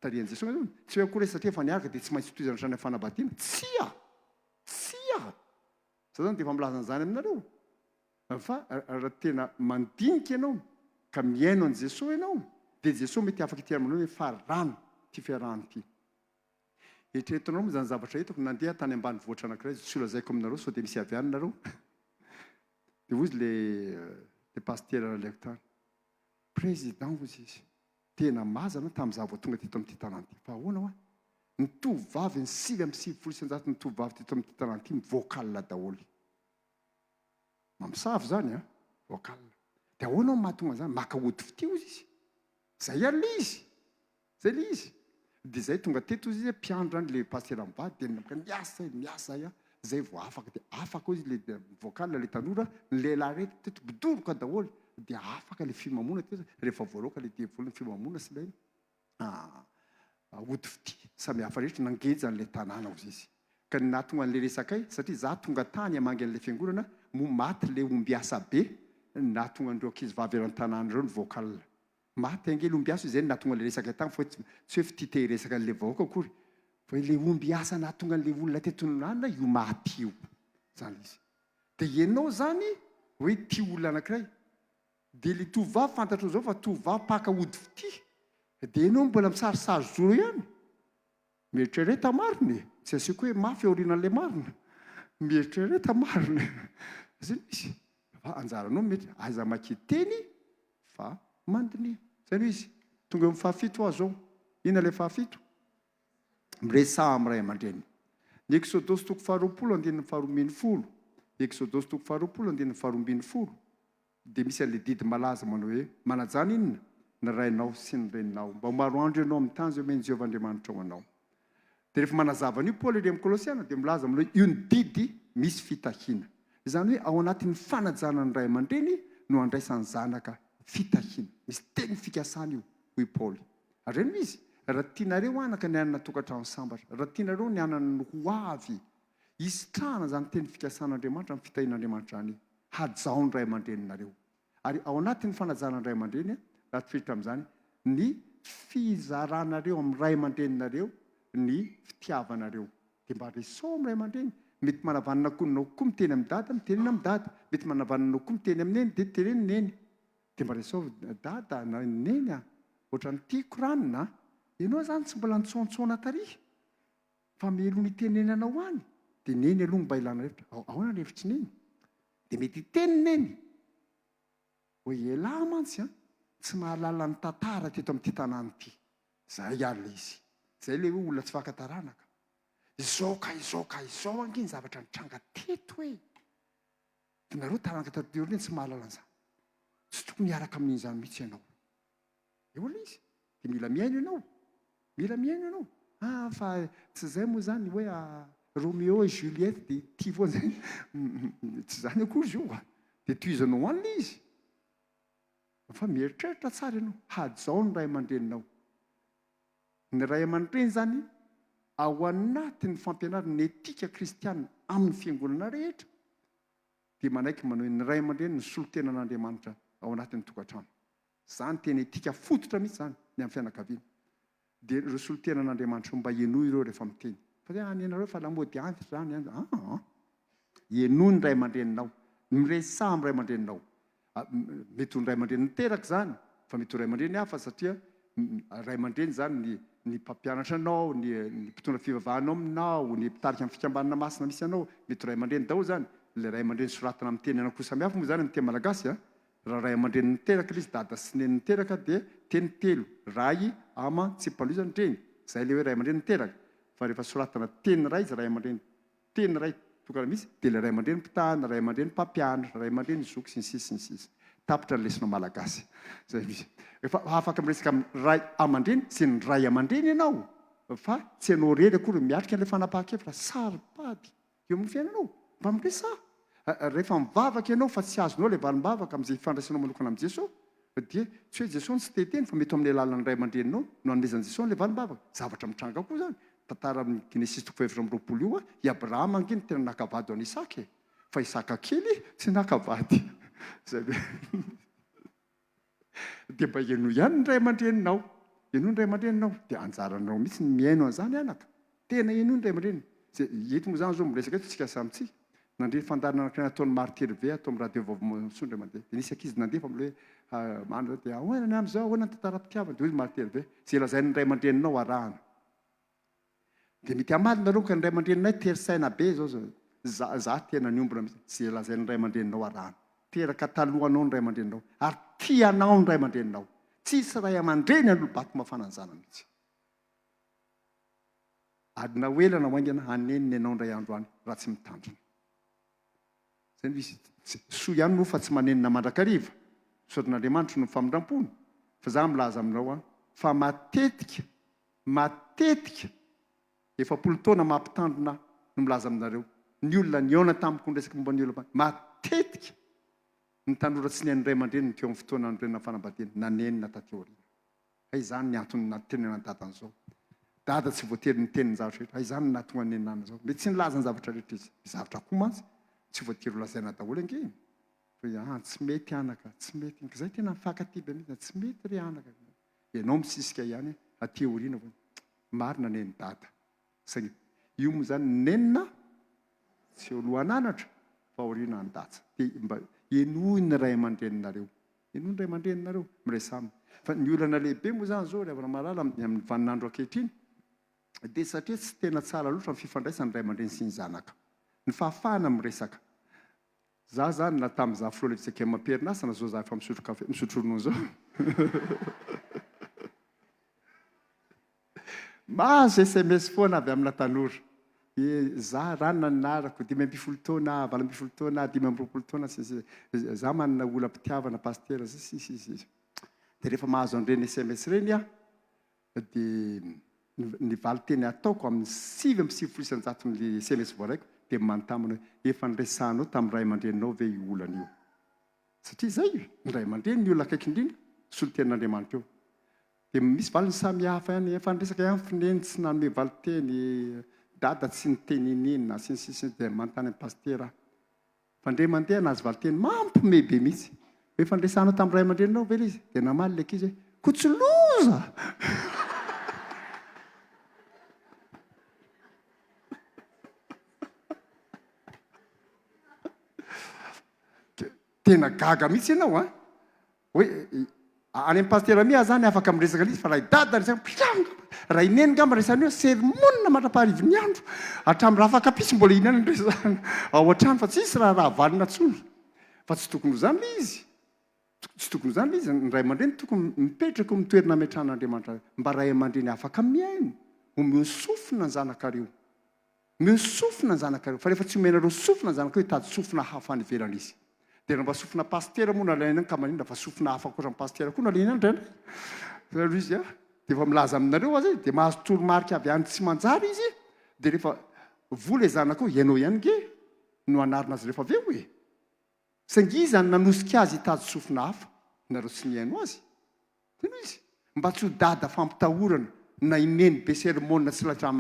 Tarihan'i Jesoa izany. Tsy hoe akory hoe satria efa niaraka dia tsy maintsy tohizana hatrany amin'ny fanambadiana. Tsia! Tsia! Za zany dia efa milaza an'izany aminareo. Fa raha tena mandinika ianao ka mihaino an'i Jesoa ianao dia Jesoa mety afaka hiteny aminao hoe farano ity fiarahana ity. Eritreretinareo moa izany zavatra hitako, nandeha tany ambanivohitra anankiray, tsy ho lazaiko aminareo sao dia misy avy any nareo. Dia hoy izy le le pasitera nalehako tany, Président hozy izy, tena mazana tamin'izaho vao tonga teto amin'ity tanàna ity. Fa ahoana hoa? Ny tovovavy, ny 99% ny tovovavy teto amin'ity tanàna ity mi-vocal daholo. Mamosavy izany an! Vocal. Dia ahoana no mahatonga an'izany? Maka ody fitia hozy izy. Izay ary ilay izy. Izay ilay izy. Dia izay tonga teto hozy izy, mpiandry any ilay pasitera mivady, dia nanomboka niasa izahay, niasa izahay an, izay vao afaka. Dia afaka hozy ilay vocal ilay tanora, ny lehilahy rehetra teto bidoroka daholo. Dia afaka ilay fimamoana teto, rehefa voaroaka ilay devoly ny fimamoana sy ilay ody fitia samihafa rehetra nangeja an'ilay tanàna hozy izy. Ka ny nahatonga an'ilay resakay, satria za tonga tany hamangy an'ilay fiangonana, moa maty ilay ombiasa be nahatonga an'ireo ankizy vavy eran-tanàna ireo ny vocal. Maty ange ilay ombiasa, izay no nahatonga an'ilay resakay tany fa tsy hoe fitia te hiresaka an'ilay vahoaka akory, fa ilay ombiasa nahatonga an'ilay olona teto nanana io maty io. Izany ilay izy. Dia ianao izany hoe tia olona anankiray, Dia ilay tovovavy fantatrao izao fa tovovavy mpaka ody fitia. Dia ianao mbola misarisary zoro ihany. Mieritrereta marina e! Tsy asiako hoe mafy aorianan'ilay marina. Mieritrereta marina e! Izay no izy. Fa anjaranao mety aiza makia teny fa mandiniha. Izay no izy. Tonga eo amin'ny fahafito aho izao. Inona ilay fahafito? Miresaha amin'ny ray aman-dreny. Ny Eksodosy toko faharoapolo andininy faharoambinifolo. Eksodosy toko faharoapolo andininy faharoambinifolo. Dia misy an'ilay didy malaza manao hoe, Manajana inona? Ny rainao sy ny reninao, mba ho maro andro ianao amin'ny tany izay omen'i Jehovah Andriamanitrao anao. Dia rehefa manazava an'io Paoly ery amin'ny Kolosiana dia milaza aminao hoe io ny didy misy fitahiana. Izany hoe ao anatin'ny fanajana ny ray aman-dreny no andraisan'ny zanaka fitahiana. Misy teny fikasana io, hoy Paoly. Ary reno izy, raha tianareo anaka ny hanana tokantrano sambatra, raha tianareo ny hanana ny ho avy, hisitrahana izany teny fikasan'Andriamanitra amin'ny fitahian'Andriamanitra izany, hajao ny ray aman-dreninareo. Ary ao anatin'ny fanajana ny ray aman-dreny, raha tafiditra amin'izany ny fizaranareo amin'ny ray aman-dreninareo ny fitiavanareo. Dia mba resaho amin'ny ray aman-dreny. Mety manavanana koa anao koa miteny amin'i dada, mitenena amin'i dada. Mety manavanana anao koa miteny amin'i neny, dia teneno neny. Dia mba resaho dada na neny a, ohatran'ny tiako ranona a. Ianao izany tsy mbola nitsoantsoana tary. Fa mialoha ny hitenenanao any dia neny aloha no mba ilana hevitra. Ahoana ny hevitr'i neny? Dia mety hiteny neny hoe elah mantsy an, tsy mahalala ny tantara teto amin'ity tanàna ity. Izay ary ilay izy. Izay ilay hoe olona tsy faka taranaka. Izao ka izao ka izao ange ny zavatra nitranga teto e! Dia nareo taranaka taty aoriana tsy mahalala an'izany. Tsy tokony hiaraka amin'izany mihitsy ianao. Eo ilay izy. Dia mila mihaino ianao. Mila mihaino ianao. Ah, fa tsy izay moa izany hoe Roméo et Juliette dia tia foana izay. Tsy izany akory izy io. Dia tohizanao any ilay izy. Fa mieritreritra tsara ianao. Hajao ny ray aman-dreninao. Ny ray aman-dreny izany ao anatin'ny fampianarana ny etika kristiana amin'ny fiangonana rehetra dia manaiky manao hoe ny ray aman-dreny no solontenan'Andriamanitra ao anatin'ny tokantrano. Zany tena etika fototra mihitsy zany ny amin'ny fianakaviana. Dia ireo solontenan'Andriamanitra ireo mba henoy ireo rehefa miteny. Fa hoe any ianareo fa lamaody antitra any any. Aa. Henoy ny ray aman-dreninao. Miresaha amin'ny ray aman-dreninao. Mety ho ny ray aman-dreny niteraka izany, fa mety ho ray aman-dreny hafa satria ray aman-dreny izany ny ny mpampianatra anao, ny ny mpitondra fivavahana ao aminao, ny mpitarika ny fikambanana masina misy anao, mety ho ray aman-dreny daholo izany. Ilay ray aman-dreny soratana amin'ny teny anankiroa samihafa moa izany amin'ny teny malagasy an. Raha ray aman-dreny niteraka ilay izy, dada sy neny niteraka dia teny telo, ray aman tsy mpanohizana, dreny. Izay ilay hoe ray aman-dreny niteraka. Fa rehefa soratana teny iray izy ray aman-dreny Teny iray tokana mihitsy dia ilay ray aman-dreny mpitahana, ray aman-dreny mpampianatra, ray aman-dreny zoky sy ny sisa sy ny sisa. Tapitra ny lesona malagasy. Izay mihitsy. Efa afaka miresaka amin'ny ray aman-dreny sy ny ray aman-dreny ianao fa tsy ianao irery akory no miatrika an'ilay fanapahan-kevitra saro-pady eo amin'ny fiainanao. Mba miresaha. Rehefa mivavaka ianao fa tsy azonao ilay valim-bavaka amin'izay ifandraisanao manokana amin'i Jesoa dia tsy hoe Jesoa no tsy te hiteny fa mety ho amin'ny alalan'ny ray aman-dreninao no anomezan'i Jesoa an'ilay valim-bavaka. Zavatra mitranga koa izany. Tantara amin'ny Genesisy toko faha-24 io, i Abrahama ange no tena naka vady ho an'i Isaka e! Fa Isaka kely tsy naka vady. Izay ve? Dia mba henoy ihany ny ray aman-dreninao. Henoy ny ray aman-dreninao. Dia anjaranao mihitsy ny mihaino an'izany anaka. Tena henoy ny ray aman-dreny. Izay, eto moa izany izao miresaka eto tsika samy tsika. Nandre fandaharana anankiray nataon'i Marthe Hervé ato amin'ny radio Vaovao Mahasoa indray mandeha. Dia nisy ankizy nandefa amin'ilay hoe mandry dia ahoana ny amin'izao, ahoana ny tantaram-pitiavana? Dia hoy Marthe Hervé, izay lazain'ny ray aman-dreninao arahana. Dia mety hamaly nareo ka ny ray aman-dreninay tery saina be zao zao. Za za tena niombona mihitsy. Ze lazain'ny ray aman-dreninao arahana. Teraka talohanao ny ray aman-dreninao ary tia anao ny ray aman-dreninao. Tsisy ray aman-dreny hanolo-bato mafana ny zanany mihitsy. Ary na ho ela na ho haingana hanenina ianao indray andro any raha tsy mitandrina. Zay no izy. Soa ihany moa fa tsy manenina mandrakariva. Misaotra an'Andriamanitra noho ny famindram-pony. Fa za milaza aminao an, fa matetika Matetika, 40 taona maha mpitandrina ahy no milaza aminareo, ny olona nihaona tamiko niresaka momba ny olona, matetika ny tanora tsy nihaino ray aman-dreniny teo amin'ny fotoana nanorenana fanambadiana, nanenina taty aoriana. Hay izany ny antony nahatenenan'i Dada an'izao. Dada tsy voatery niteny ny zavatra rehetra. Hay izany no nahatonga an'i Nenana izao. Mety tsy nilaza ny zavatra rehetra izy. Ny zavatra koa mantsy tsy voatery holazaina daholo ange e. Fa hoe ah, tsy mety anaka, tsy mety. Izay tena mifankatia be mihitsy, tsy mety ry anaka. Ianao misisika ihany aty aoriana vao marina anie ny dada. Saingy io moa izany nenina tsy eo lohan'anatra fa aoriana andatsa. Dia mba henoy ny ray aman-dreninareo. Henoy ny ray aman-dreninareo, miresaha aminy. Fa ny olana lehibe moa izany izao ry havana malala amin'ny vaninandro ankehitriny dia satria tsy tena tsara loatra ny fifandraisan'ny ray aman-dreny sy ny zanaka. Ny fahafahana miresaka. Za zany na tam za filoha lefitra kem amperinasa na zao za efa misotro kafe misotro ronono zao mahazo sms foana avy amina tanora e za ranona ny anarako 15 taona 18 taona 25 taona sy sy za manana olam-pitiavana pasitera sy sy sy sy de rehefa mahazo an'ireny sms ireny aho Dia ny valinteny ataoko amin'ny 99% ny sms voaraiko dia manontany hoe efa niresahanao tamin'ny ray aman-dreninao ve io olana io? Satria izay e, ny ray aman-dreny ny olona akaiky indrindra, solontenan'Andriamanitra eo. Dia misy valiny samihafa ihany, efa niresaka ihany f'neny tsy nanome valinteny, dada tsy niteny ininona, sy ny sisa Dia manontany an'i pasitera aho. Fa ndre mandeha nahazo valinteny mampime be mihitsy. Hoe efa niresahanao tamin'ny ray aman-dreninao ve ilay izy? Dia namaly ilay ankizy hoe, koa tsy loza! Tena gaga mihitsy ianao an! Hoe any amin'ny pasitera Mia zany afaka miresaka an'izy fa raha i dada resaka mpitranga, raha i neny ngamba resahana eo sermonina mandra-paharivin'ny andro, hatramin'ny rafakapisy mbola iny ihany no resahana ao an-trano fa tsisy raharaha valina intsony. Fa tsy tokony ho izany ilay izy. Tsy tokony ho izany ilay izy. Ny ray aman-dreny tokony mipetraka eo amin'ny toerana ametrahan'Andriamanitra azy. Mba ray aman-dreny afaka mihaino. Omeo sofina ny zanakareo. Omeo sofina ny zanakareo, fa rehefa tsy omenareo sofina ny zanakareo hitady sofina hafa any ivelany izy. Dia raha mba sofina pasitera moa no alainy any ka maninona fa sofina hafa ankoatra ny pasitera koa no alainy any indraindray. Zay aloha izy a. Dia efa milaza aminareo aza izy, dia mahazo toromarika avy any tsy manjary izy, dia rehefa voa ilay zanakao, ianao ihany nge no hanarina azy rehefa avy eo e. Saingy iza no nanosika azy hitady sofina hafa, nareo tsy nihaino azy? Zay no izy. Mba tsy ho dada fampitahorana na i neny be sermona tsy laitra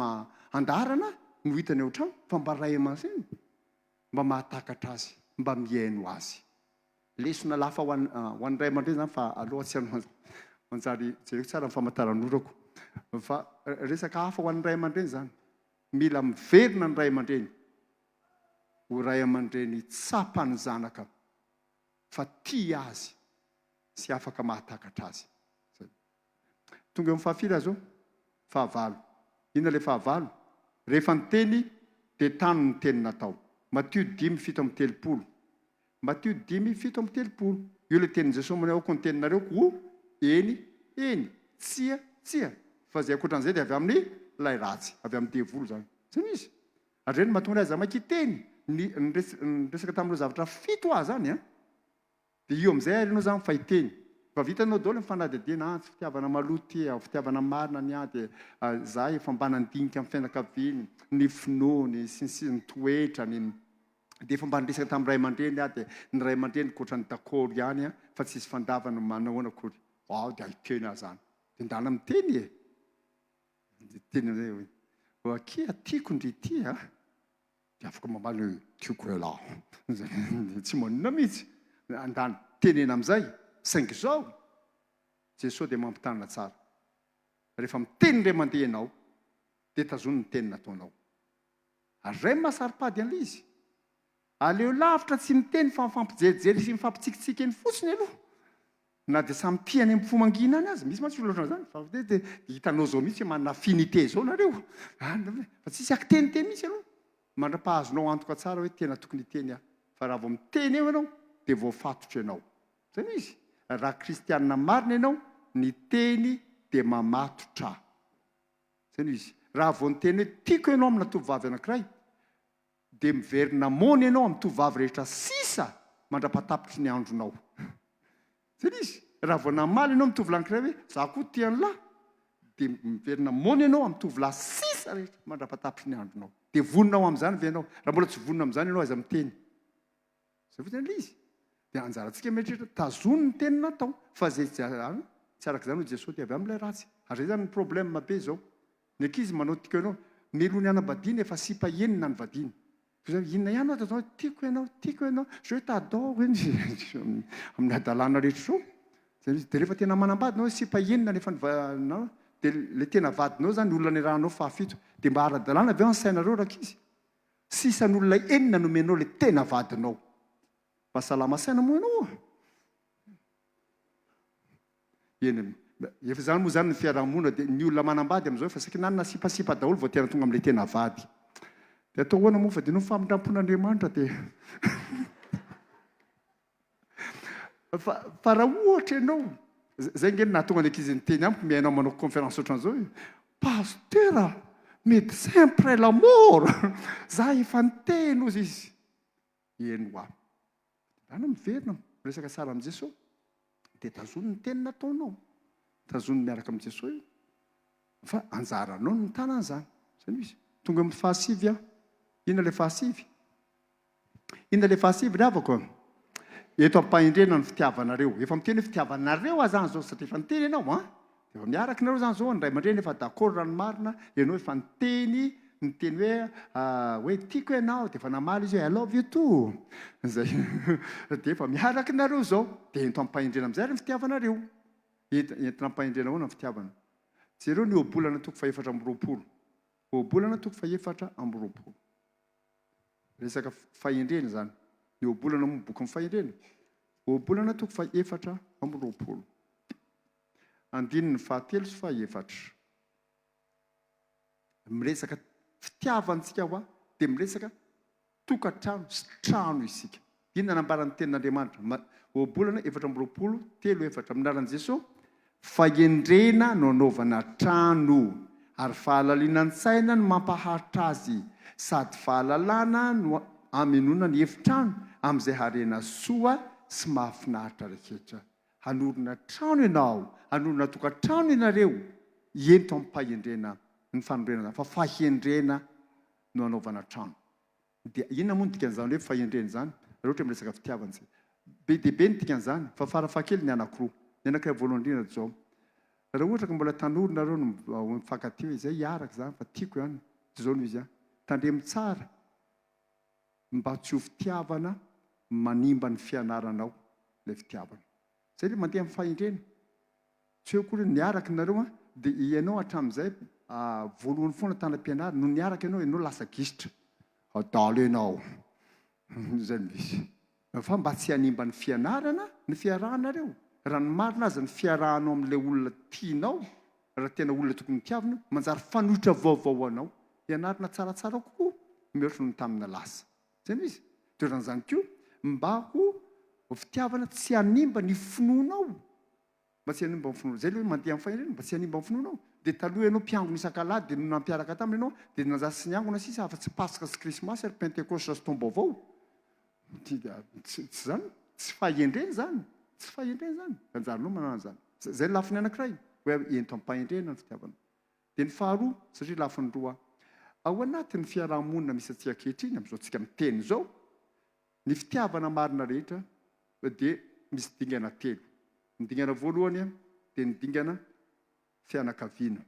andaharana no hitany ao an-trano fa mba ray aman-dreny mba mahatakatra azy, mba mihaino azy. Lesona lafa ho an ho an'ny ray aman-dreny zany fa aloha tsy hanao manjary jereko tsara ny famantaran'orako fa resaka hafa ho an'ny ray aman-dreny zany. Mila miverina ny ray aman-dreny ho ray aman-dreny tsapan'ny zanaka. fa tia azy sy afaka mahatakatra azy. Zay. Tonga eo amin'ny fahafiry aho zao? Fahavalo. Inona ilay fahavalo? Rehefa niteny dia tano ny teny natao. Matio dimy 37. Matio dimy 37. Io ilay tenin'i Jesoa manao aoka ny teninareo ho eny, eny, tsia, tsia. Fa izay ankoatran'izay dia avy amin'ny ilay ratsy, avy amin'ny devoly izany. Izay no izy. Ary izay no mahatonga ny ahy aza maika hiteny ny niresaka tamin'ireo zavatra fito aho izany an. Dia io amin'izay ary ianao izany fa hiteny. Efa vitanao daholo ny fanadihadiana, ah tsy fitiavana maloto ity ah, fitiavana marina ny ahy dia za efa mba nandinika ny fianakaviany, ny finoany sy ny sisa, ny toetrany, dia efa mba niresaka tamin'ny ray aman-dreny aho dia ny ray aman-dreniko ohatran'ny d'accord ihany an, fa tsisy fandavana manahoana akory. Ao dia hiteny aho izany. Dia ndana miteny e! Miteny amin'izay hoe, oh akia tiako ndry ity a! Dia afaka mamaly hoe tiako elah. Tsy maninona mihitsy. Andany tenena amin'izay. Saingy izao, Jesoa dia mampitanana tsara. Rehefa miteny indray mandeha ianao, dia tazony ny teny nataonao. Ary izay no maha saro-pady an'ilay izy. Aleo lavitra tsy miteny fa mifampijerijery sy mifampitsikitsiky eny fotsiny aloha. Na dia samy tia any amin'ny fo mangina any aza. Misy mantsy olona ohatran'izany. Fa dia hitanao izao mihitsy hoe manana affinité izao nareo. Fa tsisy akiteniteny mihitsy aloha. Mandra-pahazonao antoka tsara hoe tena tokony hiteny aho. Fa raha vao miteny eo ianao dia voafatotra ianao. Izay no izy. Raha kristianina marina ianao, ny teny dia mamatotra. Izay no izy. Raha vao niteny hoe tiako ianao amina tovovavy anankiray, dia miverina moana ianao amin'ny tovovavy rehetra sisa mandra-patapitry ny andronao. Izay ilay izy. Raha vao namaly ianao amin'ny tovolahy anankiray hoe za koa tia an'lah, dia miverina moana ianao amin'ny tovolahy sisa rehetra mandra-patapitry ny andronao. Dia vonona ho amin'izany ve ianao? Raha mbola tsy vonona amin'izany ianao, aza miteny. Izay fotsiny ilay izy. Dia anjarantsika mieritreritra, tazony ny teny natao, fa izay tsy tsy araka izany hoy Jesoa dia avy amin'ilay ratsy. Ary izay izany ny problème be izao. Ny ankizy manao tiako ianao, meloa ny hanambadiana efa sipa enina ny vadiany. Toy izany, inona ihany no ataonao hoe tiako ianao, tiako ianao, je t'adore, amin'ny hadalana rehetra izao. Izay mihitsy. Dia rehefa tena manambady ianao hoe sipa enina nefa ny va-, dia ilay tena vadinao izany olona niarahanao fahafito. Dia mba ara-dalàna ve ao ny sainareo rankizy? Sisan'olona enina nomenao ilay tena vadinao. Mba salama saina moa ianao a! Eny, efa izany moa izany ny fiarahamonina dia ny olona manambady amin'izao efa saika nanana sipasipa daholo vao tena tonga amin'ilay tena vady. Dia atao ahoana moa fa dia noho ny famindram-pon'Andriamanitra dia fa fa raha ohatra ianao, zay ange no nahatonga ny ankizy niteny amiko mihaino ahy manao conférence ohatran'izao hoe Pasteur a, médecin après la mort, za efa niteny hozy izy. Eny hoa. Ndana miverina miresaka tsara amin'i Jesoa. Dia tazony ny teny nataonao. Tazony miaraka amin'i Jesoa io. Fa anjaranao ny mitana an'izany. Izay no izy. Tonga amin'ny fahasivy aho. Inona ilay fahasivy? Inona ilay fahasivy ry havako a? Eto am-pahendrena ny fitiavanareo. Efa miteny hoe fitiavanareo aho izany izao satria efa niteny ianao an. Efa miaraka nareo izany izao, ny ray aman-dreny efa d'accord raha ny marina, ianao efa niteny, niteny hoe hoe tiako ianao, dia efa namaly izy hoe I love you too. Izay. Dia efa miaraka nareo izao. Dia ento am-pahendrena amin'izay ary ny fitiavanareo. Entina am-pahendrena ahoana ny fitiavana? Jereo ny ohabolana toko faha-24. Ohabolana toko faha-24. Resaka fahendrena izany. Ny ohabolana moa bokin'ny fahendrena. Ohabolana toko faha-24. Andininy fahatelo sy fahefatra. Miresaka fitiavantsika hoa dia miresaka tokantrano sy trano isika. Inona nambaran'ny tenin'Andriamanitra? Ohabolana 24, 3, 4 Amin'ny anaran'i Jesoa, fahendrena no anaovana trano, ary fahalalinan-tsaina no mampaharitra azy, sady fahalalana no amenoana ny efitrano amin'izay harena soa sy mahafinaritra rehetra. Hanorina trano ianao, hanorina tokantrano ianareo, ento amim-pahendrena ny fanorenana, fa fahendrena no anaovana trano. Dia inona moa ny dikan'izany hoe fahendrena izany, raha ohatra miresaka fitiavana isika? Be dia be ny dikan'izany, fa farafahakeliny ny anankiroa. Ny anankiray voalohany indrindra dia izao, raha ohatra ka mbola tanora nareo no mifankatia hoe izay hiaraka izany fa tiako ihany, dia izao no izy an, tandremo tsara mba tsy ho fitiavana manimba ny fianaranao ilay fitiavana. Izay ilay mandeha amin'ny fahendrena. Tsy hoe akory hoe niaraka nareo an, dia ianao hatramin'izay voalohany foana tany am-pianarana, nony niaraka ianao, ianao lasa gisitra. Adala ianao. Izay no izy. Fa mba tsy hanimba ny fianarana ny fiarahanareo. Raha ny marina aza ny fiarahanao amin'ilay olona tianao, raha tena olona tokony hotiavina io, manjary fanoitra vaovao ho anao, hianarana tsaratsara kokoa mihoatra noho ny tamin'ny lasa. Izay no izy. Dia ohatran'izany koa, mba ho fitiavana tsy hanimba ny finoanao. Mba tsy hanimba ny finoanao. Izay ilay hoe mandeha amin'ny fahendrena, mba tsy hanimba ny finoanao. Dia taloha ianao mpiangona isak'alahady dia nampiaraka taminy ianao, dia nanjary tsy niangona sisa afa-tsy Paska sy Krismasy ary Pentekosta sy Taom-baovao. Tsy tsy izany, tsy fahendrena izany, tsy fahendrena izany. Anjaranao manana an'izany. Izay ny lafiny anankiray, hoe ento am-pahendrena ny fitiavanao. Dia ny faharoa, satria lafiny roa, ao anatin'ny fiaraha-monina misy antsika ankehitriny, amin'izao tsika miteny izao, Ny fitiavana marina rehetra dia misy dingana telo. Ny dingana voalohany dia ny dingana fianakaviana.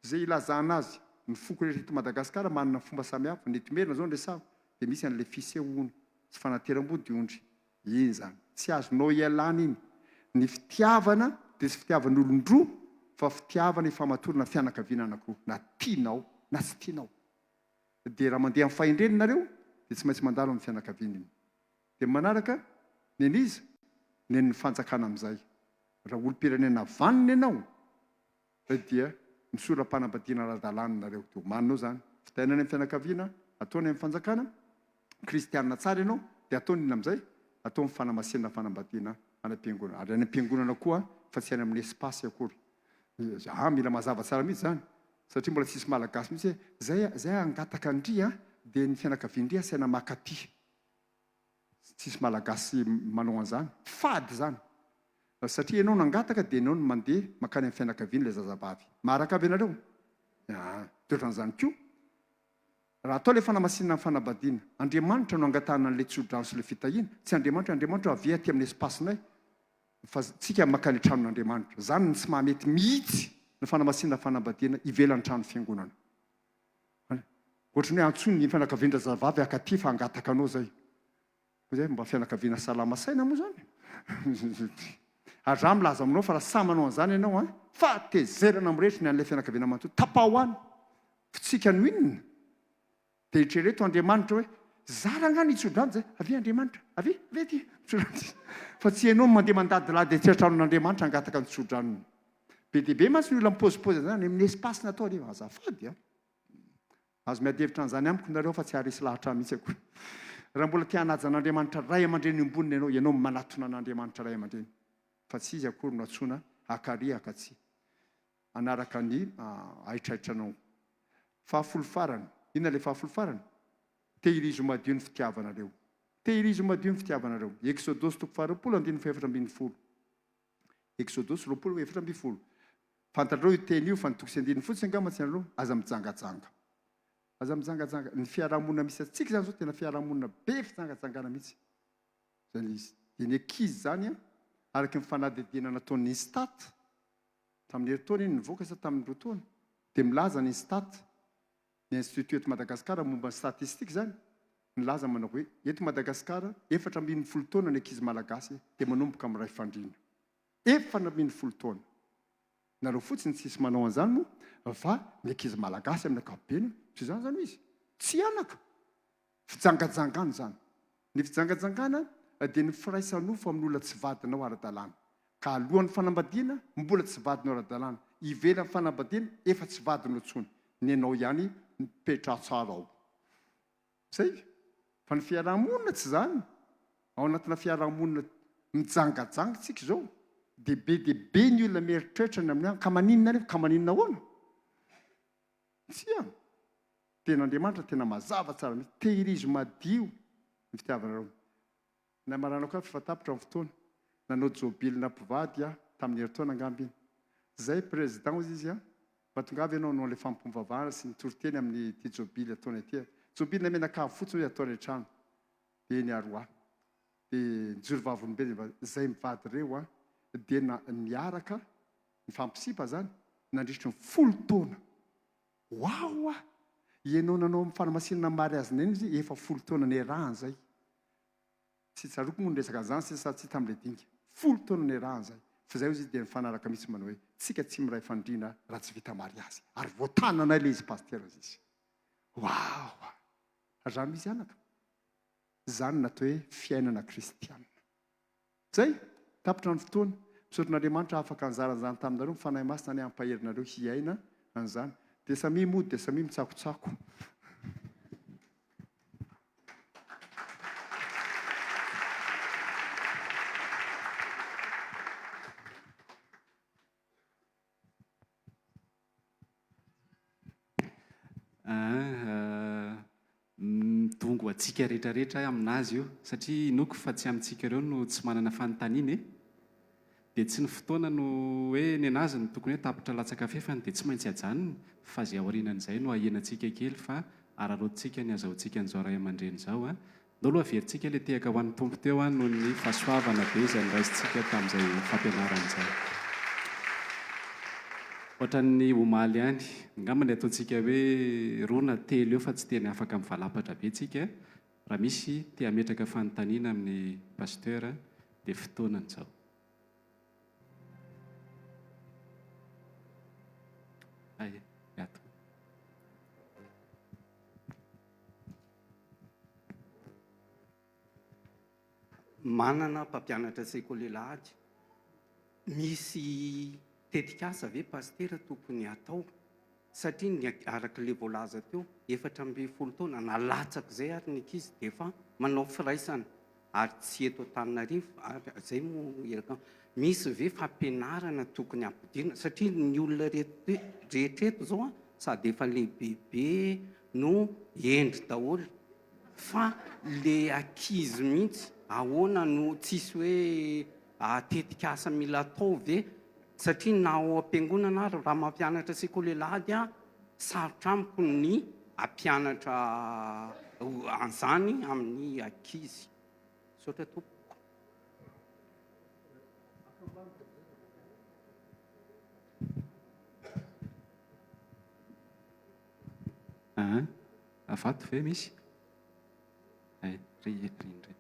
Izay ilazana azy, ny foko rehetra eto Madagasikara manana fomba samihafa, ny eto Imerina izao no resahako, dia misy an'ilay fisehoana sy fanateram-bodiondry. Iny izany. Tsy azonao ialana iny. Ny fitiavana dia tsy fitiavan'olon-droa fa fitiavana ifamatorana fianakaviana anankiroa, na tianao na tsy tianao. Dia raha mandeha amin'ny fahendrena nareo dia tsy maintsy mandalo amin'ny fianakaviana iny. Dia manaraka nen'iza? Nen'ny fanjakana amin'izay. Raha olom-pirenena vanona ianao dia misora-panambadiana ara-dalàna nareo. Dia omaninao izany. Vitaina any amin'ny fianakaviana, atao any amin'ny fanjakana, kristianina tsara ianao dia ataony inona amin'izay? Atao ny fanamasinana fanambadiana any am-piangonana. Ary any am-piangonana koa fa tsy any amin'ny espace akory. Aa mila mazava tsara mihitsy zany satria mbola tsisy malagasy mihitsy hoe zay zay hangataka an-dry a dia ny fianakavian-dry asaina maka aty. Tsisy malagasy manao an'izany. Fady izany. Satria ianao nangataka dia ianao no mandeha mankany amin'ny fianakavian'ilay zazavavy. Maharaka avy ianareo? Aa dia ohatran'izany koa raha atao ilay fanamasinana ny fanambadiana. Andriamanitra no angatahana an'ilay tsodrano sy ilay fitahiana. Tsy Andriamanitra, Andriamanitra avia aty amin'ny espace-nay. Fa tsika mankany an-tranon'Andriamanitra. Zany no tsy mahamety mihitsy ny fanamasinana fanambadiana ivelan'ny trano fiangonana. Ohatran'ny hoe antsoy ny fianakavian-drazavavy haka aty fa hangataka anao zay. Zay mba fianakaviana salama saina moa zany. Ary za milaza aminao fa raha sahy manao an'izany ianao an, fahatezerana mirehitra ny an'ilay fianakaviana manontolo. Tapaho any. Fitsika no inona? Dia eritrereto Andriamanitra hoe, Za rangahy nitso-drano zay, avia Andriamanitra, avia, avia aty, mitso-drano. Fa tsy ianao no mandeha mandadilady aty an-tranon'Andriamanitra hangataka ny tso-dranony. Be dia be mantsy ny olona mipaozipaozy an'izany any amin'ny espace natao alefa. Azafady an! Azo miady hevitra an'izany amiko nareo fa tsy haharesy lahatra ahy mihitsy akory. Raha mbola te hanaja an'Andriamanitra ray aman-dreny iombonana ianao, ianao no manatona an'Andriamanitra ray aman-dreny. Fa tsy izy akory no antsoina haka ary haka tsia. Hanaraka ny haitraitranao. Fahafolo farany. Inona ilay fahafolo farany? Tehirizo madio ny fitiavanareo. Tehirizo madio ny fitiavanareo. Eksodosy toko faharoapolo andininy fahefatra ambin'ny folo. Eksodosy 20 14. Fantatrareo io teny io fa ny toko sy andininy fotsiny angamba tsy hainareo. Aza mijangajanga. Aza mijangajanga. Ny fiarahamonina misy antsika izany izao tena fiarahamonina be fijangajangana mihitsy. Izay ilay izy. Dia ny ankizy izany araka ny fanadihadiana nataon'ny Instat, Tamin'ny herintaona iny nivoaka sa tamin'ny roa taona? Dia milaza ny Instat, ny Institut eto Madagasikara momba ny statistique izany, nilaza manao hoe eto Madagasikara 14 taona ny ankizy malagasy dia manomboka miray fandriana. 14 taona! Nareo fotsiny tsisy manao an'izany moa fa ny ankizy malagasy amin'ny ankapobeny tsy izany izany izy. Tsy anaka! Fijangajangana izany. Ny fijangajangana dia ny firaisanofo amin'olona tsy vadinao ara-dalàna. Ka alohan'ny fanambadiana, mbola tsy vadinao ara-dalàna. Ivelan'ny fanambadiana, efa tsy vadinao intsony. Nenao ihany mipetraha tsara ao. Zay. Fa ny fiaraha-monina tsy izany. Ao anatina fiaraha-monina mijangajanga isika izao, dia be dia be ny olona mieritreritra ny amin'ny, ka maninona anefa? Ka maninona ahoana? Tsia. Tenin'Andriamanitra tena mazava tsara mihitsy. Tehirizo madio ny fitiavanareo. Namarana koa fa tapitra ny fotoana. Nanao jobily-na mpivady aho tamin'ny herintaona angamba iny. Zay président hozy izy an, mba tongava ianao hanao an'ilay fanompoam-pivavahana sy ny toriteny amin'ity jobily ataonay ity. Jobily-na mianakavy fotsiny hoy ataonay an-trano. Dia eny Aroa. Dia nijoro vavolombelona izay mivady ireo an, dia niaraka nifampisipa izany nandritry ny folo taona. Waouh ah! Ianao nanao fanamasinana mariage neny izy efa folo taona niarahana zay. Tsy tsaroako moa ny resaka an'izany sisa tsy tamin'ilay dinga. Folo taona niarahana zay. Fa zay ozy izy dia nifanaraka mihitsy manao hoe tsika tsy miray fandriana raha tsy vita mariazy. Ary voatananay ilay izy pasitera ozy izy. Waouh ah! Ary zany misy anaka. Izany no atao hoe fiainana kristiana. Izay, tapitra ny fotoana. Misaotra an'Andriamanitra afaka nizara an'izany taminareo, ny Fanahy Masina anie hampahery anareo hiaina an'izany. Dia samia mody dia samia mitsakotsako. Aa Midongy ho antsika rehetra rehetra aminazy io satria inoako fa tsy amintsika ireo no tsy manana fanontaniana e! Dia tsy ny fotoana no hoe nenazy no tokony hoe tapitra latsaka fefany dia tsy maintsy ajanona fa izay aorianan'izay no ahenantsika kely fa araraotintsika ny azahoantsika an'izao ray aman-dreny izao a! Ndao aloha averintsika ilay tehaka ho an'ny Tompo teo an noho ny fahasoavana be izay noraisintsika tamin'izay fampianarana izay. Ohatran'ny omaly ihany, angamba ny ataontsika hoe roa na telo eo fa tsy tena afaka mivalapatra be tsika, raha misy te hametraka fanontaniana amin'ny Pasteur dia fotoanany izao. Hay, ato. Manana mpampianatra sekoly alahady. Misy tetikasa ve Pasitera tokony hatao? Satria ny araka ilay voalaza teo, 14 taona na latsak'izay ary ny ankizy dia efa manao firaisana ary tsy eto Antananarivo ary izay moa iraka. Misy ve fampianarana tokony hampidirina? Satria ny olona rehetra eto izao sady efa lehibebe no hendry daholo fa le ankizy mihitsy ahoana no tsisy hoe tetikasa mila atao ve satria na ao am-piangonana ary raha mampianatra sekoly alahady aho sarotra amiko ny hampianatra an'izany amin'ny ankizy. Misaotra tompoko. Aa vato ve misy? Hay, ry ry indray.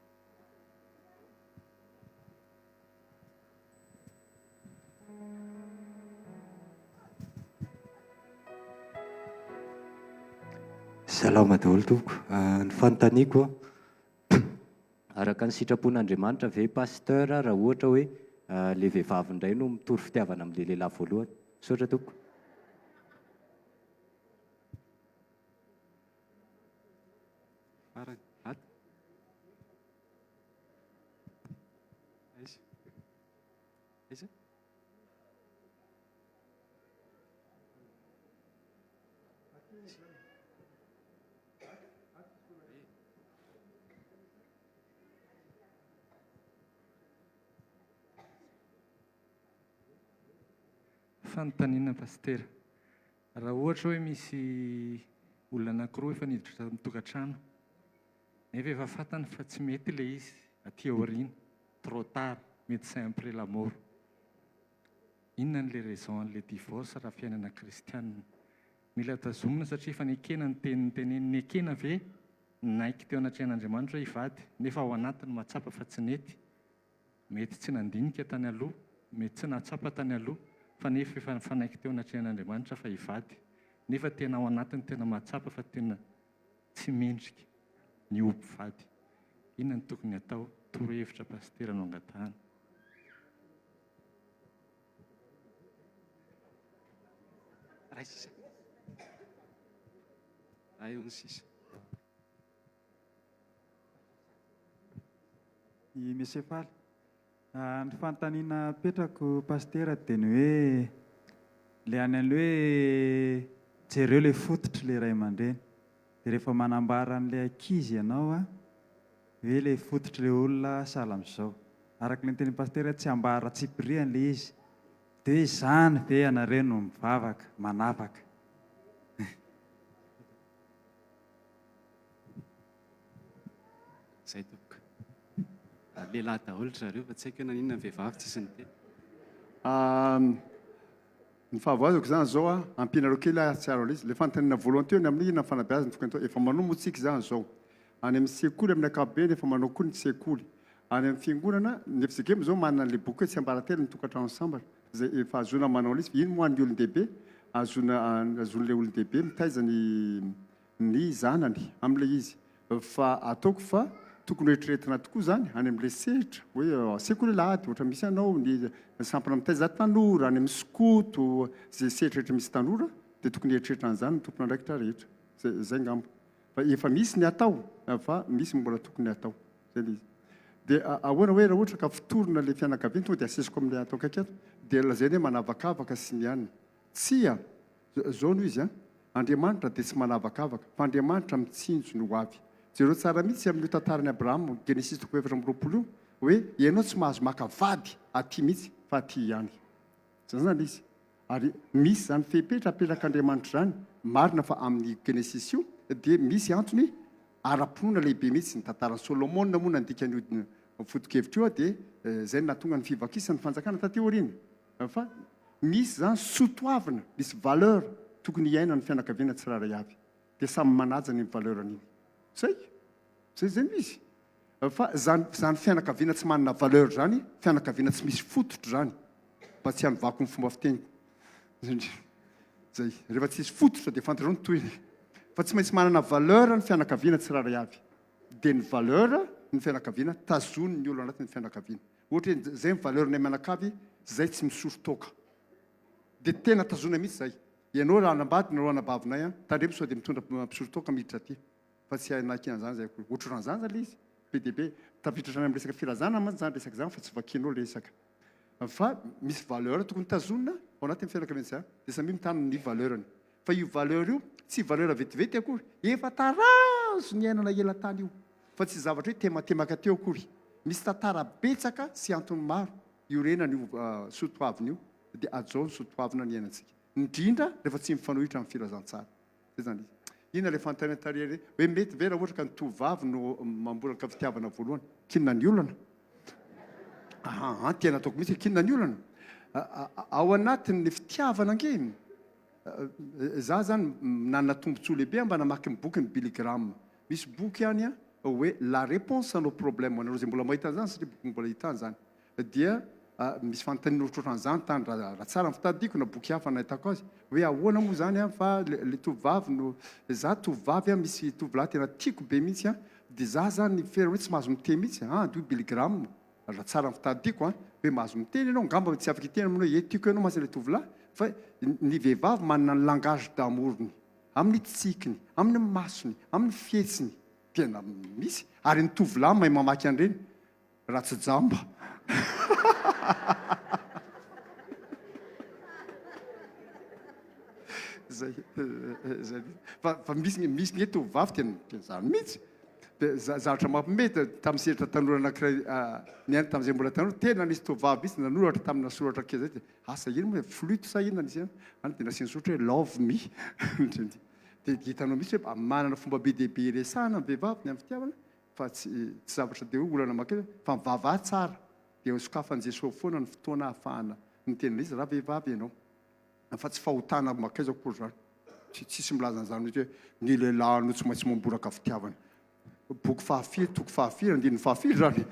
Salama daholo tompoko. Ny fanontaniako araka ny sitrapon'Andriamanitra ve Pasteur raha ohatra hoe le vehivavy indray no mitory fitiavana amin'le lehilahy voalohany? Misaotra tompoko. Farany, ato. Aiza? Aiza? Fanontaniana Pasitera. Raha ohatra hoe misy olona anankiroa efa niditra tamin'ny tokantrano nefa efa fantany fa tsy mety ilay izy aty aoriana, trop tard, médecin après la mort. Inona ny le raison an'ilay divorce raha fiainana kristianina? Mila tazomina satria efa nekena ny teny noteneniny. Nekena ve? Naiky teo anatrehan'Andriamanitra hoe hivady nefa ao anatiny mahatsapa fa tsy nety. Mety tsy nandinika tany aloha, mety tsy nahatsapa tany aloha, fa nefa efa nifanaiky teo anatrehan'Andriamanitra fa hivady, nefa tena ao anatiny tena mahatsapa fa tena tsy mendrika ny ho mpivady. Inona no tokony hatao? Torohevitra Pasitera no angatahana. Ray sisa. Ray hono sisa. I Monsieur Faly. Ny fanontaniana apetrako Pasitera dia ny hoe ilay any an'ilay hoe jereo ilay fototry ilay ray aman-dreny. Dia rehefa manambara an'ilay ankizy ianao an, hoe ilay fototr'ilay olona sahala amin'izao. Araka ilay notenenin'i Pasitera hoe tsy ambara tsipiriany ilay izy. Dia hoe izany ve ianareo no mivavaka, manavaka. Zay tompoko. Lehilahy daholo ry zareo fa tsy haiko hoe naninona ny vehivavy tsisy niteny. Ny fahavoazako izany izao a, ampianareo kely aho hahatsiaro an'ilay izy. Ilay fanontaniana voalohany teo ny amin'ny inona ny fanabeazana tokony atao. Efa manao moa tsika izany izao. Any amin'ny sekoly amin'ny ankapobeny efa manao koa ny sekoly. Any amin'ny fiangonana, ny FJKM izao manana an'ilay boky hoe Tsiambaratelo ny tokantrano sambatra izay efa ahazoana manao an'ilay izy. Iny moa an'ny olon-dehibe, ahazoana ahazoan'ilay olon-dehibe mitaiza ny ny zanany amin'ilay izy. Fa ataoko fa Tokony ho eritreretina tokoa izany any amin'ilay sehatra hoe sekoly alahady ohatra misy anao, ny sampana mitaiza tanora, any amin'ny skoto, izay sehatra rehetra misy tanora dia tokony hieritreritra an'izany ny tompon'andraikitra rehetra. Izay izay angamba. Fa efa misy ny atao fa misy mbola tokony hatao. Izay ilay izy. Dia ahoana hoe raha ohatra ka fotorina ilay fianakaviana tonga dia asesiko amin'ilay ato akaiky ato dia lazaina hoe manavakavaka sy ny anona. Tsia! Izao no izy an, Andriamanitra dia tsy manavakavaka, fa Andriamanitra mitsinjo ny ho avy. Jereo tsara mihitsy amin'io tantaran'i Abrahama, Genesisy toko 24 io, hoe ianao tsy mahazo maka vady aty mihitsy fa aty ihany. Izany izany ilay izy. Ary misy izany fepetra apetrak'Andriamanitra izany, marina fa amin'ny Genesisy io dia misy antony ara-pinoana lehibe mihitsy, ny tantaran'i Solomona moa nandika an'io foto-kevitra io dia izay no nahatonga ny fivakisan'ny fanjakana taty aoriana. Fa misy izany soa toavina, misy valeur tokony hiainan'ny fianakaviana tsirairay avy. Dia samy manaja an'iny valeur iny. Zay. Zay zay no izy. Fa zany zany fianakaviana tsy manana valeur zany, fianakaviana tsy misy fototra zany. Mba tsy hanovako ny fomba fiteniko. Zay. Rehefa tsisy fototra dia fantatrao ny tohiny. Fa tsy maintsy manana valeur ny fianakaviana tsirairay avy. Dia ny valeur ny fianakaviana tazonin'ny olona anatin'ny fianakaviana. Ohatra hoe zay ny valeur nay mianakavy zay tsy misotro toaka. Dia tena tazonay mihitsy zay. Ianao raha hanambady nareo anabavinay an, tandremo sao dia mitondra mpisotro toaka miditra aty. Fa tsy hainay an'izany zay akory. Ohatran'izany zany le izy. Be dia be. Tafiditra hatrany amin'ny resaka filazana mantsy zany resaka zany fa tsy vakianao le resaka. Fa misy valeur tokony tazonina ao anatin'ny fianakaviana zay. Dia samia mitana ny valeur-ny. Fa io valeur io tsy valeur vetivety akory, efa tarazo niainana ela tany io, fa tsy zavatra hoe tematemaka teo akory. Misy tantara betsaka sy antony maro iorenan'io soatoavina io, dia hajao ny soatoavina niainantsika, indrindra rehefa tsy mifanohitra amin'ny filazantsara. Zay zany izy. Inona ilay fanontaniana tary ery hoe mety ve raha ohatra ka ny tovovavy no mamboraka fitiavana voalohany? K'inona ny olana? Aa, tena ataoko mihitsy hoe k'inona ny olana? Ao anatin'ny fitiavana ange Za zany nanana tombotsoa lehibe aho mba namaky ny bokin'i Billy Graham. Misy boky any hoe La réponse à nos problèmes, anareo izay mbola mahita an'izany satria boky mbola hita any izany, dia misy fanontaniana ohatrohatran'izany tany raha tsara ny fitadidiako na boky hafa nahitako azy hoe ahoana moa izany an fa le tovovavy no za tovovavy an misy tovolahy tena tiako be mihitsy an dia za zany fera hoe tsy mahazo miteny mihitsy an dia hoy Billy Graham Raha tsara ny fitadidiako an, hoe mahazo miteny ianao, angamba tsy afaka hiteny aminao hoe eh tiako ianao mantsy ilay tovolahy, fa ny vehivavy manana ny langage d'amour-ny, amin'ny tsikiny, amin'ny masony, amin'ny fihetsiny, tena misy, ary ny tovolahy mahay mamaky an'ireny, raha tsy jamba. Zay, zay, fa, fa misy, misy nge tovovavy tena, tena zany mihitsy. Dia zavatra mampiomehy tamin'ny sehatra tanora anankiray niaina tamin'izay mbola tanora, tena nisy tovovavy mihitsy nanoratra tamina soratra kely izay dia asa inona moa e, flûte sa inona nisy any, dia nasiany soratra hoe love me. Dia hitanao mihitsy hoe manana fomba be dia be iresahana ny vehivavy ny amin'ny fitiavana fa tsy tsy zavatra dia hoe olana mankaiza fa mivavaha tsara dia sokafan'i Jesoa foana ny fotoana ahafahana miteny an'izy raha vehivavy ianao. Fa tsy fahotana mankaiza akory izany. Tsy tsisy milaza an'izany mihitsy hoe ny lehilahy no tsy maintsy mamboraka fitiavana. Boky fahafiry, toko fahafiry, andininy fahafiry izany.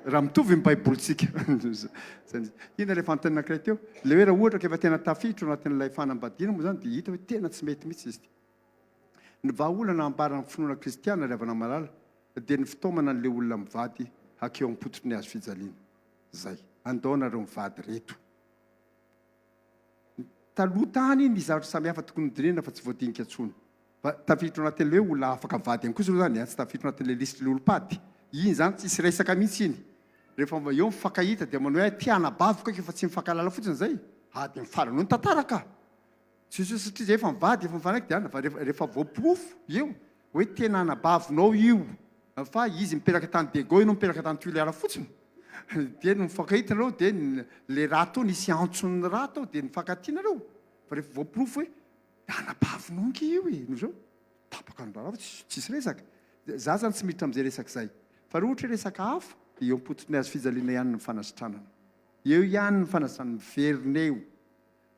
Raha mitovy ny baibolintsika. Inona ilay fanontaniana anankiray teo? Ilay hoe raha ohatra ka efa tena tafiditra ao anatin'ilay fanambadiana moa izany dia hita hoe tena tsy mety mihitsy izy ity. Ny vahaolana ambaran'ny finoana kristiana ry havana malala dia ny fitaomana an'ilay olona mivady hakeo am-pototry ny hazo fijaliana. Izay. Andao nareo mivady reto. Taloha tany ny zavatra samihafa tokony hodinihina fa tsy voadinika intsony. Fa tafiditra ao anatin'ilay hoe olona afaka vady ihany kosa aloha izany an, tsy tafiditra ao anatin'ilay lisitr'ilay olom-pady. Iny izany tsisy resaka mihitsy iny. Rehefa eo mifankahita dia manao hoe ty anabaviko aky fa tsy mifankahalala fotsiny izay. Ady ny farany eo ny tantara ka. Tsisy hoe satria zay efa mivady efa mifanaiky dia fa rehefa voaporofo eo hoe tena anabavinao io fa izy mipetraka tany Diego ianao mipetraka tany Tuléar fotsiny dia no mifankahita nareo dia le raha tao nisy antson'ny raha tao dia nifankatia nareo fa rehefa voaporofo hoe anabavinao ange io e no zao tapaka ny raharaha fa tsisy resaka za zany tsy miditra amin'izay resaka izay fa raha ohatra hoe resaka hafa dia eo am-pototry ny hazo fijaliana ihany ny fanasitranana eo ihany ny fanasitranana miverina eo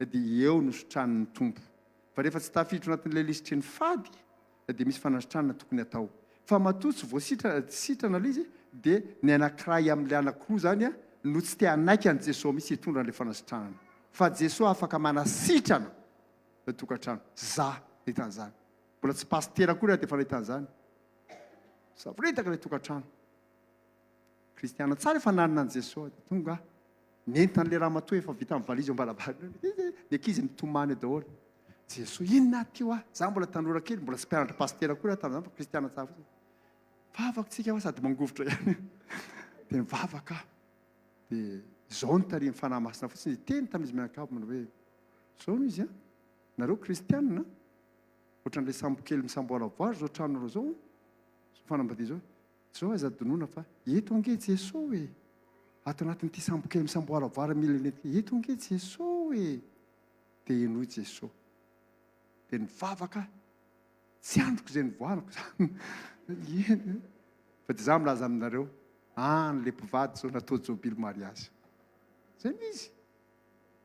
dia eo no sitranin'ny Tompo. Fa rehefa tsy tafiditra ao anatin'ilay lisitry ny fady dia misy fanasitranana tokony atao. Fa matoa tsy voasitra sitrana ilay izy dia ny anankiray amin'ilay anankiroa izany no tsy te hanaiky an'i Jesoa mihitsy hitondra an'ilay fanasitranana. Fa Jesoa afaka manasitrana ny tokantrano. Za nahita an'izany. Mbola tsy pasitera akory aho dia efa nahita an'izany. Savoritaka ilay tokantrano. Kristiana tsara efa nanana an'i Jesoa. Dia tonga aho. Ny entan'ilay ramatoa efa vita amin'ny valizy eo am-baravarana. Ny ankizy mitomany eo daholo. Jesoa, inona aty hoa? Za mbola tanora kely, mbola tsy mpianatra pasitera akory aho tamin'izany fa kristiana tsara fotsiny. Vavaka tsika hoa sady mangovitra ihany. Dia nivavaka aho. Dia izao no tarihin'ny Fanahy Masina fotsiny. Niteny tamin'izy mianakavy manao hoe, izao no izy an, nareo kristiana, ohatran'ilay sambokely misamboaravoara izao tranonareo izao, izao fanambadiana izao. Zao aza adinoina fa eto ange Jeso e! Ato anatin'ity sambokely misamboaravoara mila lentika eto ange Jeso e! Dia henoy Jeso. Dia nivavaka aho. Tsy andriko izay nivoarako izany. Eny. Fa dia za milaza aminareo, any le mpivady zao natao jobily mariazy. Zay no izy.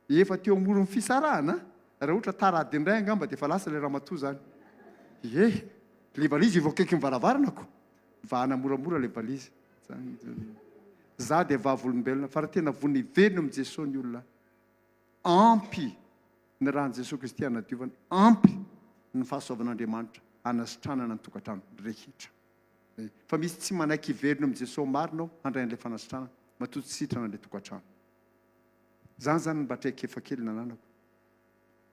Efa teo amoron'ny fisarahana, raha ohatra tara adiny iray angamba dia efa lasa ilay ramatoa izany. Ie, ilay valizy eo akaikin'ny varavarana ko. Vahana moramora ilay valizy. Za dia vavolombelona fa raha tena vonona hiverina amin'i Jesoa ny olona, ampy ny ran'i Jesoa Kristy hanadiovana, ampy ny fahasoavan'Andriamanitra hanasitranana ny tokantrano rehetra. Fa misy tsy manaiky hiverina amin'i Jesoa marina ao handray an'ilay fanasitranana, matoa tsy sitrana ilay tokantrano. Zany zany no mba traikefa kely nananako.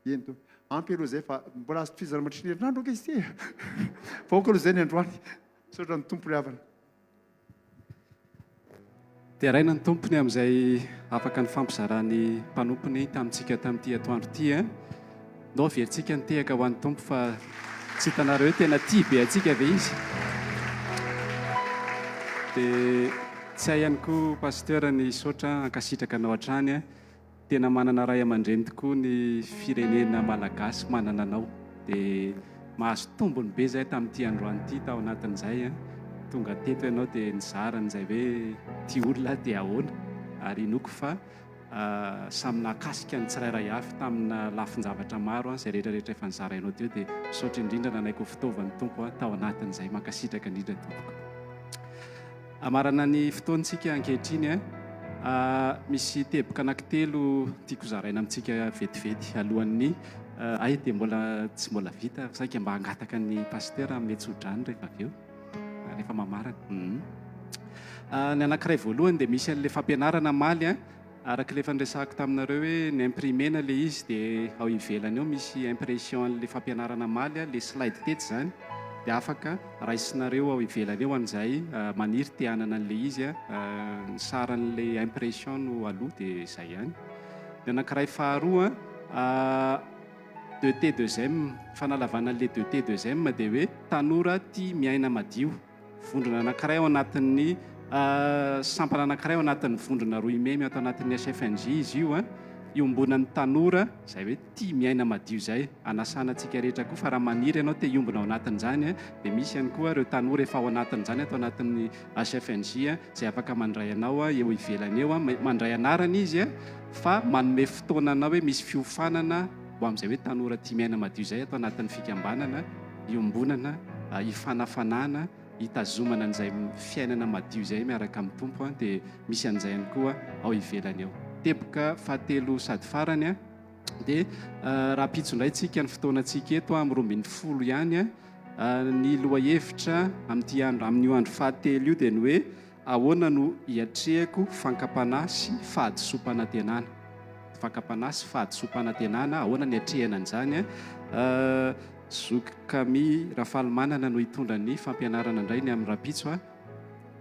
Eny to. Ampy aloha zay fa mbola azo tohizana mandritry ny herinandro ange izy ity e. Fa aoka aloha zay ny androany. Misaotra ny Tompo ry havana. Deraina ny Tompo ny amin'izay afaka nifampizarany mpanompony tamintsika tamin'ity atoandro ity eh. Ndao averintsika ny tehaka ho an'ny Tompo fa tsy hitanareo hoe tena tia be antsika ve Izy? Dia tsy hay ihany koa Pasteur ny hisaotra hankasitraka anao hatrany a! Tena manana ray aman-dreny tokoa ny firenena malagasy manana anao. Dia mahazo tombony be izahay tamin'ity androany ity tao anatin'izay a! Tonga teto ianao dia nizara an'izay hoe tia olona dia ahoana ary inoako fa Samy nahakasika ny tsirairay avy tamina lafin-javatra maro izay rehetra rehetra efa nozarainao teo dia misaotra indrindra nanaiky ho fitaovan'ny Tompo tao anatin'izay. Mankasitraka indrindra tompoko. Hamarana ny fotoantsika ankehitriny, misy teboka anankitelo tiako zaraina amintsika vetivety alohan'ny hay dia mbola tsy mbola vita saika mba hangataka ny pasteur hanome tsodrano rehefa avy eo rehefa mamarana. Ny anankiray voalohany dia misy an'ilay fampianarana amaly an, araka ilay efa niresahako taminareo hoe ni-imprimer-na ilay izy dia ao ivelany ao misy impression an'ilay fampianarana amaly an, ilay slide teto izany dia afaka raisinareo ao ivelany eo an'izay maniry te hanana an'ilay izy an, ny saran'ilay impression no aloa dia izay ihany. Ny anankiray faharoa an, deux T deux M, fanalavana an'ilay deux T deux M dia hoe tanora tia miaina madio. Vondrona anankiray ao anatin'ny sampana anankiray ao anatin'ny vondrona Roimemy ato anatin'ny HFNJ izy io, iombonan'ny tanora izay hoe tia miaina madio izay. Anasana antsika rehetra koa fa raha maniry ianao te hiombona ao anatin'izany dia misy ihany koa ireo tanora efa ao anatin'izany ato anatin'ny HFNJ izay afaka mandray anao eo ivelany eo. Mandray anarana izy fa manome fotoana anao hoe misy fiofanana ho amin'izay hoe tanora tia miaina madio izay ato anatin'ny fikambanana iombonana hifanafanana, hitazomana an'izay fiainana madio izay miaraka amin'ny Tompo dia misy an'izay ihany koa ao ivelany ao. Teboka fahatelo sady farany dia rahampitso indray tsika ny fotoanantsika eto amin'ny 12 ihany ny lohahevitra amin'ity andro amin'io andro fahatelo io dia ny hoe Ahoana no hiatrehako fankam-panahy sy fahadisoam-panantenana? Fankam-panahy sy fahadisoam-panantenana, ahoana ny hiatrehana an'izany? Zoky Camille Rafalimanana no hitondra ny fampianarana indray ny amin'ny rahampitso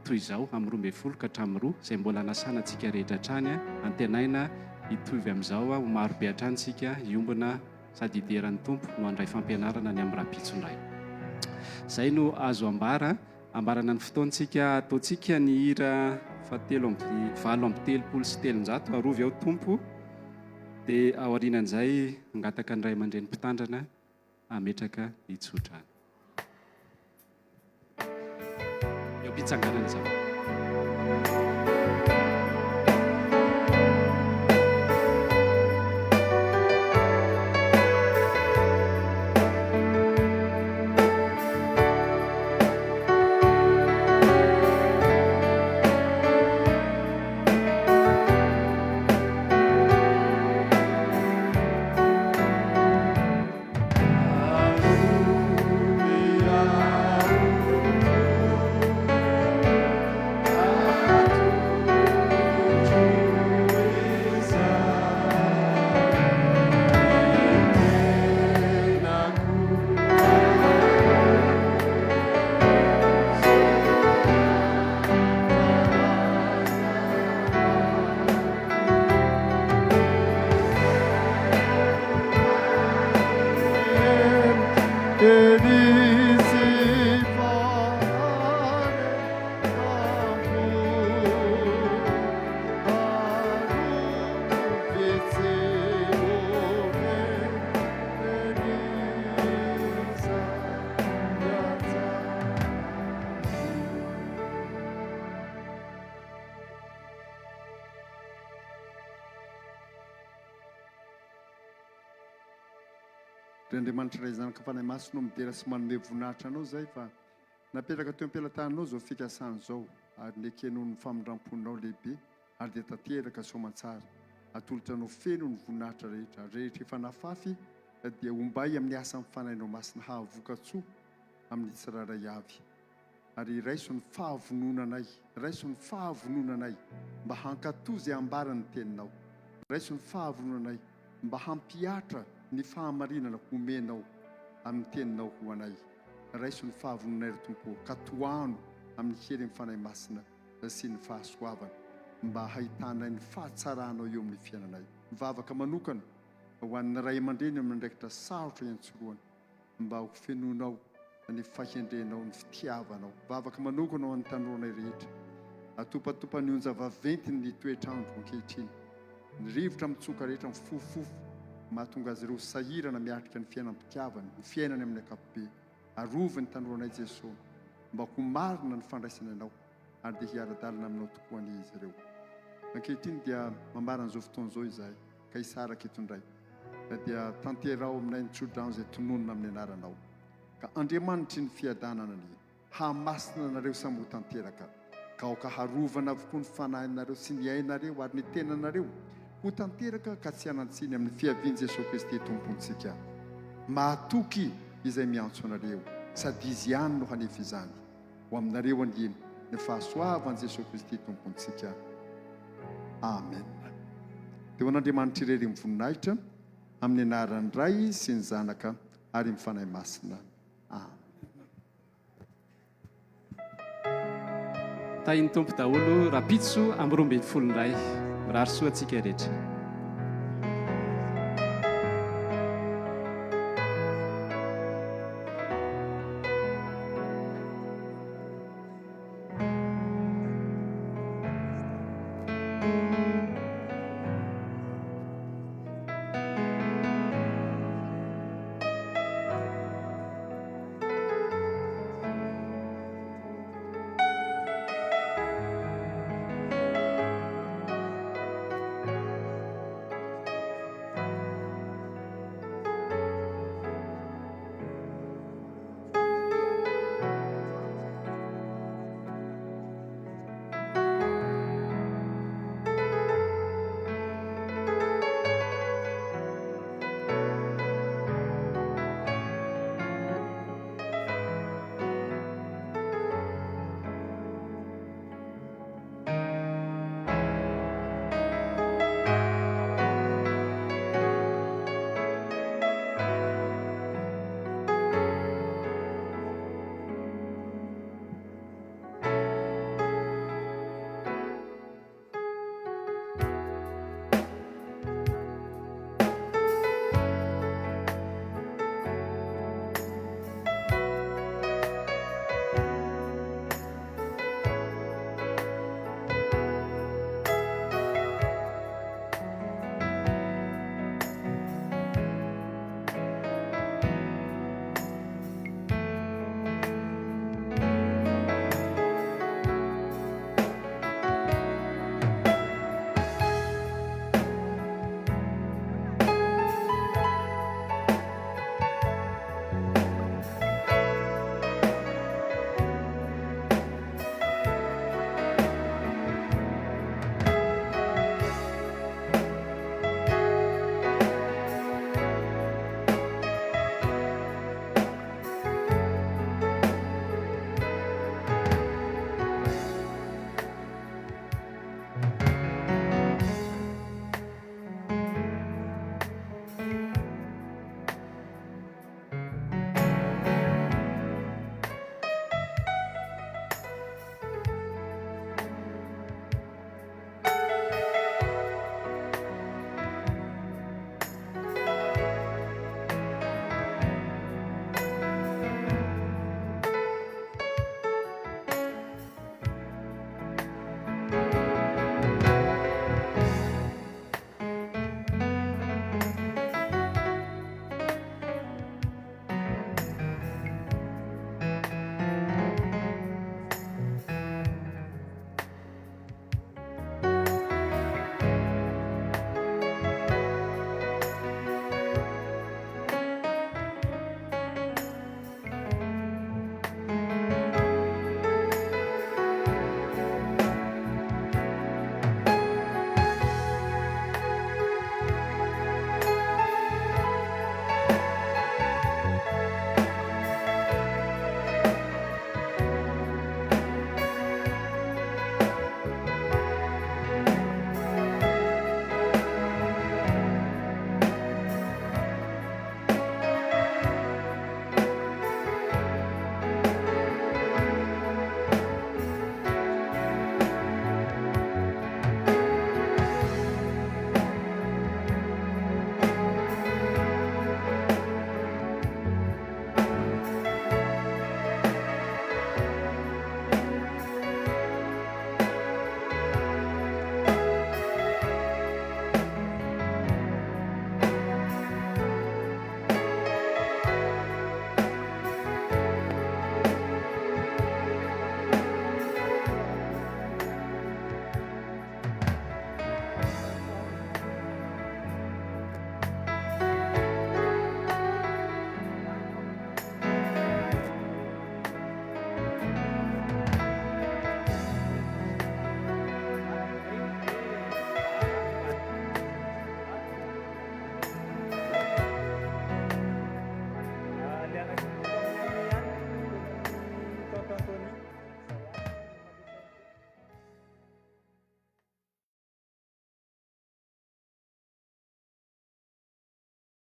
toy izao, amin'ny 12 ka hatramin'ny 2, izay mbola hanasana antsika rehetra hatrany. Antenaina hitovy amin'izao, ho marobe hatrany isika hiombona sady hidera ny Tompo no handray fampianarana ny amin'ny rahampitso indray. Izay no azo ambara. Ambarana ny fotoantsika ataontsika ny hira fahatelo amby 388 Arovy aho Tompo dia aorianan'izay hangataka ny ray aman-dreny mpitandrina hametraka ny tsodrano. Eo am-pitsanganana izany. Ry Andriamanitra Ray Zanaka Fanahy Masina ô midera sy manome voninahitra Anao izahay fa napetraka teo am-pelatananao izao fikasana izao ary nekenao ny famindram-ponao lehibe ary dia tanteraka soamantsara. Atolotra Anao feno ny voninahitra rehetra ary rehetra efa nafafy dia ombay amin'ny asan'ny Fanahinao Masina hahavoka-tsoa amin'ny tsirairay avy. Ary raiso ny fahavononanay, raiso ny fahavononanay mba hankatò izay ambaran'ny Teninao. Raiso ny fahavononanay mba hampihatra ny fahamarinana omenao amin'ny Teninao ho anay. Raiso ny fahavononanay, ry Tompo ô, ka tohano amin'ny herin'ny Fanahy Masina sy ny fahasoavana mba hahitanay ny fahatsaranao eo amin'ny fiainanay. Mivavaka manokana ho an'ny ray aman-dreny amin'ny andraikitra sarotra iantsorohana. mba ho fenoinao ny fahendrenao, ny fitiavanao. Vavaka manokana ho an'ny tanoranay rehetra. Atopatopan'ny onja vaventy ny toetr'andro ankehitriny. Ny rivotra mitsoka rehetra mifofofofo mahatonga azy ireo ho sahirana miatrika ny fiainam-pitiavany, ny fiainany amin'ny ankapobeny. Arovy ny tanoranay Jesoa mba ho marina ny fandraisany Anao ary dia hiara-dalana aminao tokoa anie izy ireo. Ankehitriny dia mambara an'izao fotoana izao izahay ka hisaraka eto indray. Dia tanteraho aminay ny tsodrano izay tononina amin'ny anaranao. Ka Andriamanitry ny fiadanana anie hahamasina anareo samy ho tanteraka, ka aoka harovana avokoa ny fanahinareo sy ny ainareo ary ny tenanareo ho tanteraka ka tsy hanan-tsiny amin'ny fiavian'i Jesoa Kristy Tompontsika. Mahatoky izay miantso anareo, sady Izy ihany no hanefa izany. Ho aminareo anie ny fahasoavan'i Jesoa Kristy Tompontsika. Amen. Dia ho an'Andriamanitra irery ny voninahitra, amin'ny anaran'ny Ray sy ny Zanaka ary ny Fanahy Masina. Amen. Tahin'ny Tompo daholo rahampitso amin'ny 12 indray. Mirary soa antsika rehetra.